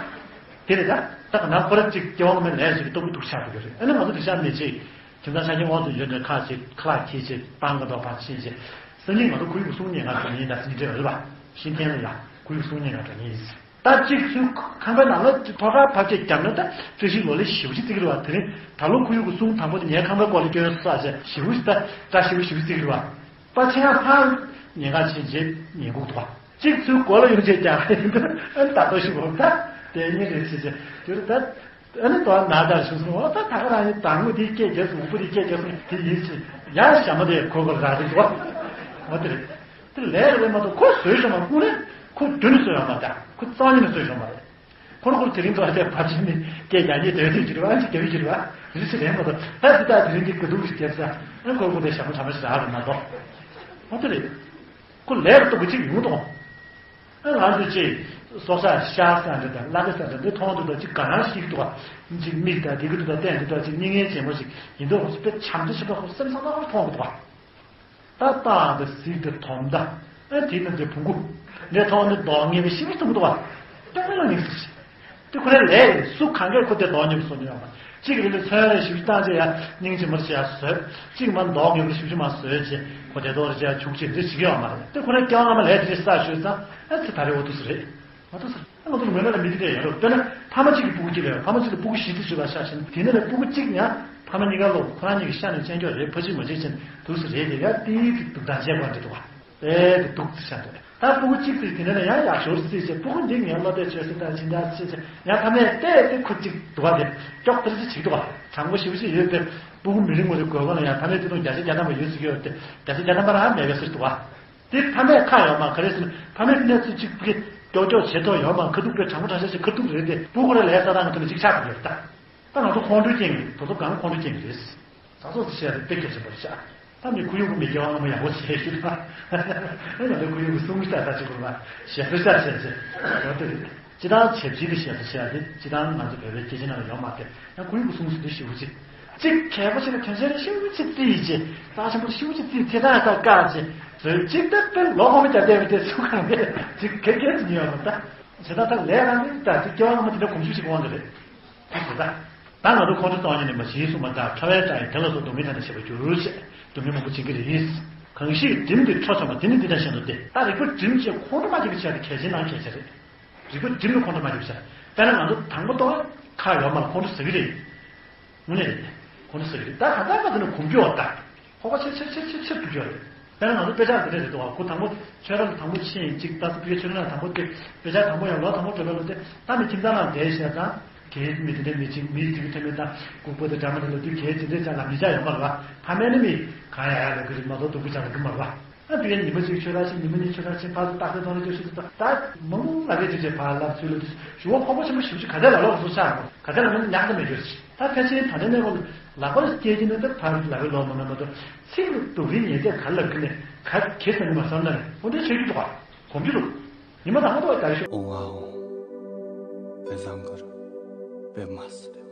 དེ་རེད་ད། ད་ག་ན་ཁོ་ར་གཅིག་སྐྱེ་བ་སྔ་མའི་ལས་ཞིག་གི་སྟོབས་ཀྱིས་འདུག་ཆགས་འགྲོ་གི་རེད། ཨ་ནི་ང་ཚོ་དེ་ཤ་མི་བྱེད། ཁྱིམ་ཚང་ཆ་རྐྱེན་དབང་དུ་ཡོད་ནས་ཁ་ཅིག་ཁ་ལག་ཁྱེར་བྱེད། སྤང་ག་འདོགས་པ་ཕྱིན་བྱེད། སང་ཉིན་ང་ཚོ་ཁོར་ཡུག་སྲུང་ཉེན་ཁ་འགྲོ་ཉེན་ད་སང་ཉིན་འདྲ་རེད་བ། ཤིང་ཐན་ལ་ཡ་ཁོར་ཡུག་སྲུང་ཉེན་ཁ་འགྲོ་ཉེན་ཡིན། ད་གཅིག་ཚུལ་ཁང་པའི་ནང་ལ་ཐོག་ཁར་ཕབ་ཆས་བརྒྱབ་ན་ད་བཀྲ་ཤིས་ལོ་ལེགས་ཞེ་པོ་ཅིག་བརྩི་གི་རེད་བ། དེ་རིང་ད་ལོ་ཁོར་ཡུག་གི་སྲུང་དང་པོ་དེ་ངའི་ཁང་པའི་སྐོར་ལ་སྐྱོན་ས་ཆ་ཞེ་པོ་ཞིག་ད་བཀྲ་ཤིས་པོ་ཞེ་པོ་བརྩི་གི་རེད་བ། པ་ཆེ་ཡང་ཧང་ཉེན་ཁ་ཕྱིན་རྗེས་ཉེན་ཁུག་འདུག་བ། གཅིག་ཚུལ་མགོ་ལ་ཡོང་བྱས་ཀྱང་ཨ་ནི་ད་ལྟ་ཞིག་འོང་ད་དེ་ཉིན་རེ་བྱེད་ཅེས་དེ་རུ་ད། ཨ་ནི་དོ་ན་དར་ཞུ་སོང་། འོ་ད་ད་ག་རང་ཡིན། དང་པོ་དེ་སྐད་རྒྱག་སོང་། དབུ་པོ་དེ་སྐད་རྒྱག་སོང་། དེ་ཡིན་ཞེས་ཡང་ཞྭ་མོ་དེ་ཁོ་ཁོ་ར་རེད་འདུག་བ། འོ་དེ་རེད། དེ་ལས་རེད་མ་གཏོགས་ཁོ་བཟོས་ཤོག་མ། ཁོ་ནི་ཁོ་མདུན་ནས་བཟོས་ཡོང་མ་ད། ཁོ་རྩ་བ་ཉིད་ནས་བཟོས་ཤོག་མ་རེད། ཁོ་ར་ཁོ་ར་དེ་རིང་དུ་ཨ་ཅག་བབ་ཆེན་ནི་སྐད་རྒྱག་ཉེས་དེ་དེ་ཅི་རེད་བ། ཨ་ཅི་དེ་བི་ཅི་རེད་བ། རི་ཅི་རེད་མ་གཏོགས་ད་ཅི་ད་དེ་རིང་གི་དགའ་སྡུག་རེ་རྒྱབ་ས། ཨ་ཁོ་ར་ཁོ་དེ་ཞྭ་མོ་གྲ་མ་ཞིག་རག་རེད་མ་གཏོགས། འོ་དེ་རེད། ཁོ་ལས་ར་སྟུག་པོ་ཅིག་ཡོང་དང་། ཨ་ང་ཚོ་ཅིག་སྲོག་ཆགས་ཤ་ཟ་འདྲ་དང་ལྷ་ཁ་ཟ་འདྲ་འདི་མཐོང་དུས་ད་ཅིག་དགའ་སྣང་ཞིག་འདུག་བ། ཅིག་མིག་དང་དེ་གི་དུས་ད་བསྟན་དུས་ད་ཅིག་མྱི་ངན་ཅན་པོ་ཞིག་ཡིན་མདོག་ཁོ་ཚོ་དཔེ་བྱམས་བརྩེ་ཆེན་པོ་ཁོ་སེམས་བཟང་ཐག་ཁོ་མཐོང་གི་འདུག་བ། ད་ལྟ་འདི་གཟིགས་ཏེ་དོམ་ད། ཨ་དེ་ནི་འདི་བོང་གུ་འདི་མཐོང་ནི་མདོག་ངན་པའི་ཤི་བ་གཏོང་གི་འདུག་བ། སྐྱོ་མེད་ལ་ཉིག་ཟེར་ཞིག་དེ་ཁོ་རའི་ལས་རེད། སུ་གང་གས་ཁོ་དེ་མདོག་ཉེས་པོ་བཟོ་ནི་ཡོད་མ་རེད། གཅིག་རེ་ལས་ཚོན་རེ་ཞིབ་བཏང་བྱས་ཡ་སྙིང་རྗེ་མོ་བྱས་ཡ་བཟོས། གཅིག་མ་མདོག་ངན་པོ་ཞིབ་ཞིབ་མ་བཟོས་བྱས་ཁོ་དེ་མདོག་རེ་བྱས་ཡ་བྱུག་བྱས་འདི་ཞིག་ཡོད་མ་རེད། དེ་ཁོ་རའི་སྐྱེ་བ་སྔ་མ་ལས་དེ་རེ་ས་ཞོད་ཙང་ཨ་ཚེ་ད་རེ་འོ་འདུག་སེ་རེད། མ་འདུག་སེ་རེད། ང་ཚོ་ལུང་པའི་ནང་ལ་མི་དེ་འདྲ་ཡོད་རེད། དཔེར་ན་ཕ་མ་གཅིག་གི་སྤུ་གུ་གཅིག་ལ་ཡོད། ཕ་མ་གཅིག་ལ་སྤུ་གུ་བཞི་དེ་ཞིག་ལ་ཤ་ཞེན། དེ་ནས་ལ་སྤུ་གུ་གཅིག་ཡང་ཕ་མ་གཉིས་ཀ་ལོག་ཁོ་རང་གཉིས་ཀྱི་ཤ་ནས་ཅན་སྐྱོ་རེད། ཕ་གཅིག་མ་གཅིག་ཅན་འདུག་སེ་རེད། དེ་ཡ་དེའི་ཚིག་སྡུག་དང་བྱས་པ་འདྲ་འདུག་བ། ཨེ་དེ་སྡུག་ཙི་ཤ་འདུག་ད་སྤུ་གུ་གཅིག་ཙིག་དེ་འདྲ་ན་ཡང་ཡག་ཞོར་རྩིས་བྱས། སྤུ་གུ་འདི་ངའི་བློ་གཏད་བྱོས་ཟེར་ད་ཇི་འདྲ་ཟེར་བྱས་ཡང་ཕ་མས་བལྟས་ཏེ་ཁོ་གཅིག་འདུག་བ། དེ་ཀྱོག་ཏེ་རྩིས་བྱེད་འདུག་བ། དྲང་པོ་ཞིབ་ཞིབ་ཡོད་པའི་སྤུ་གུ་མི་རིང་བ་རེ་དགོས་པ་ལ་ཡང་ཕ་མས་དེ་དང་བརྒྱ་ཆ་བརྒྱ་ཐམ་པ་ཡོད་ཟེར་གྱི་ཡོད་དེ་བརྒྱ་ཆ་བརྒྱ་ཐམ་པ་རང་མེད་པའི་ཟེར་འདུག་བ། དེ་ཕ་མས་ཁ་ཡོད་མ་ག་རེ་ཟེར་ན་ཕ་མས་གནས་ཚུལ་གཅིག་པུ་ཀྱོག་ཀྱོག་བྱེད་ཐོག་ཡོད་མ་ཁ་ཐུག་པའི་དྲང་པོ་དྲང་བཞག་ཞིག་ཁ་ཐུག་རེད་དེ་སྤུ་གུ་ར་ལས་ས་དང་ཐོག་ནས་གཅིག་ཆགས་ཀྱི་ཡོད་ད། ད་ང་ཚོ་ཁོང་ཁྲོའི་རྐྱེན་གྱིས་དེ་ཚོ་གང་ཁོང་ཁྲོའི་རྐྱེན་གྱིས་རེད། ད་ཚོ་ཟེར་བཤད་རེད་དཔེ་གལ་ཆེན་པོ་རེད་ཤག་ད་མི་ཁོར་ཡུག་གི་མི་སྐྱེ་བ་སྔ་མ་ཡག་པོ་བྱས་ཤིག་ད། ང་ཚོ་ཁོར་ཡུག་གི་སྲུང་ས་ད་ཅིག་དགོས་ལ་ཞེ་ས་ཤ་བྱས་བྱས་ཡོད་དེ་རེད། སྤྱི་བཏང་བྱབ་ཆེན་དེ་ཞེ་ས་ཤ་དེ་སྤྱི་བཏང་ང་ཚོ་བོད་པའི་སྐད་ཆ་ནང་ལ་ཡོད་མ་རེད། ཡང་ཁོར་ཡུག་གི་སྲུང་ས་དེ་ཞེ་པོ་ཅིག་གཅིག་གལ་པོ་ཆེ་ན་དོན་ཆེན་ཞེ་པོ་ཅིག་རྩིས་ཡིན་ཅེ། རྩ་ཆེན་པོ་ཞེ་པོ་ཅིག་རྩིས་ཚེ་ཐང་ལྟར་བཀག་ཅེ། བཟོས་གཅིག་ལྟར་དཔེ་ལོ་གོང་མ་རྒྱབ་བསྡད་པའི་དེ་ཚུགས་གང་དེ་གཅིག་གལ་གལ་ཅིག་ཉོས་ཡོང་བ་ད། བྱེད་སྟངས་ད་ལས་རང་གི་ད་དེ་སྐྱེ་བ་སྔ་མ་དེ་འདྲ་གོམས་གཤིས་ཤིག་དབང་དུ་རེད། ད་དེ་ད། ད་ང་ཚོ་ཁོང་ཁྲོ་གཏོང་ཉེན་ནི་མ་ཞིག་གསུངས་པ་ད་ཕྲ་བའི་སྐྲ་ཡི་དེ་ལ་སོགས་སྡུག་བསྔལ་ཐ་ན་ཆད་པར་འགྱུར་ཞེས་སྡུག་བསྔལ་མང་པོ་བྱེད་ཀྱི་རེད། གང་ཞིག་བསྒྲིམས་ཏེ་ཁྲོ་བྱུང་བ་དེ་ནི་འདི་ལྟར་བཞིན་དུ་སྟེ། ད་རིག་པ་བསྒྲིམས་བྱས་ཁོང་ཁྲོ་མ་སྐྱེ་བའི་ཆེད་དུ་གལ་ཆེན་ནང་གལ་ཆེ་རེད། རིག་པ་བསྒྲིམས་ནས་ཁོང་ཁྲོ་མ་སྐྱེ་བའི་ཆེད། དཔེར་ན་ང་ཚོ་དང་པོ་ཏོག་ཁ་ཡོད་མ་ལ་ཁོང་ཁྲོ་ཟ་གི་རེད། དངོས་གནས་རེད། ཁོང་ཁྲོ་ཟ་གི་རེད། ད་ག་ད་ག་དེ་ནི་གོམས་རྒྱུ་བ་ད། ཧོ་ཁ་ཆེ་ཆེ་ཆེ་ཆེ་ཆེ་ཐུབ་ཀྱི་རེད། དཔེར་ན་ང་ཚོ་དཔེ་ཆ་འདི་འདྲ་རེད་འདུག་བ། ཁོ་དང་པོ་ཆོས་ར་ལ་དང་པོ་ཕྱིན་ཡིན་གཅིག་ད་ཚོ་ཕ་གིའི་ཆོས་ར་ལ་དང་པོ་དེ་དཔེ་ཆ་དང་པོ་ཡང་ལོ་དང་པོ་འགྲོ་བའི་ལོ་དེ་ད་མི་ཁྱིམ་ཚང་ནང་བསྡད་བྱས་ཙང་གའི་མི་དེ་འདྲ་མི་གཅིག་མི་དེ་གི་ཐོན་མི་དང་ལྐུགས་པ་དེ་འདྲ་མ་དེ་ལ་དུས་གའི་དེ་འདྲའི་ཅག་ལ་མི་ཅག་ཡོད་མ་རེད་བ། ཕ་མས་ནི་མི་གང་ཡ་ཡ་ལ་གི་རེད་མ་གཏོགས་སྡུག་པོ་ཅག་ལ་གི་མ་རེད་བ། ཨ་དེ་གའི་ཉི་མ་གཅིག་ཆོས་ར་ཞིག་ཉི་མ་གཉིས་ཆོས་ར་ཞིག་ཕར་ཚུར་རྟགས་གསལ་གཏོང་ལ་སྐྱོ་ཤོས་དེ་ད་མང་ལ་གའི་དེ་ཚོས་ཕར་ལབ་ཚུལ་ལ་དུས་ཞུ་བ་ཕོག་པ་ཆེན་པོ་ཞེ་པོ་ཅིག་ག་ཚད་ལ་ལོག་བཟོ་ཆགས་རོ་ག་ཚད་ལ་མི་ཉག་ད་མེད་རྒྱུ་རེད། ད་ཕལ་ཆེར་ད་ལྟའི་གནས་སྐབས་ལ་ལག་པར་སྐྱེལ་གྱི་ནི་ད་ཕར་ལག་པའི་ལོག་མ་མ་མ་གཏོགས་ཚིག་ལ་སྡུག་རིགས་ཉེས་ཚད་ག་ལབ་ཀྱི་ནས་ག་གེ་ས་ནི་མ་བསམ་ན་རེ་འོ་འདྲའི་ཆོས་རྒྱུ་འདུག་ག་གོམས་རྒྱུ་འདུག་ཉི་མ་དང་པོ་ད་ཤོ། ཨོ་ཨོ། དཔེ་བཟང་གི་རེད། དཔེ་མ་སྲིད།